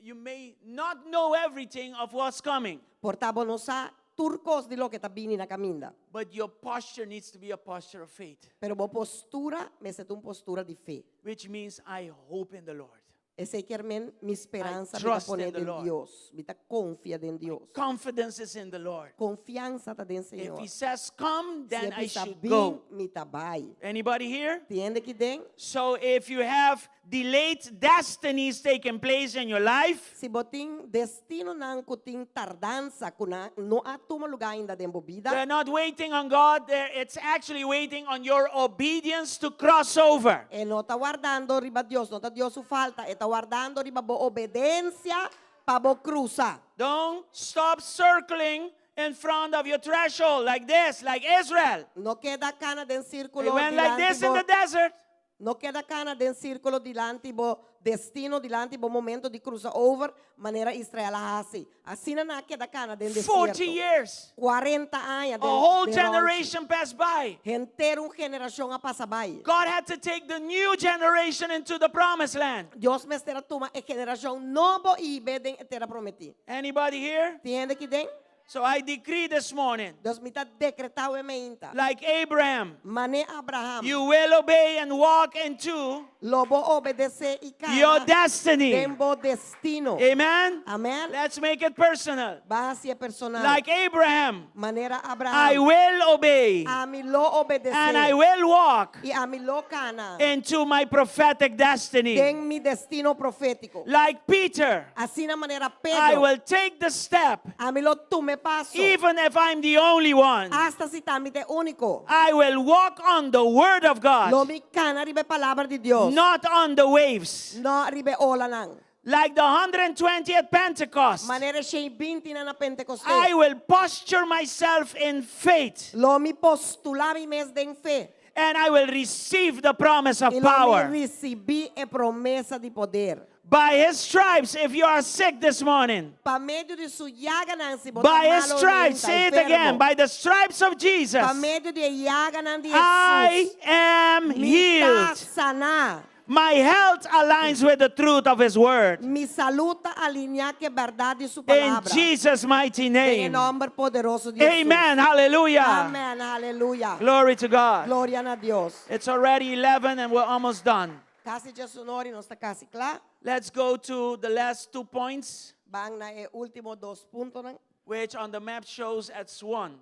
you may not know everything of what's coming, Por ta bo no sa tur kos di loke ta bini na kaminda. but your posture needs to be a posture of faith, Pero bo postura mester ta un postura di fe. which means I hope in the Lord. Esei kier men mi speransa mi ta trust pone in the den Lord. Dios. Mi ta konfia den Dios. Confidence is in the Lord. Konfiansa ta den If Señor. he says come, Si then e I bisa should bin, go. mi ta bai. Anybody here? Tin hende aki den? So if you have delayed destinies taking place in your life, Si bo tin destinonan ku tin tardansa ku nan no a tuma lugá ainda den bo bida. they're not waiting on God, they're, it's actually waiting on your obedience to cross over. E no ta wardando riba Dios, no ta Dios su falta, e ta wardando riba bo obedensia pa bo krusa. Don't stop circling in front of your threshold like this, like Israel. No keda kana den sírkulo They went like dilanti this in bo the desert. No keda kana den sírkulo dilanti bo destino, dilanti bo momento di krusa over, manera Israel a hasi. Asina nan a keda kana den 40 desierto. years. 40 aña A den, whole den ronchi. generation passed by. Henter un generashon a pasa bai. God had to take the new generation into the promised land. Dios mester a tuma e generashon nobo i hib'é den e tera prometí. Anybody here? Tin hende aki den? So I decree this morning, Dus mi ta dekretá awe mainta. like Abraham, Mane Abraham. you will obey and walk into Lo bo obedesé i kana your destiny. den bo destino. Amen? Amèn. Let's make it personal. Ban hasié personal. Like Abraham, Manera I Abraham. will obey Ami lo obedesé. and I will walk I ami lo kana into my prophetic destiny. den mi destino profétiko. Like Peter, Asina manera I Pedro. will take the step, Ami lo tuma e paso. even if I'm the only one. Asta si ta mi ta e úniko. I will walk on the word of Lo God, mi kana riba e palabra di Dios. not on the waves. No riba e olanan. Like the 120 at Pentecost, Manera e 120 nan na Pentekostes. I will posture myself in faith Lo mi postulá mi mes den fe. and I will receive the promise of I lo power. mi risibí e promesa di poder. By his stripes, if you are sick this morning, Pa medio di su yaganan si bo ta by his malo stripes, mainta, say it enfermo. again, by the stripes of Jesus, Pa medio di e yaganan di I Jesus. am Mi ta healed. saná. My health aligns with the truth of his word. Mi salú ta alineá ku e bèrdat di su In palabra. Jesus' mighty Den name. nòmber poderoso di Jesus. Amen. Hallelujah. Amèn. Aleluya. Glory to God. Gloria na Dios. It's already 11 and we're almost done. Kasi 11 or i nos ta kasi kla. Let's go to the last two points, Ban na e último dos puntonan. which on the map shows as one.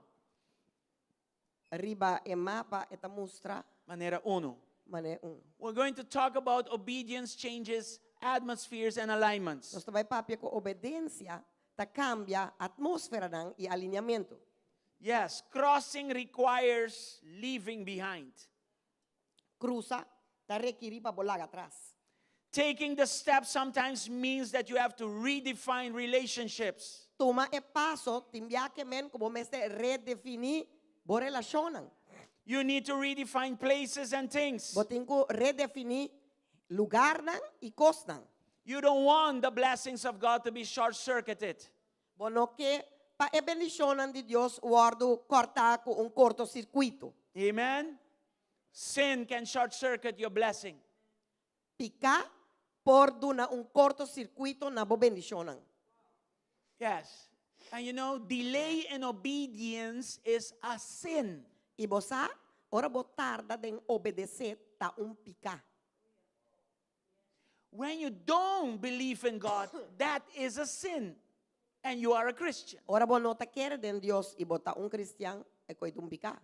Riba e mapa e ta mustra Manera uno. manera un. We're going to talk about obedience changes atmospheres and alignments. Nos ta bai papia ku obedensia Ta kambia atmósferanan i alineamentu. Yes, crossing requires leaving behind. Krusa ta rekerí pa bo laga atras. Taking the step sometimes means that you have to redefine relationships. Tuma e paso tin bia ke men ku bo mester redefiní bo relashonnan. You need to redefine places and things. Bo tin ku redefiní lugarnan i kosnan. You don't want the blessings of God to be short circuited. Bo no ke pa e bendishonnan di Dios wòrdu kòrtá ku un korto sirkuito. Amen. Sin can short circuit your blessing. Piká por duna un korto sirkuito na bo bendishonnan. Yes. And you know, delay in obedience is a sin. I bo sa, ora bo tarda den obedesé ta un piká. When you don't believe in God, that is a sin. And you are a Christian. Ora bo no ta kere den Dios i bo ta un kristian, e koi ta un piká.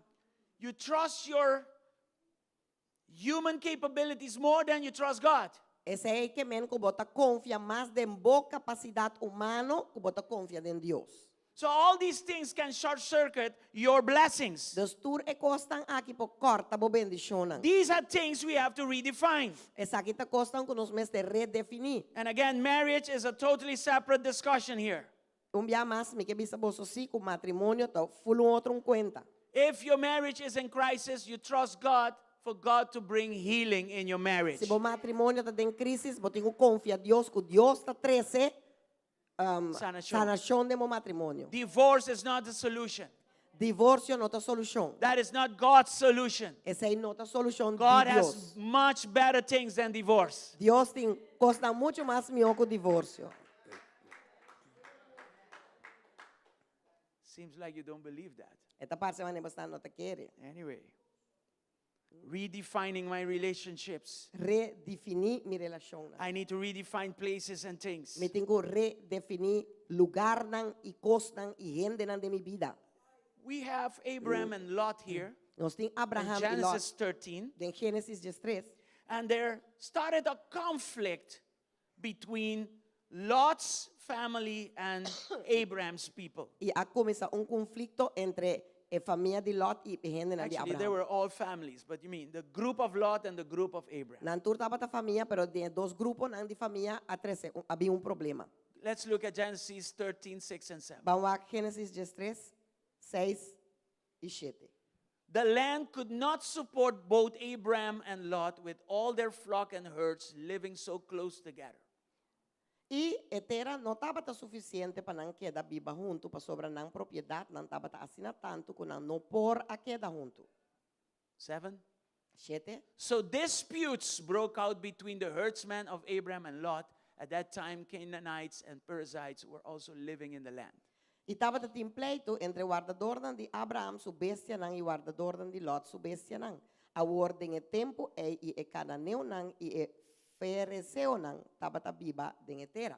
You trust your human capabilities more than you trust God. Esei ke men ku bo ta konfia mas den bo kapasidat humano ku bo ta konfia den Dios. So all these things can short circuit your blessings. Dus tur e kosnan aki por kòrta bo bendishonnan. These are things we have to redefine. Esaki ta kosnan ku nos mester redefiní. And again, marriage is a totally separate discussion here. Un bia mas mi ke bisa boso sí ku matrimonio ta ful un otro un kuenta. If your marriage is in crisis, you trust God for God to bring healing in your marriage. Si bo matrimonio ta den krísis, bo tin ku konfia Dios ku Dios ta trese Sanashon. sanashon den bo matrimonio. Divorce is not the solution. Divorsio no ta solushon. That is not God's solution. Esei no ta solushon di God Dios. has much better things than divorce. Dios tin kosnan muchu mas mihó ku divorsio. Seems like you don't believe that. E ta parse manera bo no ta kere. Anyway, redefining my relationships. Redefiní mi relashonnan. I need to redefine places and things. Mi tin ku redefiní lugarnan i kosnan i hendenan den mi bida. We have Abraham and Lot here Nos tin in Abraham i Lot Genesis 13, den Génesis 13. and there started a conflict between Lot's family and Abraham's people. I a kuminsá un konflikto entre e famia di Lot i e hendenan di Actually, they Abraham. were all families, but you mean the group of Lot and the group of Abraham. Nan tur tabata famia, pero den e dos gruponan di famia a trese un, a bin un problema. Let's look at Genesis 13, 6 and 7. Ban wak Génesis 13, 6 i 7. The land could not support both Abraham and Lot with all their flock and herds living so close together. I e tera no tabata sufisiente pa nan keda biba huntu, pasobra nan propiedatnan tabata asina tantu ku nan no por a keda huntu. 7. 7. So disputes broke out between the herdsmen of Abraham and Lot. At that time, Canaanites and Perizzites were also living in the land. I tabata tin pleitu entre wardadornan di Abraham su bestianan i wardadornan di Lot su bestianan. Awor den e tempu ei i e kananeonan i e ferezeonan tabata biba den e tera.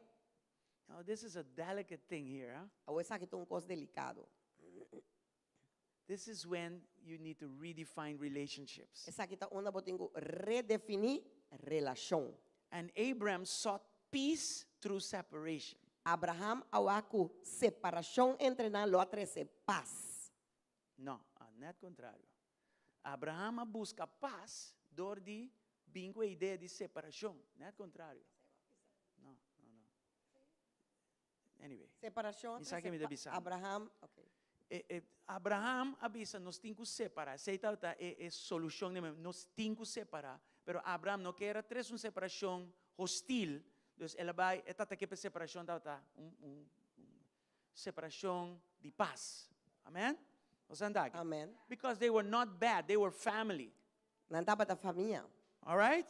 Now, this is a delicate thing here. Huh? Awor esaki ta un kos delikado. This is when you need to redefine relationships. Esaki ta unda bo tin ku redefiní relashon. And Abraham sought peace through separation. Abraham a wak ku separashon entre nan lo a trese pas. No, nèt kontrario. Abraham a buska pas dor di bin ku e idea di separashon. Nèt kontrario. No, no, no. Anyway. Separashon Mi sa ke mi ta bisa. Abraham, okay. E, e, Abraham a bisa nos tin ku separá. Esei tabata e, e solushon di nos tin ku separá. Pero Abraham no kier a trese un separashon hostil. Dus el a bai, e tabata ke pa e separashon tabata un, un, un separashon di pas. Amen? Nos anda aki? Amen. Because they were not bad, they were family. Nan tabata famia. All right?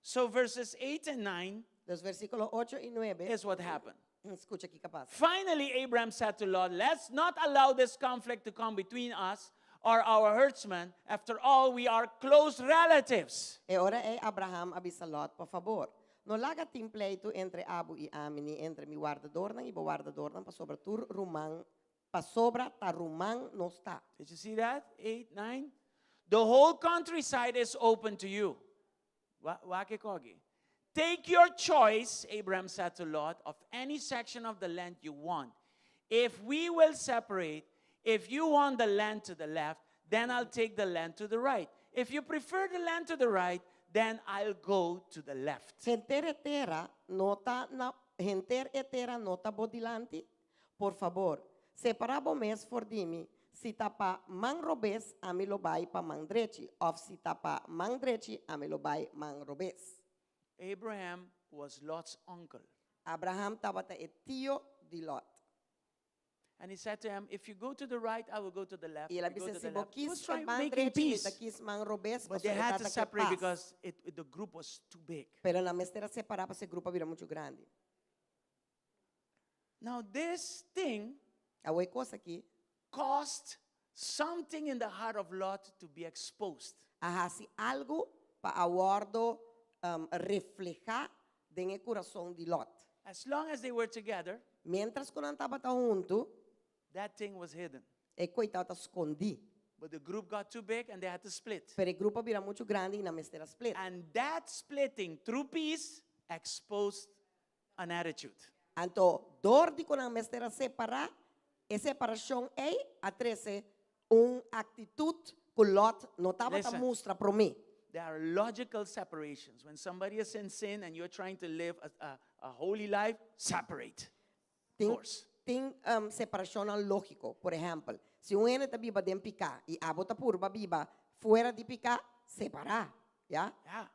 So verses 8 and 9 Dus versíkulo 8 i 9. is what happened. Skucha kiko a pasa. Finally, Abraham said to Lot, Let's not allow this conflict to come between us or our herdsmen. After all, we are close relatives. E ora ei Abraham a bisa Lot, Por fabor, no laga tin pleitu entre abo i ami, ni entre mi wardadornan i bo wardadornan, pasobra tur ruman, pasobra ta ruman nos ta. Did you see that? 8, 9. The whole countryside is open to you. Wak e kogi. Take your choice, Abraham said to Lot, of any section of the land you want. If we will separate, if you want the land to the left, then I'll take the land to the right. If you prefer the land to the right, then I'll go to the left. Henter e tera no ta na henter e tera no ta bo dilanti? Por fabor, separá bo mes for di mi, si ta pa man robes, ami lo bai pa man drechi, òf si ta pa man drechi, ami lo bai man robes. Abraham was Lot's uncle. Abraham tabata e tio di Lot. And he said to him, If you go to the right, I will go to the left. I el a If you go bisa to si the bo left. He was kis e trying, man making drechi, mi ta peace. kis man robes, But paso they e had to tata ke separate pas. because the group was too big. Pero nan mester a separá paso e grupo a bira muchu grandi. Now, this thing Awor e kos aki caused something in the heart of Lot to be exposed. a hasi algu pa a wòrdu reflehá den e kurason di Lot. As long as they were together, Miéntras ku nan tabata huntu, that thing was hidden. e koi tabata skondí. But the group got too big and they had to split. Pero e grupo a bira muchu grandi i nan mester a split. And that splitting through peace exposed an attitude. Anto, dor di ku nan mester a separá, e separashon ei a trese un aktitut ku Lot no tabata Listen. mustra promé. There are logical separations. When somebody is in sin and you're trying to live a, a, a holy life, separate. Tin, Course. tin um, separashonnan lógiko. Por ehèmpel, si un hende ta biba den piká i abo ta purba biba fuera di piká, separá. Ya? Yeah.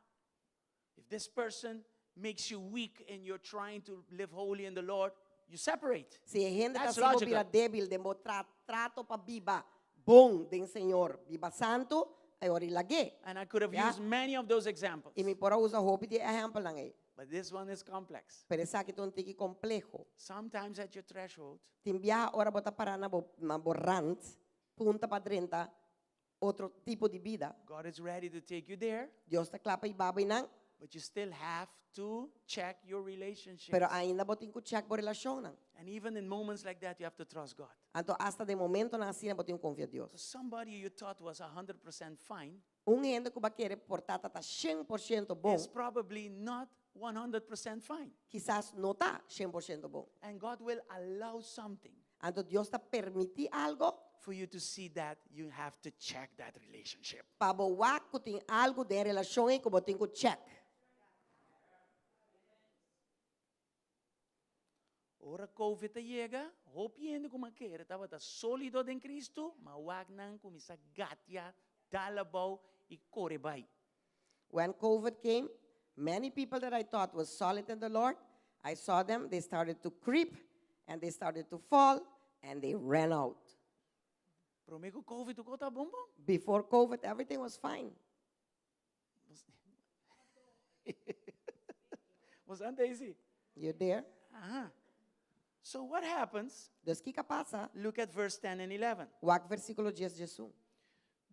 If this person makes you weak and you're trying to live holy in the Lord, you separate. Si e hende ta That's hasi bo logical. bira débil den bo tra trato pa biba bon den Señor, biba santu, e ora ei lag'é. And I could have Yeah. used many of those examples. I mi por a usa hopi di e ehèmpelnan ei. But this one is complex. Pero esaki ta un tiki kompleho. Sometimes at your threshold, Tin biaha ora bo ta pará na bo na bo rant, punta pa drenta otro tipo di bida. God is ready to take you there, Dios ta kla pa hiba bo einan, but you still have to check your relationships. pero ainda bo tin ku check bo relashonnan. And even in moments like that, you have to trust God. Anto asta den momentonan asina bo tin ku konfia Dios. Somebody you thought was 100% fine Un hende ku bo a kere por ta ta 100% bon, is probably not 100% fine. kisas no ta 100% bon. And God will allow something Anto Dios ta permití algo for you to see that you have to check that relationship. pa bo wak ku tin algo den e relashon ei ku bo tin ku check. Ora Covid a yega, hopi hende ku m'a kere tabata sólido den Kristu, m'a wak nan kuminsá gatia, dal abou i kore bai. When Covid came, many people that I thought was solid in the Lord, I saw them, they started to creep and they started to fall and they ran out. Promé ku Covid tur kos ta bon bon. Before Covid, everything was fine. Boso anda ei? You there? Aha. So what happens? Dus kiko a pasa? Look at verse 10 and 11. Wak versíkulo 10 11.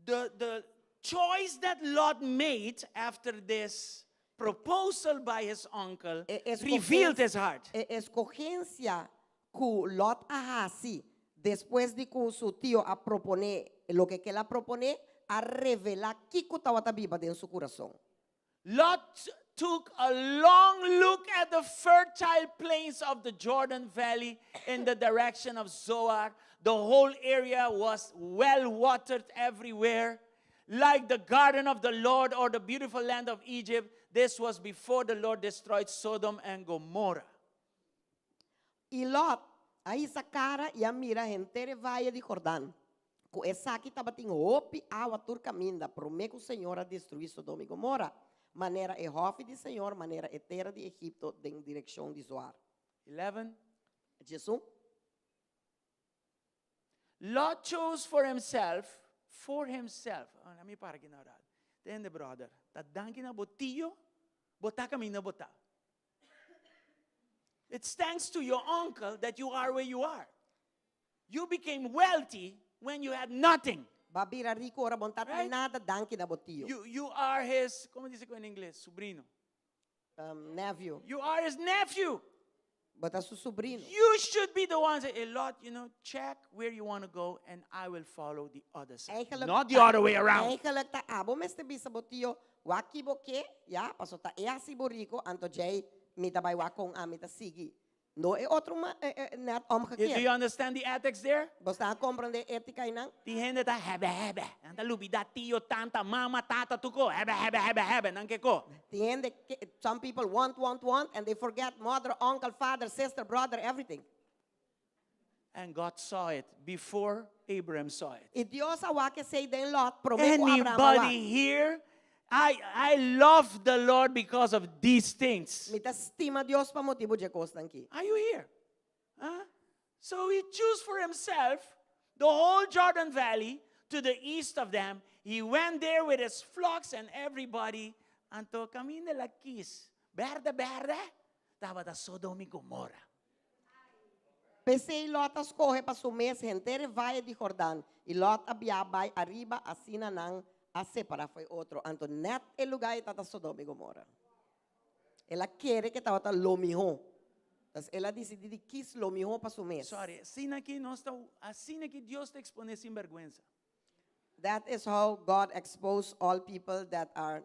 The choice that Lot made after this proposal by his uncle E revealed his heart. E eskohensia ku Lot a hasi despues di ku su tio a proponé loke ku el a proponé a revelá kiko tabata biba den su kurason. Lot took a long look at the fertile plains of the Jordan Valley in the direction of Zoar. The whole area was well watered everywhere, like the garden of the Lord or the beautiful land of Egypt. This was before the Lord destroyed Sodom and Gomorrah. I Lot a hisa kara i a mira henter e vaye di Jordan, ku esaki tabatin hopi awa tur kaminda, promé ku Señor a destruí Sodoma i Gomora, manera e hòfi di Señor, manera e tera di Egipto den direkshon di Zoar. 11. 11. Lot chose for himself, for himself. Oh, let me para aki na ratu. Tende, brother. Ta danki na bo tio, bo ta kaminda bo ta. It's thanks to your uncle that you are where you are. You became wealthy when you had nothing. B'a bira riku ora bo no tabatin Right? nada, danki na bo tio. You are his, kon ta bisa in English? Sobrino. Nephew. You are his nephew. Bo ta su sobrino. You should be the one say, hey, Lot, check where you want to go and I will follow the other side. Eigenlijk Not the ta- other way around. Eigenlijk ta abo mester bisa bo tio, wak ki bo ke, ya, paso ta e a hasi bo riku, anto djei mi ta bai wak kon ami ta sigui. No e otro ma, eh, eh, net Do omgekeerd. you understand the ethics there? Bo ta komprondé étika einan? Tin hende ta hebe hebe. Nan ta lubidá tio, tanta, mama, tata, tur kos. Hebe hebe hebe hebe. Nan ke kos. Tin hende, some people want, want, want, and they forget mother, uncle, father, sister, brother, everything. And God saw it before Abraham saw it. I Dios a wak esei den Lot, promé ku Abraham a wak. Anybody here? I, I love the Lord because of these things. Mi ta stima Dios pa motibu di e kosnan akí. Are you here? Huh? So he chose for himself the whole Jordan Valley to the east of them. He went there with his flocks and everybody. Anto kaminda el a kis. Bèrdè bèrdè tabata Sodom i Gomorra. P'esei Lòt a skohe pa su mes henter e vaye di Jordan, i Lòt a biaha bai ariba, asina nan a separá fo'i otro. Anto nèt e lugá ei tabata Sodom i Gomorra. El a kere ku e tabata lo mihó. Dus el a disidí di kis lo mihó pa su mes. Sorry, asina ki nos ta, asina ki Dios ta eksponé sinbèrgwensa. That is how God expose all people that are.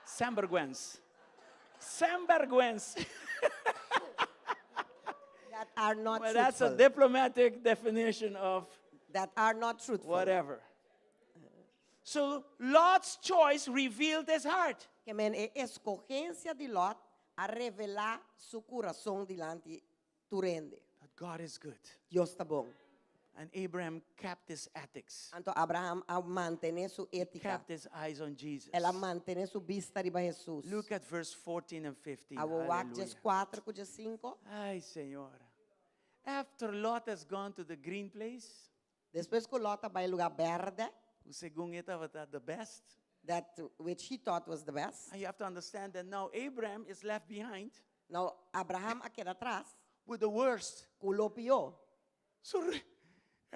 Sinbèrgwens. Sinbèrgwens. That are not Well, that's a truthful. diplomatic definition of That are not truthful. whatever. So Lot's choice revealed his heart. Ke men e eskohensia di Lot a revelá su kurason dilanti tur hende. That God is good. Dios ta bon. And Abraham kept his ethics. Anto Abraham a mantené su étika. Kept his eyes on Jesus. El a mantené su bista riba Hesus. Look at verse 14 and 15. Awor wak Hallelujah. 14 ku 15. Ay, Señor. After Lot has gone to the green place, Despues ku Lot a bai lugá bèrdè, segun e tabata the best, that which he thought was the best. and you have to understand that now Abraham is left behind Now Abraham a keda atras with the worst. ku lo pió. So, e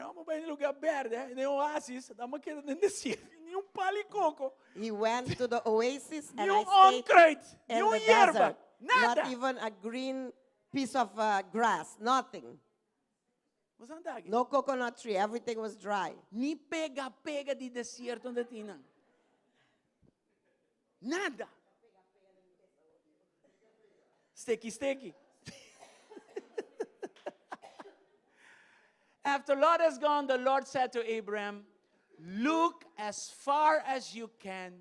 hòmber a bai na lugá bèrdè, den oasis, dam a keda den desierto, ni un pal'i koko, He went to the oasis ni and I un stayed onkruid, ni in un the yerba, desert. nada. Not even a green piece of grass, nothing. Bo sa aki? No coconut tree, everything was dry. Ni pega pega di desierto no tin nan. Nada. Sticky, sticky. After Lot has gone, the Lord said to Abraham, Look as far as you can,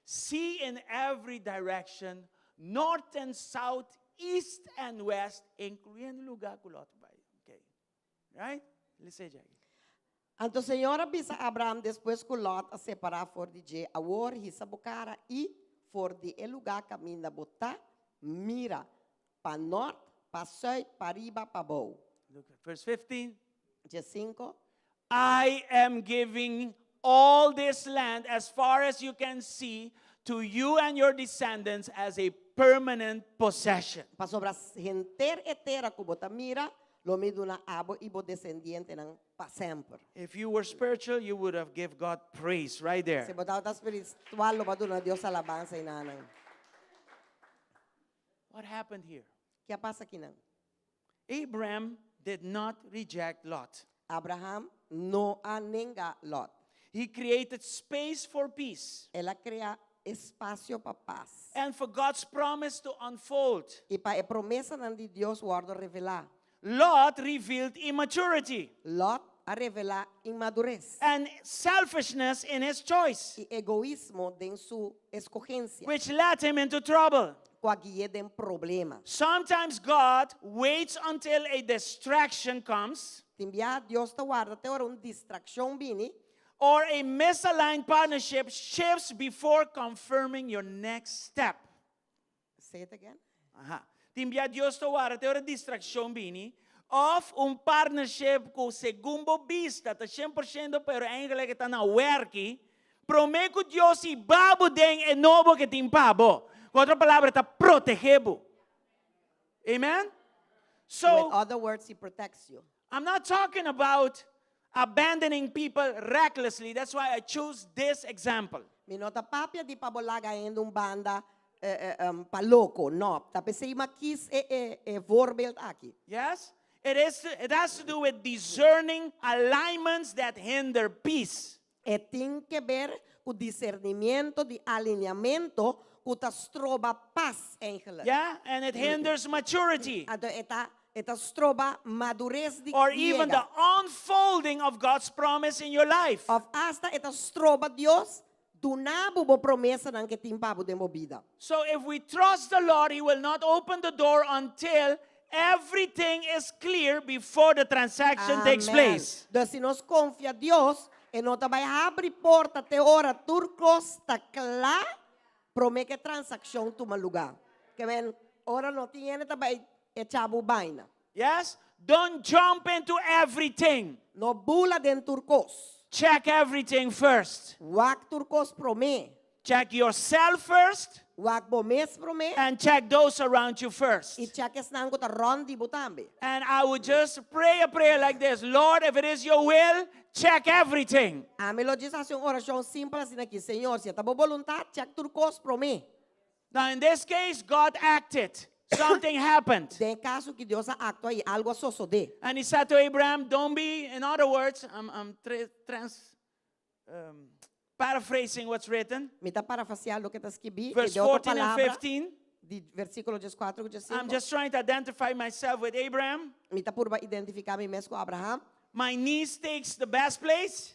see in every direction, north and south, east and west, inkluyendo lugá ku Lot a bai. Okay. Right? Listen, Jackie. Anto Señor a bisa Abraham despues ku Lot a separá for di dje, Awor hisa bo kara i for di e lugá kaminda bo ta, mira pa nort, pa sùit, pariba, pabou. Look at verse 15. 15. I am giving all this land as far as you can see to you and your descendants as a permanent possession. Pasobra henter e tera ku bo ta mira, lo mi duna abo i bo desendientenan pa semper. If you were spiritual, you would have give God praise right Si there. bo tabata spiritual, lo bo a duna Dios alabansa einan. What happened here? Ki a pasa akinan? Abraham did not reject Lot. Abraham no a nenga Lot. He created space for peace El a krea espasio pa pas. and for God's promise to unfold. I pa e promesanan di Dios wòrdu revelá. Lot revealed immaturity Lot a revelá inmadures and selfishness in his choice, i egoismo den su eskohensia, which led him into trouble. ku a gui'é den problema. Sometimes God waits until a distraction comes Tin bia Dios ta warda te ora un distrakshon bini or a misaligned partnership shifts before confirming your next step. Say it again. Aha. Tin bia Dios ta warda te ora distrakshon bini òf un partnership ku segun bo bista ta 100% pero eigenlijk e ta na wèrki, promé ku Dios hiba bo den e nobo ku e tin pa bo. Ku otro palabra, e ta protegé bo. Amen? So, With other words, he protects you. I'm not talking about abandoning people recklessly. That's why I choose this example. Mi no ta papia di pa bo laga hende un banda pa loko, no. Ta p'esei m'a kis e e e voorbeeld aki. Yes? It is it has to do with discerning alignments that hinder peace. E tin ke ber ku disernimiento di alineamento. ku ta stroba pas eigenlijk. Yeah? And it hinders maturity. Anto e ta e ta stroba madures di Or even the yega. unfolding of God's promise in your life. Of hasta e ta stroba Dios duna bo bo promesanan ku e tin pa bo den bo bida. So if we trust the Lord, He will not open the door until everything is clear before the transaction takes Amen. place. Dus si nos konfia Dios, e no ta bai habri porta te ora tur kos ta kla promé ku e transakshon tuma lugá. Ke men ora no tin hende ta bai echa bo baina. Yes? Don't jump into everything. No bula den tur kos. Check everything first. Wak tur kos promé. Check yourself first Wak bo mes promé and check those around you first. i check esnan ku ta rònt di bo tambe. And I would just pray a prayer like this Lord, if it is your will, check everything. Ami lo djis hasi un orashon simpel asina aki, Señor, si e ta bo boluntat, check tur kos promé. Now, in this case, God acted. Something happened. Den e kaso aki Dios a aktua i algu a sosodé. And he said to Abraham, Don't be, in other words, I'm, I'm tra- trans, um, paraphrasing what's written. Mi ta parafraseá loke ta skibí i Verse den otro 14 and palabra 15. di versíkulo 14 ku I'm 15. just trying to identify myself with Abraham. Mi ta purba identifiká mi mes ku Abraham. My niece takes the best place.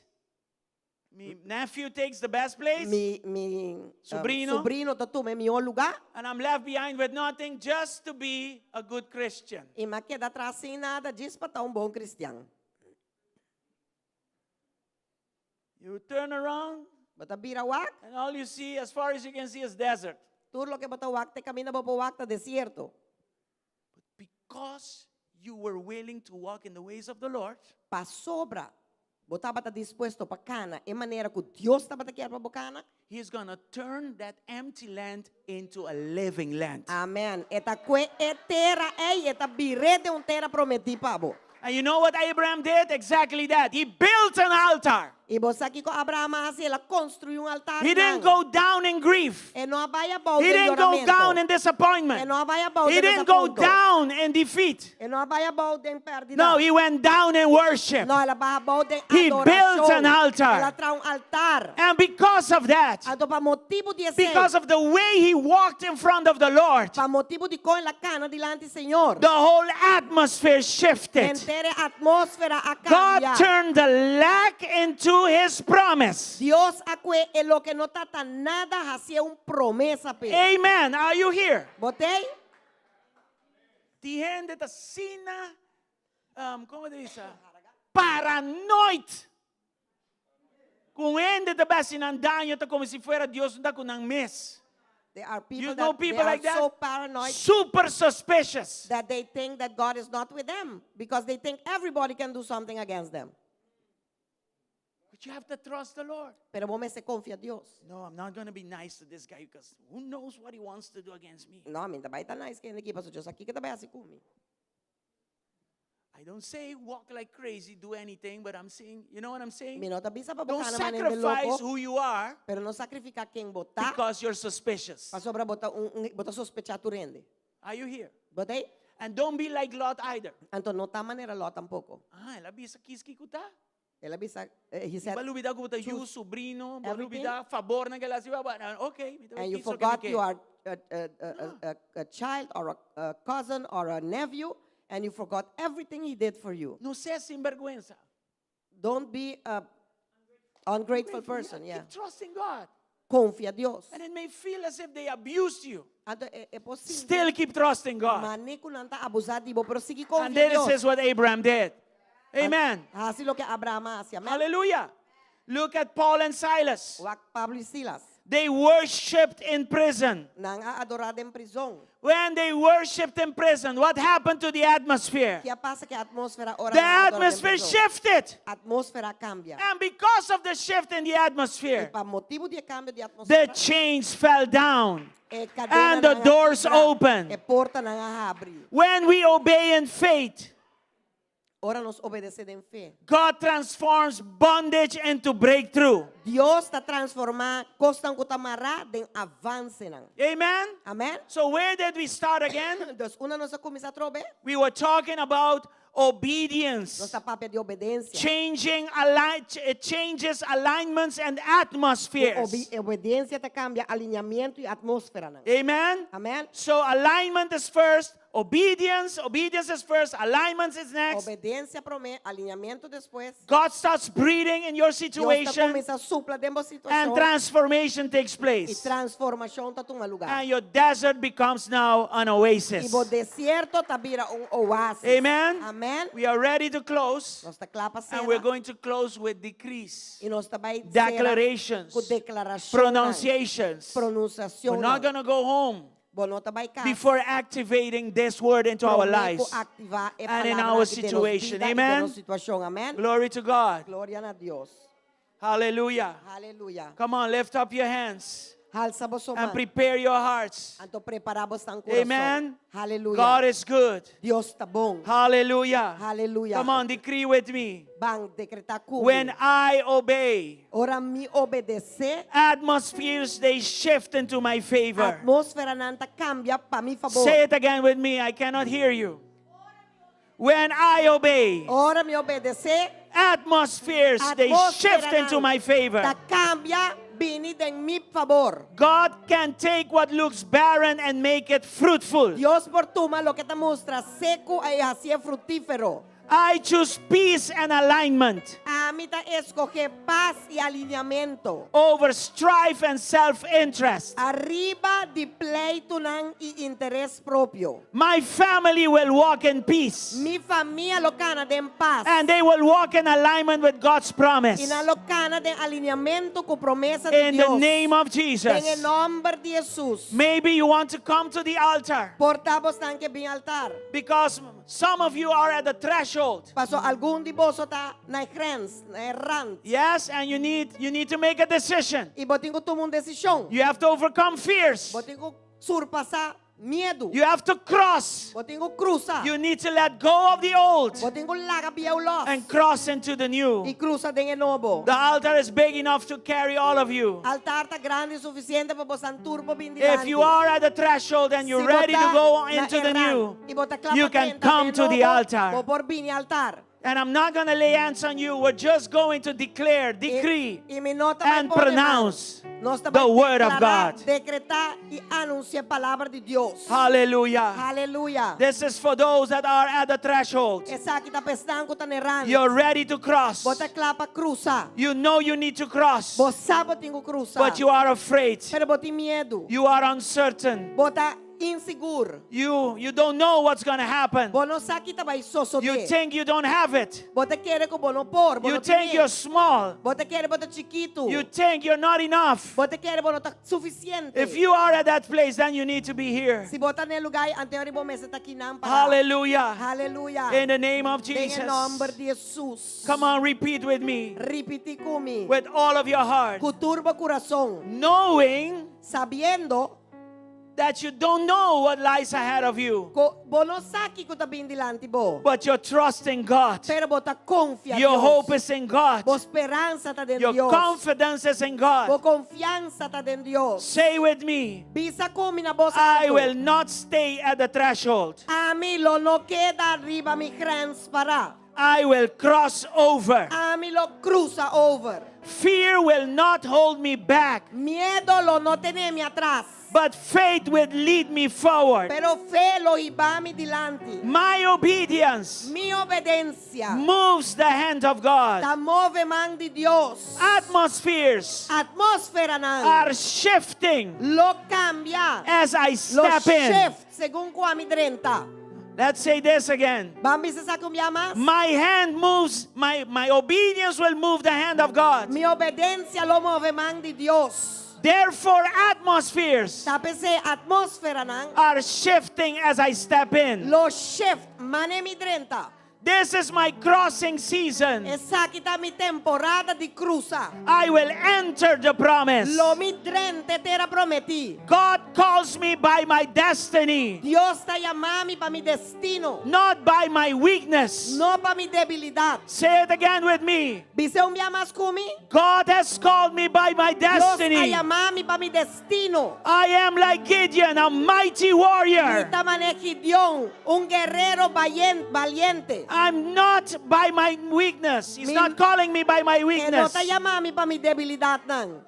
Mi nephew takes the best place. Mi, mi Sobrino. sobrino ta tuma e mihó lugá. And I'm left behind with nothing just to be a good Christian. I m'a keda atras sin nada djis pa ta un bon kristian. You turn around Bo ta bira wak, and all you see, as far as you can see, is desert. tur loke bo ta wak te kaminda bo por wak ta desierto. But because you were willing to walk in the ways of the Lord, Pasobra bo tabata dispuesto pa kana e manera ku Dios tabata kier pa bo kana. He is going to turn that empty land into a living land. Amen. E ta kue e tera ei, e ta bir'é den un tera prometí pa bo. And you know what Abraham did? Exactly that. He built an altar. I bo sa kiko Abraham a hasi? El a konstruí un altar He didn't nan. go down in grief. E no a bai abou He den didn't go yoramentu. down in disappointment. E no a bai abou He den didn't go desapunto. down in defeat. E no a bai abou den pèrdida. No, he went down in worship. No, el a baha abou den He adorashon. built an altar. El a traha un altar. And because of that, Anto pa motibu di esei, because of the way he walked in front of the Lord, pa motibu di kon el a kana dilanti Señor, the whole atmosphere shifted. henter e atmósfera a God kambia. turned the lack into his promise. Dios a kue e loke no tabata nada hasié un promesa p'e. Amen. Are you here? Bo t'ei? Tin hende ta asina, um, kon ta bisa? Paranoid. Ku hende ta bai hasi nan daño ta komo si fuera Dios no ta ku nan mes. There are people You know that they people are like that? so paranoid Super suspicious. that they think that God is not with them because they think everybody can do something against them. But you have to trust the Lord. Pero bo mester konfia Dios. No, I'm not going to be nice to this guy because who knows what he wants to do against me. No, mi no ta bai ta nice ku e hende aki, pasobra Dios sa kiko e ta bai hasi ku mi. I don't say walk like crazy, do anything, but I'm saying, you know what I'm saying? Mi no ta bisa pa bo Don't kana manera de sacrifice loko, who you are pero no sakrifiká ken bo ta, because you're suspicious. pasobra bo ta un, un, bo ta sospechá tur hende. Are you here? Bo t'ei? And don't be like Lot either. Anto no ta manera Lot tampoko. Ah, el a bisa kiski ku ta. El a bisa, eh, he said, Bo a lubidá ku bo ta yu, choose sobrino, bo a everything. lubidá fabor nan ku el a hasi, okay. And you forgot you are a, a, a, a, a child or a, a cousin or a nephew, and you forgot everything he did for you. No sea sinbèrgwensa. Don't be a ungrateful person, yeah. Keep trusting God. Confia Dios. And it may feel as if they abused you. Anto e, e posibel. Still keep trusting God. Mane ku nan ta abusá di bo, pero sigui confia And this Dios. is what Abraham did. Amen. Hasi loke Abraham a hasi. Amen. Hallelujah. Look at Paul and Silas. Wak Pablo i Silas. They worshipped in prison. Nan a adorá den prizòn. When they worshipped in prison, what happened to the atmosphere? Ki a pasa ku e atmósfera ora The nan a adorá den atmosphere prizòn? shifted. Atmósfera a kambia. And because of the shift in the I atmosphere, pa motibu di e kambio di the atmósfera, chains fell down e and the kadenanan a doors kibra, opened. E portanan a habri. When we obey in faith, Ora nos obedesé den fe. God transforms bondage into breakthrough. Dios ta transformá kosnan ku ta mará den avansenan. Amen? Amen? So, where did we start again? Dus unda nos a kuminsá atrobe? We were talking about Nos obedience. ta papia di obedensia. Changing align, it changes alignments and atmospheres. Obe obedensia ta kambia alineamentu i atmósfera. Amen. Amen. So alignment is first, obedience, obedience is first, alignment is next. Obedensia promé, alineamentu despues. God starts breathing in your Dios ta situation kuminsá supla den bo and situashon transformation takes i place. transformashon ta tuma lugá. And your desert becomes now an I oasis. bo desierto ta bira un oasis. Amen. Amen. We are ready to close Nos ta kla pa and we're sera. going to close with decrees, I nos ta bai sera declarations, ku deklarashon. pronunciations. We're Pronunsiashon. not going to go home Bo no ta bai kas. before activating this word into our lives. Aktivá e and in palabra our aki den nos situation. bida i den Amen. nos situashon. Amen. Glory to God. Gloria na Dios. Hallelujah. Aleluya. Come on, lift up your hands Halsa boso and man. prepare your hearts. Anto prepará boso kurason. Amen. Aleluya. God is good. Dios ta bon. Hallelujah. Hallelujah. Come on, decree with me. Ban dekretá ku mi. When I obey, Ora mi obedesé, atmospheres they shift into my favor. atmósferanan ta kambia pa mi fabor. Say it again with me. I cannot hear you. When I obey, Ora mi obedesé, atmospheres they shift atmósferanan into my favor. Ta kambia bini den mi fabor. God can take what looks barren and make it fruitful. Dios por tuma loke ta mustra seku i hasié fruktífero. I choose peace and alignment Ami ta skohe pas i alineamentu. over strife and self interest. Ariba di pleitunan i interes propio. My family will walk in peace Mi famia lo kana den pas. and they will walk in alignment with God's promise. I nan lo kana den alineamentu ku promesa di In the Dios. name of Den e Jesus. nòmber di Jesus. Maybe you want to come to the altar Por ta boso ke bin altar. because some of you are at the threshold. Paso algun di boso ta na grens, na rand. Yes, and you need to make a decision. I bo tin ku tuma un desishon. You have to overcome fears. Bo tin ku surpasá miedu. You have to cross. Bo tin ku krusa. You need to let go of the old Bo tin ku laga bieu lòs. and cross into the I new. krusa den e nobo. The altar is big enough to carry all of you. Altar ta grandi sufisiente pa boso tur por bin If you are at the threshold and you're ready to go into the new, you can come to the altar. Bo por bini altar. And I'm not going to lay hands on you. We're just going to declare, decree, I mi no ta bai and pone man. pronounce Nos ta the bai word of deklará, God. Dekretá i anunsiá palabra di Dios. Hallelujah. Aleluya. This is for those that are at the threshold. Esaki ta pa esnan ku ta na rand. You're ready to cross. Bo ta kla pa krusa. You know you need to cross, Bo sa bo tin ku krusa. but you are afraid. Pero bo tin miedu. You are uncertain. Bo ta insigur. You don't know what's going to happen. Bo no sa ki ta bai sosodé. You think you don't have it. Bo ta kere ku bo no por. Bo You no tin think you're small. Bo ta kere bo ta chikitu. You think you're not enough. Bo ta kere bo no ta sufisiente. If you are at that place, then you need to be here. Si bo ta na e lugá anto bo mester ta akinan pará. Hallelujah. Aleluya. In the name of Den Jesus. nòmber di Jesus. Come on, repeat with me. Ripití ku mi. With all of your heart. Ku tur bo kurason. Knowing Sabiendo that you don't know what lies ahead of you, ku bo no sa kiko ta bin dilanti bo. but you're trusting God. Pero bo ta konfia Your Dios. hope is in God. Bo speransa ta den Your Dios. confidence is in Bo God. konfiansa ta den Dios. Say with me, Bisa ku mi na bos I altu. will not stay at the threshold. Ami lo no keda riba mi grens pará. I will cross over. Ami lo krusa over. Fear will not hold me back, Miedu lo no tene mi atras. but faith will lead me forward. Pero fe lo hiba mi dilanti. My obedience Mi obedensia moves the hand of God. ta move man di Dios. Atmospheres Atmósferanan are shifting lo kambia. as I Lo step in. shift segun ku ami drenta. Let's say this again. Ban bisa esaki un bia mas. My hand moves, my obedience will move the hand of God. Mi obedensia lo move man di Dios. Therefore, atmospheres Ta p'esei atmósferanan are shifting as I step in. lo shift mane mi drenta. This is my crossing season. Esaki ta mi temporada di krusa. I will enter the promise. Lo mi drenta e tera prometí. God calls me by my destiny, Dios ta yama mi pa mi destino, not by my weakness. no pa mi debilidat. Say it again with me. Bis'é un bia mas ku mi? God has called me by my Dios a destiny. yama mi pa mi destino. I am like Gideon, a mighty warrior. Mi ta manera Gideon, un guerero valiente. I'm not by my weakness. He's not calling me by my E no weakness. ta yama mi pa mi debilidatnan.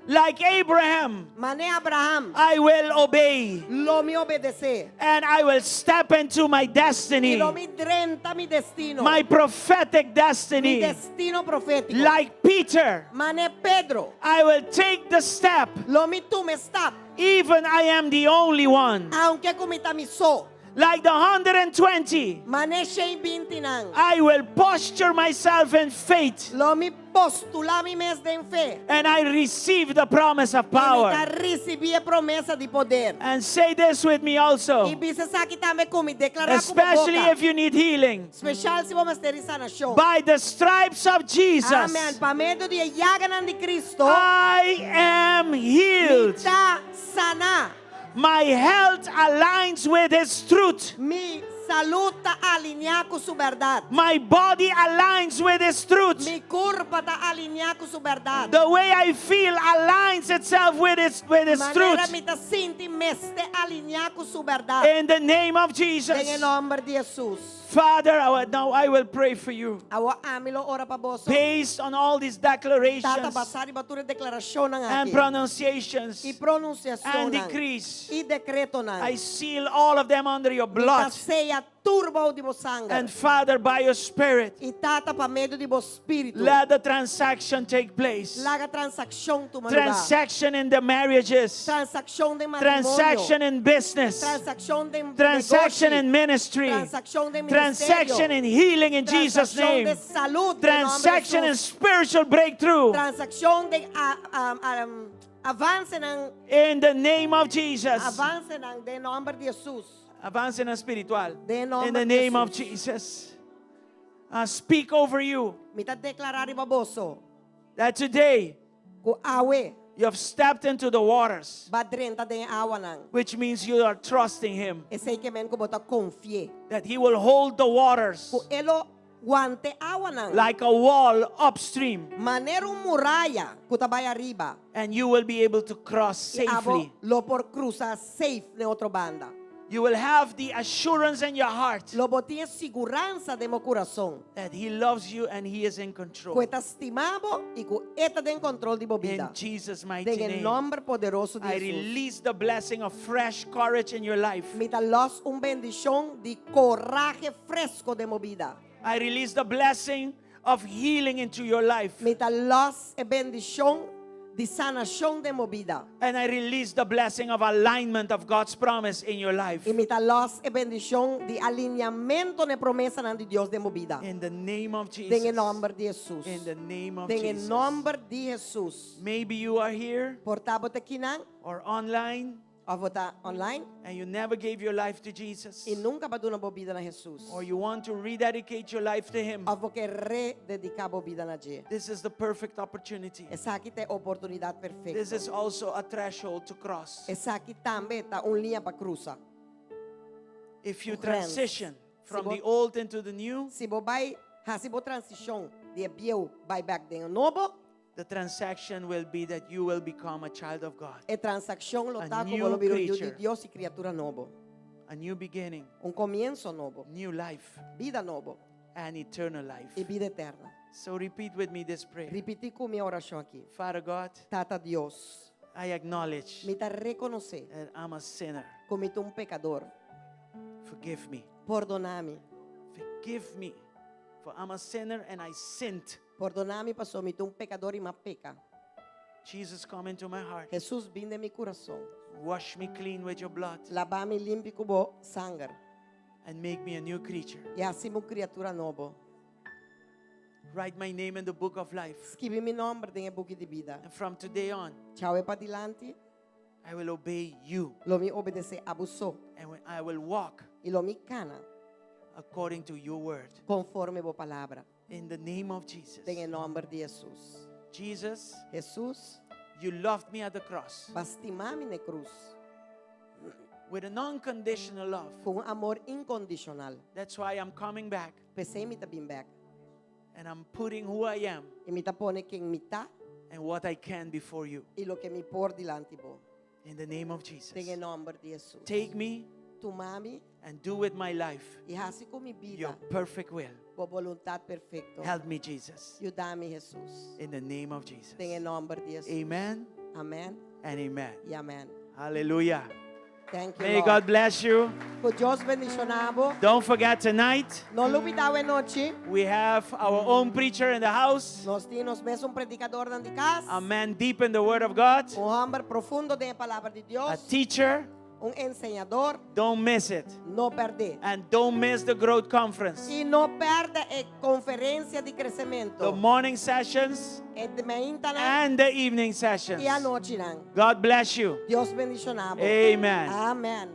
Like Abraham, Manera Abraham, I will obey lo mi obedesé. and I will step into my I destiny, lo mi drenta mi destino. my prophetic mi destiny. destino profétiko. Like Peter, Manera Pedro, I will take the step, lo mi tuma e stap. even I am the only one. Aunke ku mi ta mi so. Like the 120, Manera 120 nan. I will posture myself in faith Lo mi postulá mi mes den fe. and I receive the promise of I mi power. ta risibí e promesa di poder. And say this with me also, I bisa esaki tambe ku mi, deklará ku especially boka. if you need healing. Spesial si bo mester di sanashon. By the stripes of Jesus, Amèn. Pa medio di e yaganan di Kristo, I am healed. mi ta saná. My health aligns with His truth. Mi salú ta aliniá ku su bèrdat. My body aligns with His truth. Mi kurpa ta aliniá ku su bèrdat. The way I feel aligns itself with His Manera truth. mi ta sinti mester aliniá ku su bèrdat. In the name of Den Jesus. nòmber di Hesus. Father, now I will pray for you. Awor ami lo ora pa boso. Based on all these Tata declarations basá riba tur e deklarashonnan and aki. pronunciations I pronunsiashon and decrees, I dekretonan. I seal all of them under your Mi ta blood. seya tur bou di bo sanger. And Father, by your Spirit, I Tata pa medio di bo spiritu. let the transaction take place. Laga transakshon tuma lugá. Transaction in the marriages, Transakshon den matrimonio. transaction in business, Transakshon den transaction negoshi. in ministry, Transakshon den transaction ministerio. in healing in Jesus' Transakshon name, di salú. Den nòmber di transaction in Hesus. spiritual breakthrough. Transakshon di avansenan In the name of Jesus. Avansenan den nòmber di Hesus. Avance en espiritual. Den nòmber In the di name of Hesus. Jesus. I speak over you Mi ta deklará riba boso. that today Ku awe you have stepped into the waters, b'a drenta den awanan. which means you are trusting Him, Esei ke men ku bo ta konfi'é. that He will hold the waters Ku e lo wanta awanan. like a wall upstream, Manera un muraya ku ta bai ariba. and you will be able to cross I abo safely. lo por krusa safe na otro banda. You will have the assurance in your heart Lo bo tin siguransa den bo kurason. that He loves you and He is in control. Ku e ta stima bo i ku e ta den kontròl di bo In bida. Jesus' mighty Den name, nòmber poderoso di I Hesus. release the blessing of fresh courage in your life. Mi ta lòs un bendishon di kurashi fresku den bo bida. I release the blessing of healing into your life. Mi ta lòs e bendishon di sanashon den bo bida. And I release the blessing of alignment of God's promise in your life. I mi ta lòs e bendishon di aliniamentu na e promesanan di Dios den bo bida. In the name of Den Jesus. nòmber di Hesus. In the name of Den Jesus. nòmber di Hesus. Maybe you are here Por ta bo ta akinan, or online òf bo ta online and you never gave your life to Jesus. i nunka b'a duna bo bida na Hesus. Or you want to rededicate your life to Him. Òf bo ke redediká bo bida na dje. This is the perfect opportunity. Esaki ta e oportunidat perfekto. This is also a threshold to cross. Esaki tambe ta un liña pa krusa. If you Un grens. transition from Si bo- the old into the new, Si bo bai, hasi bo transishon di bieu bai bèk den nobo, the transaction will be that you will become a child of God, e transakshon A lo ta ku new bo lo bira un yu di creature. Dios i kriatura nobo. a new beginning, Un komienso nobo, new life, bida nobo and eternal life. i bida eterno. So repeat with me this prayer. Ripití ku mi e orashon aki. Father God, Tata Dios, I acknowledge mi ta rekonosé that I'm a sinner. ku mi ta un pekadó. Forgive me. Pordoná mi. Forgive me. For I'm a sinner and I sinned. Pordoná mi, pasó mi ta un pekadó i m'a peka. Jesus, come into my heart. Hesus, bin den mi kurason. Wash me clean with your blood Laba mi limpi ku bo sanger. and make me a new creature. I hasi mi un kriatura nobo. Write my name in the book of life. Skirbi mi nòmber den e buki di bida. And from today on, Djawe padilanti. I will obey you Lo mi obedesé abo so. and I will walk I lo mi kana according to your word. konforme bo palabra. In the name of Jesus. Den nòmber di Hesus. Jesus, Hesus, you loved me at the cross b'a stima mi na krus. with an unconditional love. Ku amor inkondishonal. That's why I'm coming back P'esei mi ta bin bèk. and I'm putting who I am I mi ta pone ken mi ta and what I can before you. i loke mi por dilanti bo. In the name of Jesus. Den nòmber di Hesus. Take me, Tuma mi and do with my life i hasi ku mi your bida perfect will. bo boluntat perfekto. Help me, Jesus. Yuda mi, Jesus. In the name of Jesus. Den nòmber di Jesus. Amen Amèn and amen. I amèn. Hallelujah. Thank you, May Lord. God bless you. Ku Dios bendishoná bo. Don't forget tonight, No lubidá awe nochi. we have our own preacher in the house, Nos tin nos mes predikadó den kas. a man deep in the Word of God, Un hòmber profundo den palabra di a Dios. teacher. Un enseñadó. Don't miss it. No pèrdè. And don't miss the growth conference. I no pèrdè e konferensia di The kresementu. morning sessions E mainta and the evening sessions. i anochi nan. God bless you. Dios bendishoná bo. Amen. Amèn.